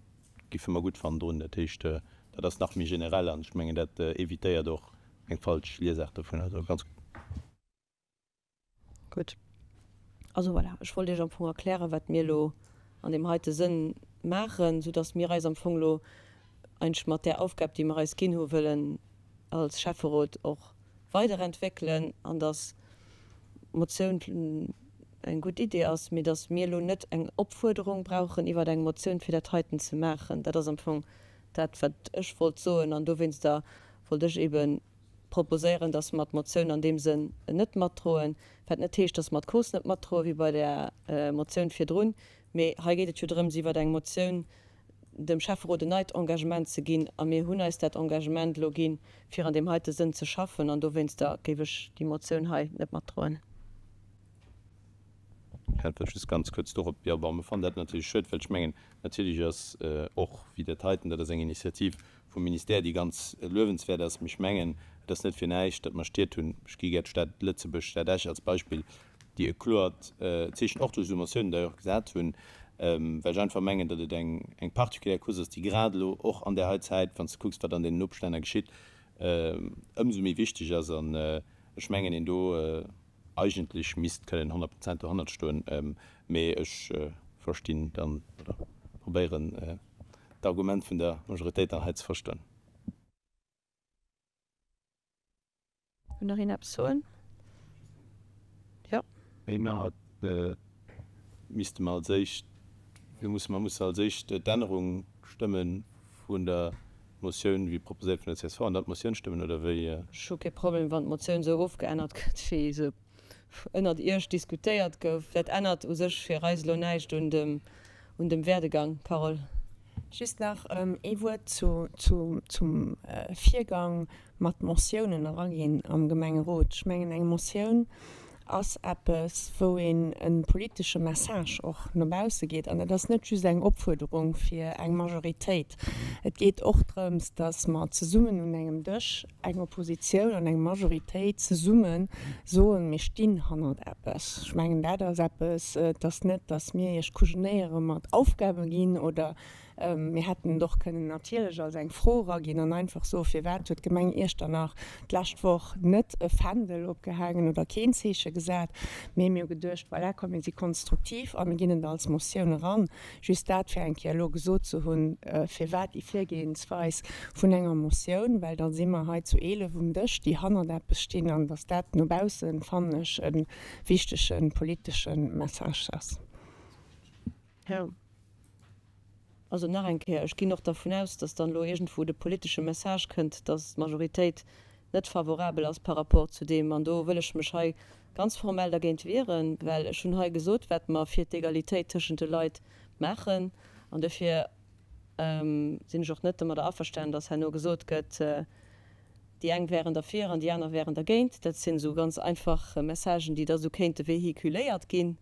giffe mer gutt fannen drun. Dat heescht, dat ass nach méi generell an ech mengen dat evitéiert och eng falsch Liesaart dovun. Also ganz gutt. Gutt. Also voilà, ech wollt Iech am Fong erklären, wat mir elo an deem heite Sënn maachen, soudass mir eis am Fong elo eigentlech mat där Aufgab, déi mir eis ginn hu wëllen als Schäfferot och weiderentwéckelen an dass d'Motioun eng gutt Idee ass, mee dass mir elo net eng Opfuerderung brauchen iwwer eng Motioun, fir dat heiten ze maachen. Dat ass am Fong dat, wat ech wollt soen an dowéinster wollt ech eeben proposéieren, dass mer d'Motioun an deem Sënn net matdroen, wat net heescht, dass mer d'Cause net matdroen, wéi bei där Motioun virdrun. Mee hei geet et jo drëms, iwwer eng Motioun dem Schäfferot en neit Engagement ze ginn. A mir hunn eis dat Engagement elo ginn, fir an deem heite Sënn ze schaffen. An dowéinster géif ech déi Motioun hei net matdroen. Ech äntwerte just ganz kuerz dorop. Jo, bon, mir fannen dat natierlech schued, well ech mengen, natierlech ass och wéi dat heiten, dat ass eng Initiativ vum Ministère, déi ganz luewenswäert ass. Mee ech mengen, et ass net fir näischt, datt mer Stied hunn, ech gi gär d'Stad Lëtzebuerg, d'Stad Esch als Beispill, déi e kloert Zeechen, och duerch esou Motiounen d'ailleurs, gesat hunn, well ech einfach mengen, datt et eng eng particulière Cause ass, déi grad elo och an där hei Zäit, wann s de kucks, wat an deenen Nopeschlänner geschitt, ëmsou méi wichteg ass. An ech mengen, een do eigentlech misst kënnen 100 Prozent dohannert stoen, mee ech verstinn dann, oder probéieren d'Argument vun der Majoritéit dann hei ze verstoen. Wëll nach een eppes soen? Jo. Misste mer als éischt, do musse mer musse als éischt d'Ännerung stëmme vun der Motioun wéi proposéiert vun der csv an dann d'Motioun stëmmen, oder wéi? Ech hu kee Problem, wann d'Motioun esou ofgeännert gëtt, wéi se ënnert Iech diskutéiert gouf. Dat ännert u sech fir eis elo näischt un dem, un dem Werdegang. Carole. Just nach ee Wuert zu, zu, zum Virgang mat Motiounen eraginn am Gemengerot. Ech mengen, eng Motioun. ass eppes, wou een e politesche Message och no bausse geet. An dat ass net just eng Opfuerderung fir eng Majoritéit. Et geet och drëms, datt mer zesummen un engem Dësch, eng Oppositioun an eng Majoritéit, zesumme soen, mir stinn hannert eppes. Ech mengen, dat ass eppes, et ass net, datt mir Iech kujenéiere mat Aufgabe ginn oder Mir hätten et och kënnen natierlech als eng Fro eraginn an einfach soen, Firwat huet d'Gemeng Iechternach d'lescht Woch net e Fändel opgehaangen oder keen Zeeche gesat? Mee mir hu geduecht, Voilà, komm mir si konstruktiv a mir ginn et als Motioun eran. Just dat fir eng Kéier elo gesot ze hunn, firwat déi Virgehensweis vun enger Motioun, well da si mer hei zu 11 um Dësch, déi hannert eppes stinn, an datt dat no baussen, fannen ech, e wichtege politesche Message ass. Also nach eng Kéier, ech ginn och dervun aus, dass dann elo iergendwou de politesche Message kënnt, dass d'Majoritéit net favorabel ass par rapport zu deem. An do wëll ech mech hei ganz formell dergéint wieren, well ech hunn hei gesot, wat mer fir d'Egalitéit tëschent de Leit maachen. An dofir sinn ech och net domadder averstanen, dass herno gesot gëtt, déi eng wären derfir an déi aner wären dergéint. Dat sinn esou ganz einfach Messagen, déi da sou kéinte véhiculéiert ginn.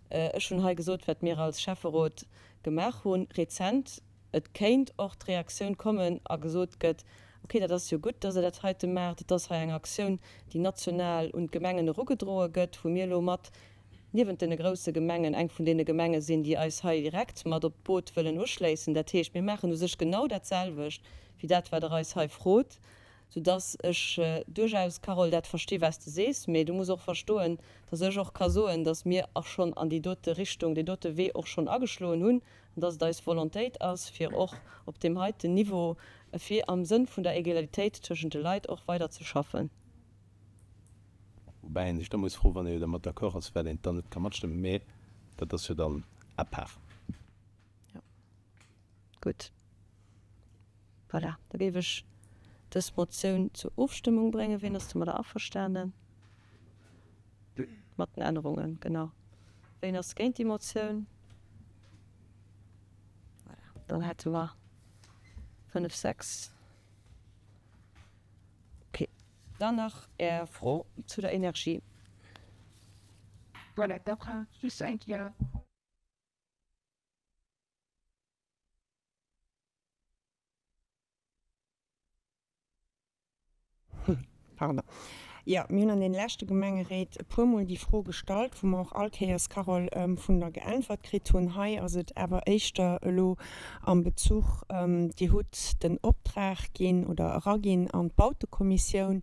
Ech hunn hei gesot, wat mir als Schäfferot gemaach hunn rezent. Et kéint och d'Reaktioun kommen a gesot gëtt, Okay, dat ass jo gutt, dass Der dat heite maacht. Et ass hei eng Aktioun, déi national un d'Gemengen erugedroe gëtt, wou mir elo mat, niewent deene grousse Gemengen, eng vun deene Gemenge sinn, déi eis hei direkt mat op d'Boot wëllen uschléissen. Dat heescht, mir maachen u sech genau dat selwecht wéi dat, wat Der eis hei frot. Soudass ech duerchaus, Carole, dat versti wat s de sees, mee du muss och verstoen, dass ech och ka soen, dass mir och schonn an déi dote Richtung, deen dote Wee och schonn ageschloen hunn an dass et eis Volontéit ass, fir och op deem heiten Niveau, fir am Sënn vun der Egalitéit tëschent de Leit och weider ze schaffen. Woubäi ee sech da muss froen, wann ee jo dermat d'accord ass, firwat een dann net ka matstëmmen, mee dat ass jo dann à part. Jo. Gutt. Voilà, da géif ech dës Motioun zur Ofstëmmung bréngen. Wien ass domadder averstanen? Mat den Ännerungen, genau. Wien ass géint déi Motioun? Voilà, dann hätte mer 5, 6. Okay. Dann nach Är Fro zu der Energie. Voilà, da just eng Kéier. Pardon. Jo, mir hunn an deene leschte Gemengeréit e puermol déi Fro gestallt, wou mer och all Kéiers, Carole, vun der geäntwert kritt hunn. Hei ass et awer éischter elo am Bezuch, Dir hutt den Optrag ginn oder eraginn an d'Bautekommissioun,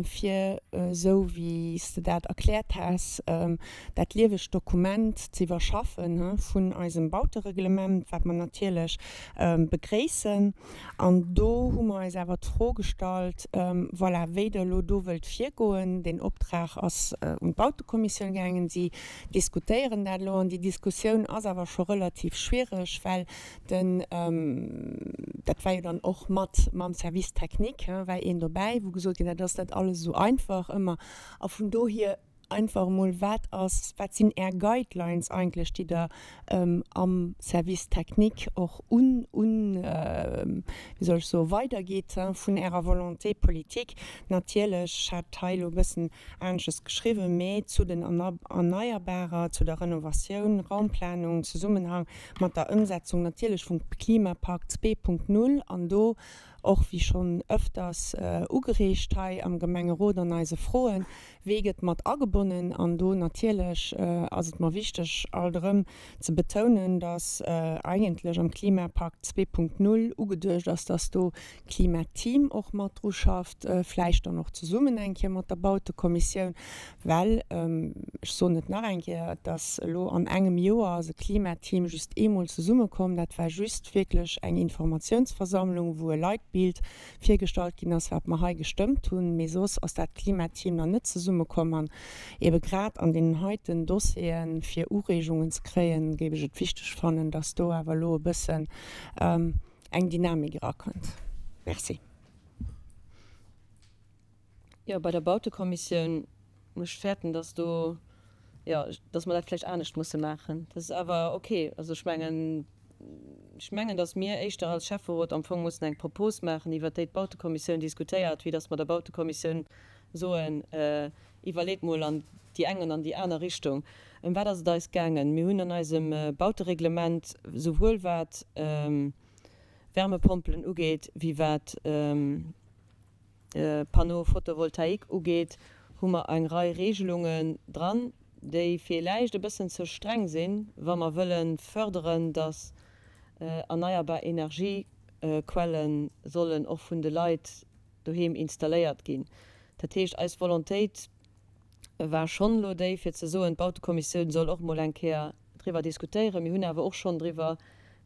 fir, esou wéi s de dat erkläert has, dat liewegt Dokument ze iwwerschaffen vun eisem Bautereglement, wat mer natierlech begréissen. An do hu mer eis awer d'Fro gestallt, voilà, wéi Der elo do wëllt virgoen. Deen Optrag ass un d'Bautekommissioun gaangen. Si diskutéieren dat elo. An déi Diskussioun ass awer scho relativ schwiereg, well den, dat war jo dann och mat mam Service technique, war een dobäi, wou gesot ginn, dat ass net alles esou einfach ëmmer. A vun dohier einfach emol, wat ass, wat sinn Är Guidelines eigentlech, déi Der am Service technique och un, un, wéi soll ech soen, weidergitt vun Ärer Volonté politique? Natierlech, ech hat hei elo e bëssen anesches geschriwwen, mä zu den Erneierbarer, zu der Renovatioun, Raumplanung, Zesummenhang mat der Ëmsetzung natierlech vum Klimapakt 2.0 an do och, wéi schonn ëfters ugereegt hei am Gemengerot an eise Froen, Wee gëtt mat agebonnen? An do natierlech ass et mer wichteg, alt erëm ze betounen, dass eigentlech am Klimapakt 2.0 ugeduecht ass, dass do d'Klimateam och mat dru schafft, vläicht dann och zesummen eng Kéier mat der Bautekommissioun, well, ech soen et nach eng Kéier, dass elo an engem Joer ass e Klimateam just eemol zesummekomm. Dat war just wierklech eng Informatiounsversammlung, wou e Leitbild virgestallt ginn ass, wat mer hei gestëmmt hunn, mee soss ass dat Klimateam nach net zesummekomm. An eebe grad an deenen heiten Dossieren, fir Ureegungen ze kréien, géif ech et wichteg fannen, dass do awer elo e bëssen eng Dynamik erakënnt. Merci. Jo, bei der Bautekommissioun, ech fäerten, dass do, jo, dass mer dat vläicht anescht musse maachen. Dat ass awer ok. Also ech mengen, ech mengen, dass mir éischter als Schäfferot am Fong mussen eng Propos maachen, iwwert déi d'Bautekommissioun diskutéiert, wéi dass mer der Bautekommissioun. Soen, iwwerleet mol an déi eng an an déi aner Richtung. Ëm wat ass et eis gaangen? Mir hunn an eisem Bautereglement souwuel wat Wärmepompelen ugeet, wéi wat Panneaux photovoltaïques ugeet, hu mer eng Rei Regelungen dran, déi villäicht e bëssen ze streng sinn, wa mer wëlle förderen, dass erneierbar Energiequelle sollen och vun de Leit doheem installéiert ginn. Dat heescht, eis Volontéit war schonn elo déi, fir ze soen, d'Bautekommissioun soll och emol eng Kéier driwwer diskutéieren. Mir hunn awer och schonn driwwer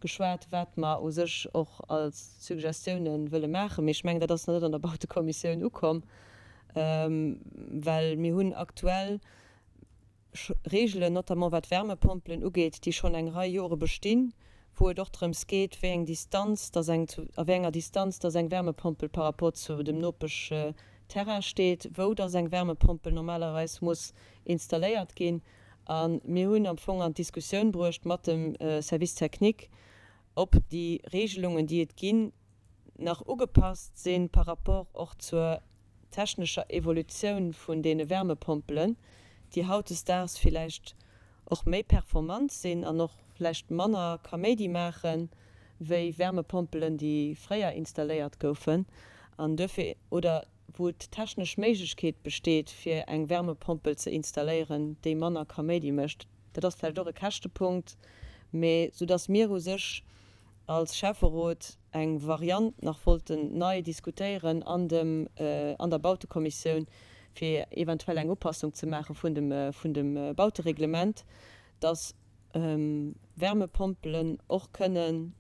geschwat, wat mer u sech och als Suggestiounen wëlle maachen. Mee ech mengen, dat ass nach net an der Bautekommissioun ukomm, well mir hunn aktuell Reegelen, notamment wat d'Wärmepompelen ugeet, déi schonn eng Rei Jore bestinn, wou et och drëms geet, wéi eng Distanz dass eng, a wéi enger Distanz dass eng Wärmepompel par rapport zu dem Nopeschterrain steet, wou dass eng Wärmepompel normalerweis muss installéiert ginn. A mir hunn am Fong an d'Diskussioun bruecht mat dem Service technique, ob déi Regelungen, déi et ginn, nach ugepasst si par rapport och zur technescher Evolutioun vun deene Wärmepompelen, déi hautdesdaags villäicht och méi performant sinn an och vläicht manner Kaméidi maache wéi Wärmepompelen, déi fréier installéiert goufen an duerfir, oder wou d'technesch Méiglechkeet besteet, fir eng Wärmepompel ze installéieren, déi manner Kaméidi mécht. Dat ass vläicht och e Käschtepunkt, mä soudass mir u sech als Schäfferot eng Variant nach wollten nei diskutéieren an dem, an der Bautekommissioun, fir eventuell eng Upassung ze maache vun dem, vun dem Bautereglement, dass Wärmepompelen och kënnen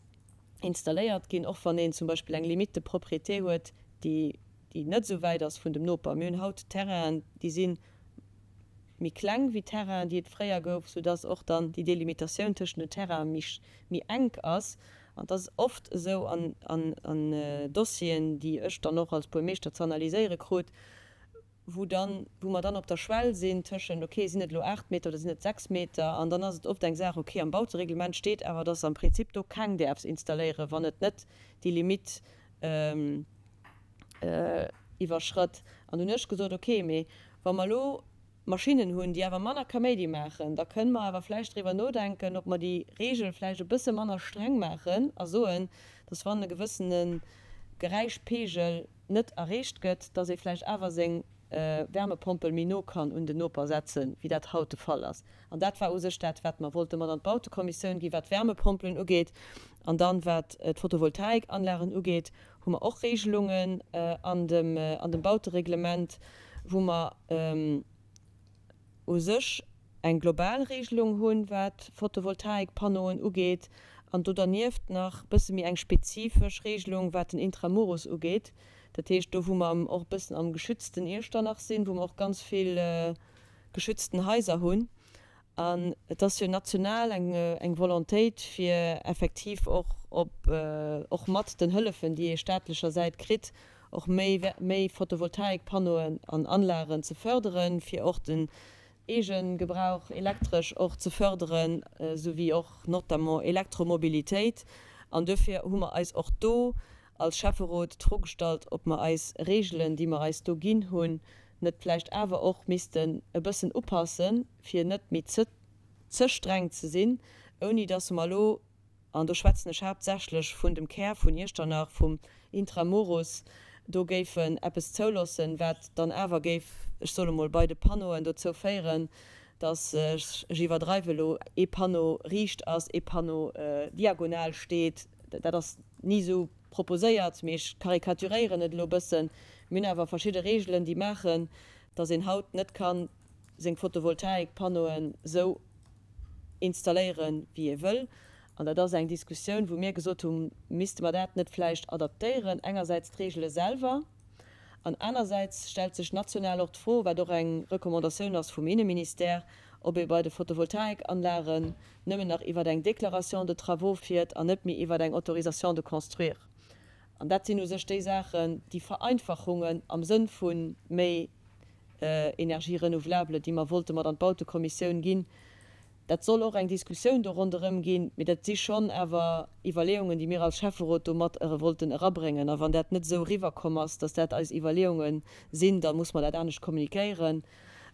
installéiert ginn, och wann een zum Beispill eng Limite de propriété huet, déi, déi net esou wäit ass vun dem Noper. Mir hunn haut Terrainen, déi si méi kleng wéi Terrainen, déi et fréier gouf, soudass och dann déi Delimitatioun tëschent den Terrainen méi, méi enk ass. An et ass oft esou an, an, an Dossieren, déi ech dann och als Buermeeschter ze analyséiere krut, wou dann, wou mer dann op der Schwell sinn tëschent, okay, sinn et elo 8 Meter oder sinn et 6 Meter? An dann ass et oft eng Saach, okay, am Bautereglement steet awer, dass am Prinzip do keng däerfs installéieren, wann et net déi Limite iwwerschrëtt. An hunn ech gesot, okay, mee wa mer elo Maschinnen hunn, déi awer manner Kaméidi maachen, da kënne mer awer vläicht driwwer nodenken, ob mer déi Regel vläicht e bësse manner streng maachen a soen, dass wann e gewëssene Geräischpegel net erreecht gëtt, dass ee vläicht awer seng Wärmepompel méi no kann un den Noper setzen, wéi dat haut de Fall ass. An dat war u sech dat, wat mer wollte mat an d'Bautekommissioun ginn, wat d'Wärmepompelen ugeet. An dann, wat d'Photovoltaikanlagen ugeet, hu mer och Regelungen an dem, an dem Bautereglement, wou mer u sech eng global Regelung hunn, wat Photovoltaikpannoen ugeet, an do dernieft nach bësse méi eng spezifesch Regelung, wat den Intramuros ugeet. Dat heescht, do wou mer och e bëssen am geschützten Iechternach sinn, wou mer och ganz vill geschützten Haiser hunn. An et ass jo national eng Volontéit, fir effektiv och op, och mat den Hëllefen, déi ee staatlecher Säit kritt, och méi, méi Photovoltaikpannoen an Anlagen ze förderen, fir och den Eegegebrauch elektresch och ze förderen, souwéi och notamment Elektromobilitéit. An duerfir hu mer eis och do als Schäfferot d'Fro gestallt, ob mer eis Regeln, déi mer eis do ginn hunn, net vläicht awer och missten e bëssen upassen, fir net méi ze ze streng ze sinn, ouni dass mer elo, an do schwätzen ech haaptsächlech vun dem Kär vun Iechternach, vum Intramuros, do géifen eppes zouloossen, wat dann awer géif, ech soe mol, bei de Panneauen dozou féieren, dass, ech iwwerdreiwe elo, ee Panneau riicht ass, ee Panneau diagonal steet. Dat ass ni esou proposéiert, mee ech karikaturéieren et elo e bëssen. Mir hunn awer verschidde Regeln, déi maachen, dass een haut net ka seng Photovoltaikpanneauen esou installéieren, wéi ee wëll. An dat ass eng Diskussioun, wou mir gesot hunn, Misste mer dat net vläicht adaptéieren, engersäits d'Regele selwer an anersäits stellt sech national och d'Fro, wat och eng Recommandatioun ass vum Inneministère, ob ee bei de Photovoltaikanlagen nëmmen nach iwwer eng Déclaration de travaux fiert an net méi iwwer eng Autorisation de construire. An dat sinn u sech déi Saachen, déi Vereinfachungen am Sënn vu méi Énergie renouvelable, déi mer wollte mat an d'Bautekommissioun ginn. Dat soll och eng Diskussioun do ronderëm ginn, mee dat si schonn awer Iwwerleeungen, déi mir als Schäfferot do mat ere wollten erabréngen. A wann dat net esou eriwwerkomm ass, dass dat eis Iwwerleeunge sinn, da muss mer dat anescht kommunikéieren.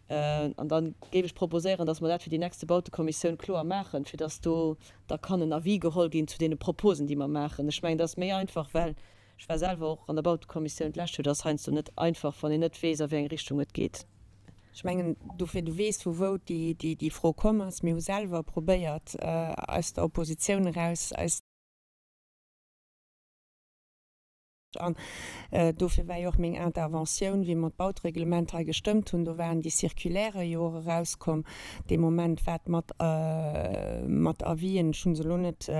An da géif ech proposéieren, dass mer dat fir déi nächste Bautekommissioun kloer maachen, fir dass do da kann en Avis geholl ginn zu deene Proposen, déi mer maachen. Ech mengen, dat ass méi einfach, well ech war selwer och an der Bautekommissioun d'lescht Joer, dat ass heiansdo net einfach, wann een net weess, a wéi eng Richtung et geet. Ech mengen, dofir, du weess, vu wou déi Fro komm ass. Mir hu selwer probéiert, aus der Oppositioun eraus eis. An dofir war jo och meng Interventioun, wéi mer d'Bautereglement hei gestëmmt hunn, do waren déi Circulairë jo och erauskomm dee Moment, wat mat, mat Avisen, ech hu se elo net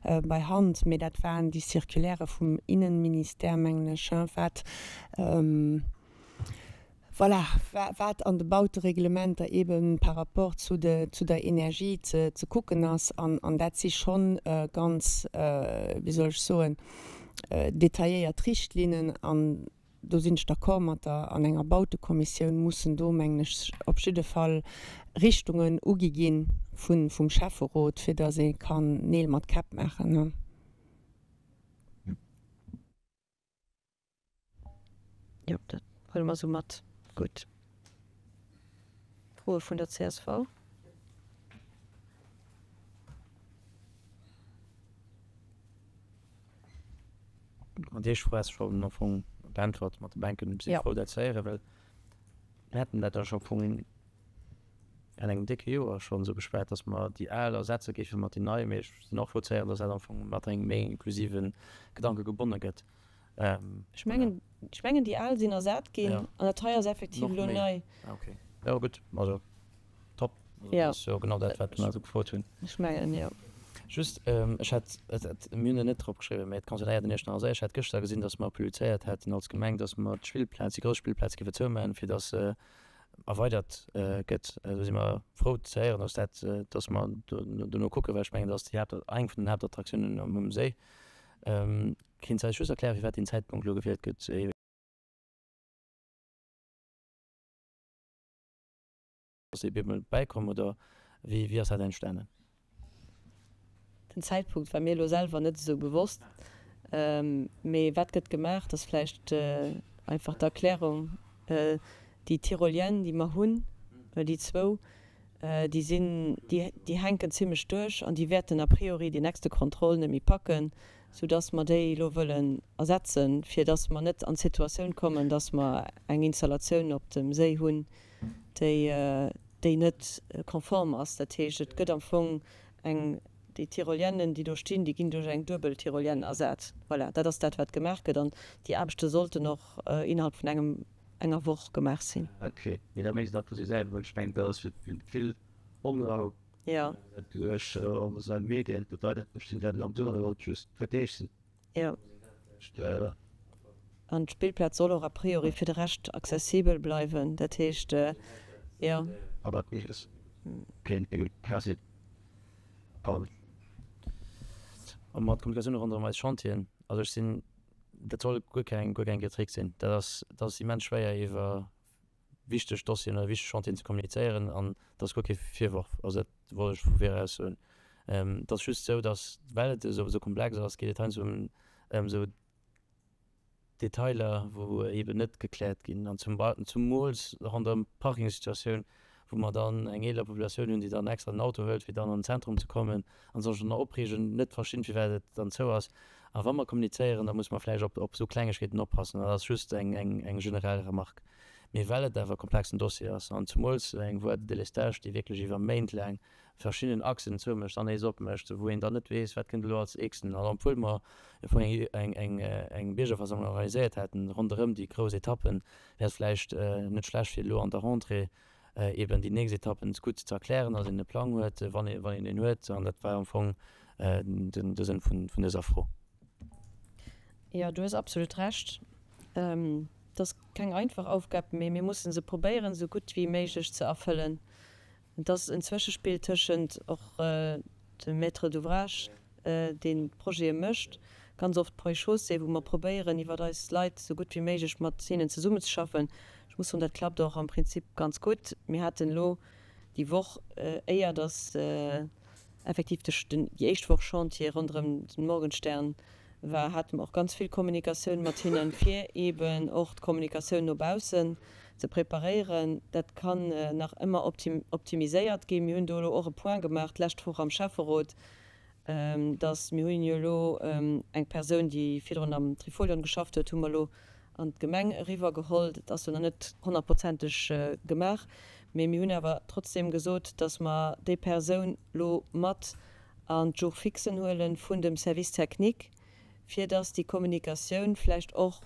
bei Hand, mee dat waren déi Circulairë vum Innenministère, mengen ech, wat, Voilà, wat an de Bautereglementer eebe par rapport zu de, zu der Energie ze, ze kucken ass. An, an dat si schonn ganz, wéi soll ech soen, detailléiert Richtlinnen. An do sinn ech d'accord mat der, an enger Bautekommissioun mussen do, mengen ech, op jidde Fall Richtungen ugi gi vun, vum Schäfferot, fir datt ee kann Neel mat Käpp maachen. Jo, dat huele mer esou mat. Gutt. Froe vun der csv? An déi éischt Fro has de schonn am Fong beäntwert mat de Bänken. Si frou dat ze héieren, well mir haten dat da scho vun an engem décke Joer schonn esou beschwat, datt mer déi al ersetze géife mat déi nei. Mee ech sinn och frou ze héieren, datt dat am Fong mat engem méi inklusive Gedanke gebonne gëtt. Ech mengen, ech mengen déi al sinn ersat ginn an dat hei ass effektiv elo nei. Ah ok, jo gutt, also top, dat ass jo genau dat wat mer esou gefrot hunn. Ech mengen jo. Just, ech hat, mir hunn et net drop geschriwwen, mä et concernéiert den Iechternach Séi, ech hat gëschter gesinn, datt mer publizéiert haten als Gemeng, datt mer d'Spillplaz, déi grouss Spillplaz géife zoumaachen, fir datt se erweidert gëtt. Do si mer frou ze héieren, datt dat, datt mer dono kucken, well ech mengen, dat ass déi Haapt, eng vun den Haaptattraktiounen um Séi. Kéints de eis just erklären, firwat deen Zäitpunkt elo gewielt gëtt? Ass dee Bimmel bäikomm oder wéi wéi ass dat entstanen? Den Zäitpunkt war mir elo selwer net esou bewosst. Mee wat gëtt gemaach? Dat ass vläicht einfach d'Erklärung. Déi Tyrolienne, déi mer hunn, déi zwou, déi sinn, déi hänken zimlech duerch an déi wäerten a priori déi nächste Kontroll net méi packen. sou dass mer déi elo wëllen ersetzen, fir dass mer net an d'Situatioun kommen, dass mer eng Installatioun op dem Séi hunn, déi, déi net konform ass. Dat heescht, et gëtt am Fong eng, déi Tyroliennen, déi do stinn, déi ginn duerch eng duebel Tyrolienne ersat. Voilà, dat ass dat, wat gemaach gëtt. An déi Aarbechte sollten och innerhalb vun engem, enger Woch gemaach sinn. Ok, mee da mécht dat vu sech selwer, well ech mengen, dat ass fir vill Onrou. Jo. Duerch sozial Medien bedeit dat am Duerno just verdeechen. Jo. An d'Spillplaz soll och a priori fir de Rescht accessibel bleiwen. Dat heescht, jo. A mat Kommunikatioun ronderëm eis Chantieren, also ech sinn, dat soll guer keng, guer keng Kritik sinn, dat ass, dat ass immens schwéier iwwer wichteg Dossieren oder wichteg Chantieren ze kommunizéieren an dat ass guer kee Virworf, also dat wollt ech vu vir eraus soen. Et ass just esou, datt, well et esou esou komplex ass, geet et heiansdo ëm ëm esou Detailer, wou eeben net gekläert ginn an zum zumools ronderëm d'Parkingsituatioun, wou mer dann eng eeler Populatioun hunn, déi dann extra den Auto hëlt, fir dann an den Zentrum ze kommen an sech dann opreegen, net verstinn, firwat et dann zou ass. A wa mer kommunizéieren, da muss mer vläicht op op esou Klengegkeeten oppassen. Dat ass just eng eng eng generell Remarque. Mee well et awer e komplexen Dossier ass an zumools eng Voie de délestage, déi wierklech iwwer Méint laang verschidden Achsen zoumécht an nees opmécht, wou een dann net weess, wat kënnt elo als nächsten. An obwuel mer jo vun eng eng eng eng Biergerversammlung organiséiert haten ronderëm déi grouss Etappen, wär et vläicht net schlecht fir elo an der Rentrée eben déi nächst Etappen gutt ze erklären, datt een e Plang huet, wann ee wann een een huet. An dat war am Fong den de Sënn vun vun dëser Fro. Jo, du hues absolut Recht. Et ass keng einfach Aufgab, mee mir mussen se probéieren, esou gutt wéi méiglech ze erfëllen. Et ass en Zwëschespill tëschent och dem Maître d'ouvrage, deen d'Projete mécht, ganz oft Ponts et Chaussées, wou mer probéieren, iwwer eis Leit esou gutt wéi méiglech mat hinnen zesummenzeschaffen. Ech muss soen, dat klappt och am Prinzip ganz gutt. Mir haten elo. Déi Woch éier dass effektiv de déi éischt Woch Chantier ronderëm den Morgenstern war, hate mer och ganz vill Kommunikatioun mat hinnen, fir eeben och d'Kommunikatioun no baussen ze preparéieren. Dat kann nach ëmmer optimiséiert ginn. Mir hunn do elo och e Point gemaach d'lescht Woch am Schäfferot, dass mir hunn jo elo eng Persoun, déi virdrun am Trifolion geschafft huet, hu mer elo an d'Gemeng eriwwer geholl. Dat ass jo nach net honnertprozenteg gemaach, mee mir hunn awer trotzdem gesot, dass mer déi Persoun elo mat an d'Jour fixen huele vun dem Service technique, fir dass déi Kommunikatioun vläicht och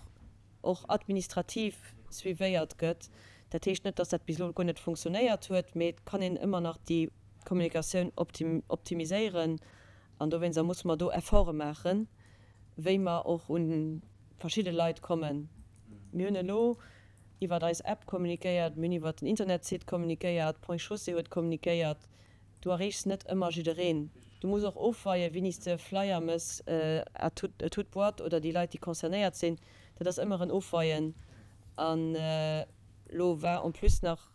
och administrativ suivéiert gëtt. Dat heescht net, dass dat bis elo guer net funktionéiert huet, mee et kann een ëmmer nach déi Kommunikatioun optimiséieren an dowéinster musse mer do Efforte maachen, wéi mer och un verschidde Leit kommen. Mir hunn elo iwwert eis App kommunikéiert, mir hunn iwwert den Internetsite kommunikéiert, Ponts et Chaussées huet kommunikéiert. Du erreechs net ëmmer jiddereen. Du muss och ofweien, wéini s de Flyer mëss à toute boîte oder déi Leit, déi concernéiert sinn. Dat ass ëmmer en Ofweien. An elo war en plus nach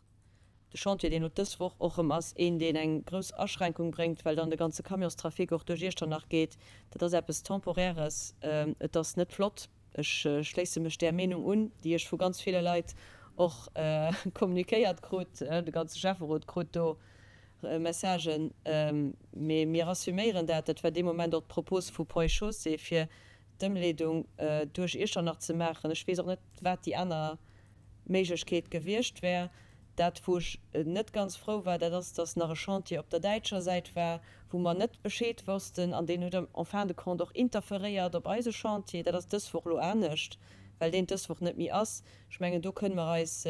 De Chantier, deen elo dës Woch och erëm ass, een, deen eng grouss Aschränkung bréngt, well dann de ganze Camionstrafic och duerch Iechternach geet. Dat ass eppes Temporäres. Et ass net flott. Ech schléisse mech där Meenung un, déi ech vu ganz ville Leit och kommunikéiert krut. De ganze Schäfferot krut do Messagen. Mee mir assuméieren dat. Dat war dee Moment och d'Propos vu Ponts et Chaussées, fir d'Ëmleedung duerch Iechternach ze maachen. Ech weess och net, wat déi aner Méiglechkeet gewiescht wär. Dat, wou ech net ganz frou war, dat ass, dass nach e Chantier op der däitscher Säit war, wou mer net Bescheed wossten, an deen huet en fin de compte och interferéiert op eise Chantier. Dat ass dës Woch elo anescht, well deen dës Woch net méi ass. Ech mengen, do kënne mer eis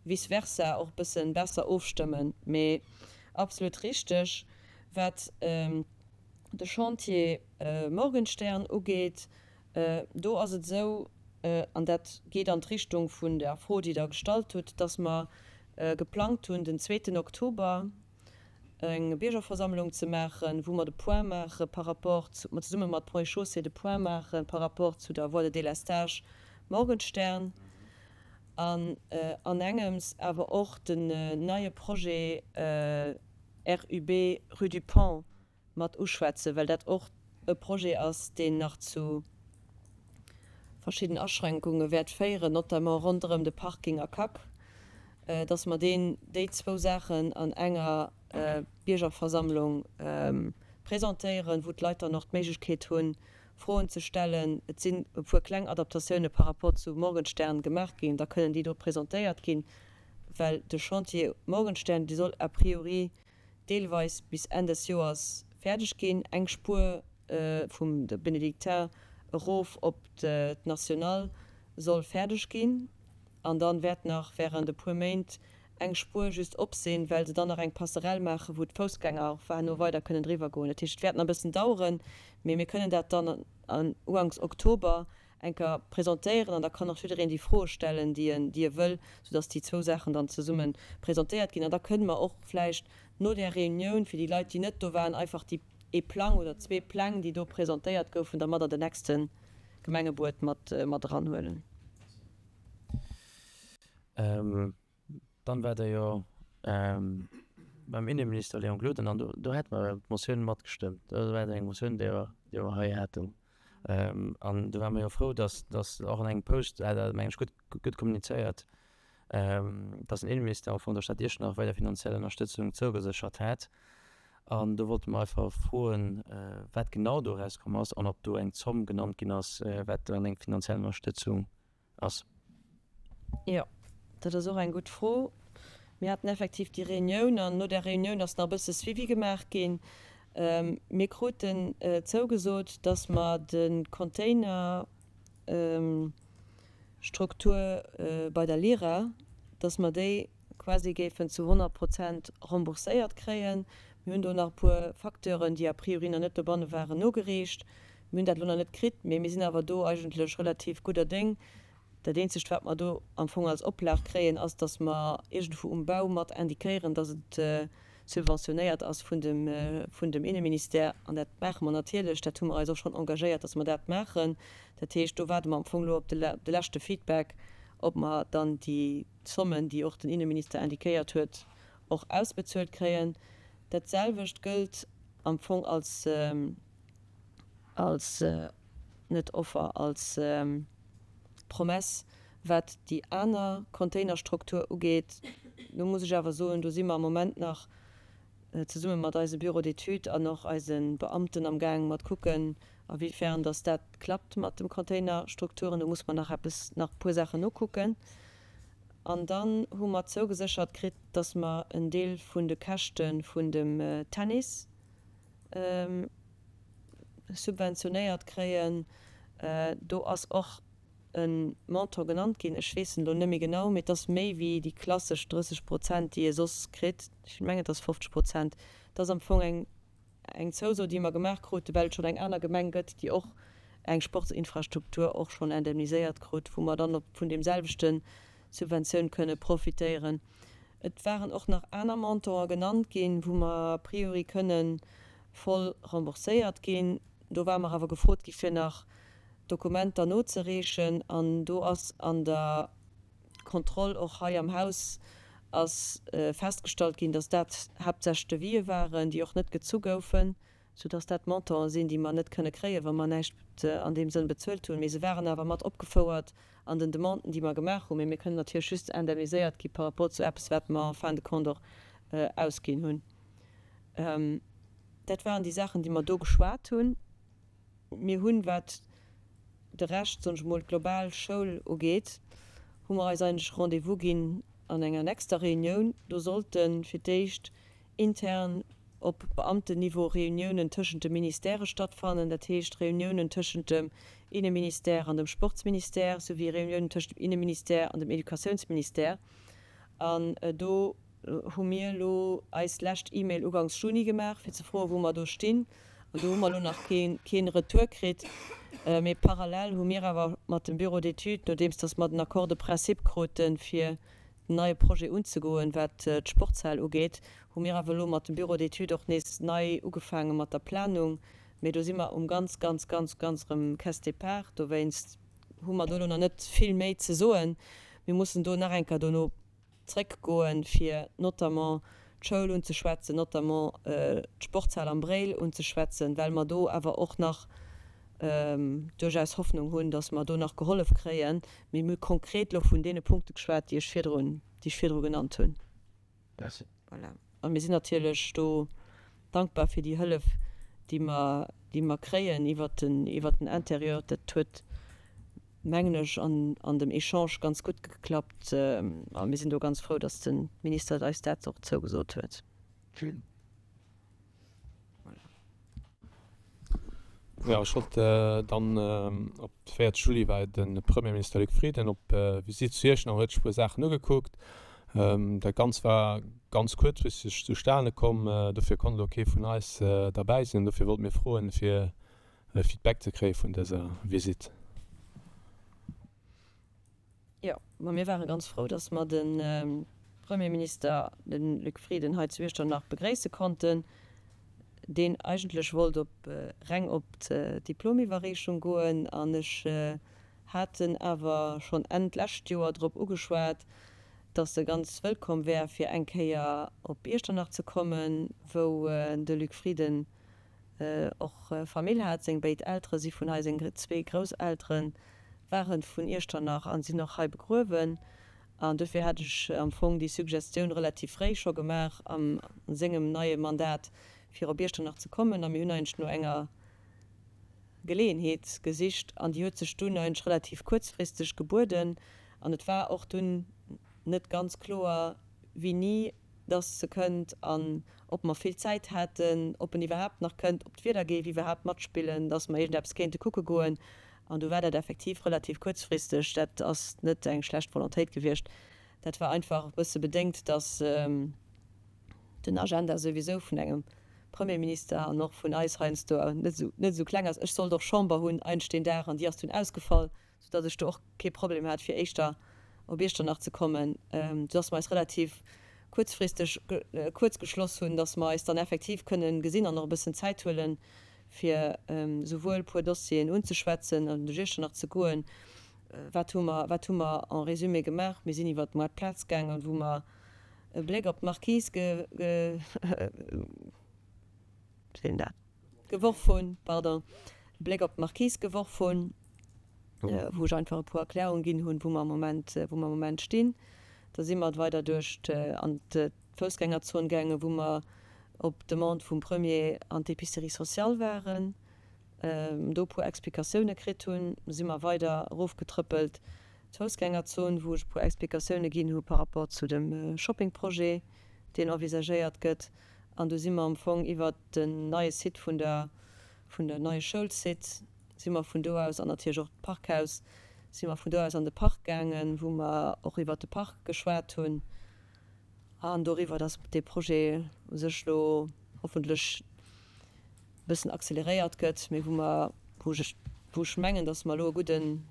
vice versa och e bësse besser ofstëmmen. Mee absolut richteg, wat de Chantier Morgenstern ugeet, Do ass et esou, an dat geet an d'Richtung vun der Fro, déi Der gestallt hutt, dass mer geplangt hunn, den zweeten Oktober eng Biergerversammlung ze maachen, wou mer de Point maache par rapport zu, mer zesumme mat Ponts et Chaussées de Point maache par rapport zu der Voie de délestage Morgenstern an an engems awer och den neie Projet RUB Rue du Pont mat uschwätzen, well dat och e Projet ass, deen nach zu verschidden Aschränkunge wäert féieren, notamment ronderëm de Parking ACAC, dass mer deen, déi zwou Saachen an enger Biergerversammlung presentéieren, wou d'Leit dann och d'Méiglechkeet hunn, Froen ze stellen. Et sinn e puer kleng Adaptatioune par rapport zu Morgenstern gemaach ginn, da kënnen déi do presentéiert ginn, well de Chantier Morgenstern, dee soll a priori deelweis bis Enn des Joers fäerdeg ginn. Eng Spuer vum de Bénédictins erof op d'Nationale soll fäerdeg ginn an dann wäert nach während e puer Méint eng Spuer just op sinn, well se dann nach eng Passerelle maachen, wou d'Foussgänger och herno weider kënnen driwwer goen. Dat heescht, et wäert nach e bëssen daueren, mee mir kënnen dat dann an uganks Oktober eng Kéier presentéieren an da kann och jiddereen déi Froe stellen, déi en, déi e wëll, soudass déi zwou Saachen dann zesumme presentéiert ginn. An da kënne mer och vläicht no där Reunioun, fir déi Leit, déi net do waren, einfach déi ee Plang oder zwee Pläng, déi do presentéiert goufen, da mat an den nächste Gemengebuet mat, mat eranhuelen. Dann war Der jo beim Inneminister Léon Gloden an do hate mer d'Motioun matgestëmmt. Dat war eng Motioun, déi mer hei haten. An do ware mer jo frou, dass och an engem Post, hat Der, meng ech, gutt, gutt kommunizéiert, dass den Inneminister am Fong der Stad Iechternach weider finanziell Ënnerstëtzung zougeséchert hat. An do wollte mer einfach froen, wat genau do erauskomm ass an ob do eng Zomm genannt ginn ass, wat dann eng finanziell Ënnerstëtzung ass. Jo, dat ass och eng gutt Fro. Mir haten effektiv déi Reunioun an no där Reunioun ass nach e bësse Suivi gemaach ginn. Mir kruten zougesot, dass mer de Containerstruktur bei der Lira, dass mer déi quasi géifen zu 100 Prozent rembourséiert kréien. Mir hunn do nach e puer Facteuren, déi a priori nach net dobanne waren, nogereecht. Mir hunn dat elo nach net kritt, mee mir sinn awer do eigentlech relativ gudder Déng. Dat eenzegt, wat mer do am Fong als Oplag kréien, ass, dass mer iergendwou um Bau mat indiquéieren, dass et subventionéiert ass vun dem, vun dem Inneministère. An dat maache mer natierlech. Dat hu mer eis och schonn engagéiert, dass mer dat maachen. Dat heescht, do waarde mer am Fong elo op de leschte Feedback, ob mer dann déi Zommen, déi och den Inneminister indiquéiert huet. och ausbezuelt kréien. Dat selwecht gëllt am Fong als, als, net Offer, als Promesse, wat déi aner Containerstruktur ugeet. Do muss ech awer soen, do si mer am Moment nach zesumme mat eise Bureau d'études an och eise Beamten am gaang mat kucken, a wéi fern datt dat klappt mat dem Containerstrukturen. Do muss mer nach eppes, nach e puer Saachen nokucken. An dann hu mer zougeséchert kritt, datt mer en Deel vun de Käschte vun dem Tennis subventionéiert kréien. Do ass och e Montant genannt ginn, ech weess en elo net méi genau, mee et ass méi wéi déi klassesch 30 Prozent, déi ee soss kritt. Ech mengen, et ass 50 Prozent. Et ass am Fong eng eng Zouso, déi mer gemaach kruten, well et schonn eng aner Gemeng gëtt, déi och eng Sportsinfrastruktur och schonn indemniséiert krut, wou mer dann op vun deem selwechte Subventioun kënne profitéieren. Et waren och nach aner Montanten genannt ginn, wou mer a priori kënne voll rembourséiert ginn. Do ware mer awer gefrot gi fir nach Dokumenter nozereechen an do ass an der Kontroll och hei am Haus ass festgestallt ginn, dass dat haaptsächlech Devisë waren, déi och net gezu goufen, soudass dat Montanten sinn, déi mer net kënne kréien, wa mer näischt an deem Sënn bezuelt hunn. Mee se waren awer mat opgefouert an den Demanden, déi mer gemaach hunn. Mee mir kënnen natierlech just indemniséiert gi par rapport zu eppes, wat mer en fin de compte och ausginn hunn. Dat waren déi Saachen, déi mer do geschwat hunn. Mir hunn, wat de Rescht, soen ech emol, d'global Schoul ugeet, hu mer eis eigentlech Rendez-vous ginn an enger nächster Reunioun. Do sollte fir d'éischt intern op Beamtenniveau Reuniounen tëschent de Ministèrë stattfannen, dat heescht Reuniounen tëschent dem Inneministère an dem Sportsministère souwéi Reuniounen tëschent dem Inneministère an dem Educatiounsministère. An do hu mir elo eis lescht E-Mail ugangs Juni gemaach, fir ze froen, wou mer do stinn. An do hu mer elo nach kee Retour kritt. Mee parallel hu mir awer mat dem Bureau d'études, nodeems datt mer den Accord de principe kruten, fir den neie Projet unzegoen, wat d'Sportshal ugeet, hu mir awer elo mat dem Bureau d'études och nees nei ugefaange mat der Planung. Mee do si mer um ganz, ganz, ganz, ganz erëm Caisse départ. Dowéinst hu mer do elo nach net vill méi ze soen. Mir mussen do nach eng Kéier dono zréckgoen, fir notamment d'Schoul unzeschwätzen, notamment d'Sportshal am Bréil unzeschwätzen, well mer do awer och nach duerchaus Hoffnung hunn, dass mer do nach gehollef kréien. Mee mir hu konkret elo vun deene Punkte geschwat, déi ech virdrun, déi ech virdru genannt hunn. Merci. Voilà. A mir sinn natierlech do dankbar fir déi Hëllef, déi mer, déi mer kréien iwwert den, iwwert den Intérieur. Dat huet mengen ech, an an dem Echange ganz gutt geklappt a mir sinn do ganz frou, dass de Minister eis dat och zougesot huet. Voilà. Jo, ech wollt dann op de 4 Juli war de Premierminister Luc Frieden op Visitt zu Iechternach an huet sech e puer Saachen ugekuckt. Dat Ganzt war ganz kuerzfristeg zustane komm, dofir konnt elo kee vun eis derbäi sinn an dofir wollte mir froen, fir e Feedback ze kréie vun dëser Visitt. Jo, ma mir ware ganz frou, datt mer de Premierminister, de Luc Frieden, hei zu Iechternach begréisse konnten, deen eigentlech wollt op reng op d'Diplomiwwerreechung goen. An ech hat en awer schonn Enn d'lescht Joer drop ugeschwat, datt e ganz wëllkomm wär, fir eng Kéier op Iechternach ze kommen, wou de Luc Frieden och Famill hat. Seng béid Eltere si vun hei, seng zwee Grousseltere ware vun Iechternach a sinn och hei begruewen. An dofir hat ech am Fong déi Suggestioun relativ fréi scho gemaach a sengem neie Mandat, fir op Iechternach ze kommen. A mir hunn eigentlech no enger Geleeënheet gesicht an déi huet sech dunn eigentlech relativ kuerzfristeg gebueden. An et war och dunn net ganz kloer, wéini dass e kënnt an ob mer vill Zäit hätten, ob en iwwerhaapt nach kënnt, ob d'Wieder géif iwwerhaapt matspillen, dass mer iergendeppes kéinte kucke goen. An du war dat effektiv relativ kuerzfristeg. Dat ass net eng schlecht Volontéit gewiescht. Dat war einfach e bësse bedéngt, dass den Agenda souwisou vun engem Premierminister an och vun eis heiansdo net esou, net esou kleng ass. Ech sollt och Chamber hunn eigentlech deen Dag an déi ass dunn ausgefall. soudass ech do och kee Problem hat fir éischter op Iechternach ze kommen, soudass mer eis relativ kuerzfristeg kuerz geschloss hunn, dass mer eis dann effektiv kënnen gesinn an och e bëssen Zäit huelen, fir souwuel e puer Dossieren unzeschwätzen an duerch Iechternach ze goen. Wat hu mer, wat hu mer en résumé gemaach? Mir sinn iwwert d'Moartplaz gaangen, wou mer. e Bléck op d'Marquise ge, ge, geworf hunn, pardon, e Bléck op d'Marquise geworf hunn, wou ech einfach e puer Erklärungen ginn hunn, wou mer am Moment, wou mer am Moment stinn. Da si mer weider duerch an d'Foussgängerzon gaangen, wou mer op Demande vum Premier an d'Épicerie sociale waren, do e puer Explikatioune kritt hunn. Da si mer weider erofgetrëppelt d'Foussgängerzon, wou ech e puer Explikatioune ginn hu par rapport zu dem Shoppingprojet, deen envisagéiert gëtt. An du si mer am Fong iwwert den neie Site vun der, vun der neie Schoulsite si mer vun do aus, an natierlech och d'Parkhaus, si mer vun do aus an de Park gaangen, wou mer och iwwert de Park geschwat hunn an doriwwer, dass dee Projet u sech elo hoffentlech e bëssen acceleréiert gëtt, mee wou mer, wou ech, wou ech mengen, dass mer elo e gudden,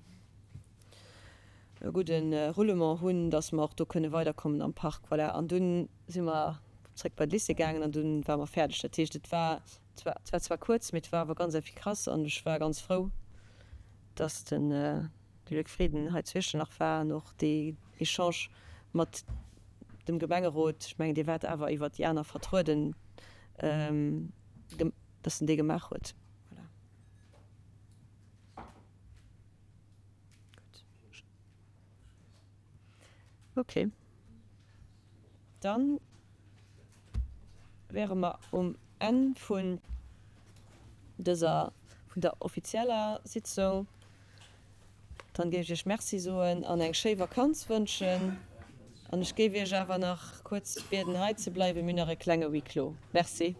e gudde Roulement hunn, dass mer och do kënne weiderkommen am Park. Voilà, an dunn si mer zréck bei de Lycée gaangen an dunn ware mer fäerdeg. Dat heescht, et war Et war zwar kuerz, mee et war awer ganz effikass an ech war ganz frou, dass de Luc Frieden hei zu Iechternach war an och dee Echange mat dem Gemengerot, ech mengen, Dir waart awer iwwert déi aner vertrueden, dass en dee gemaach huet. Voilà. Gutt. Okay. Dann wäre mer um Enn vun dëser, vun der offizieller Sitzung. Dann géif ech Iech Merci soen an eng schéi Vakanz wënschen. An ech géif Iech awer nach kuerz bieden hei ze bleiwen. Mir hunn nach e klenge Huis clos. Merci.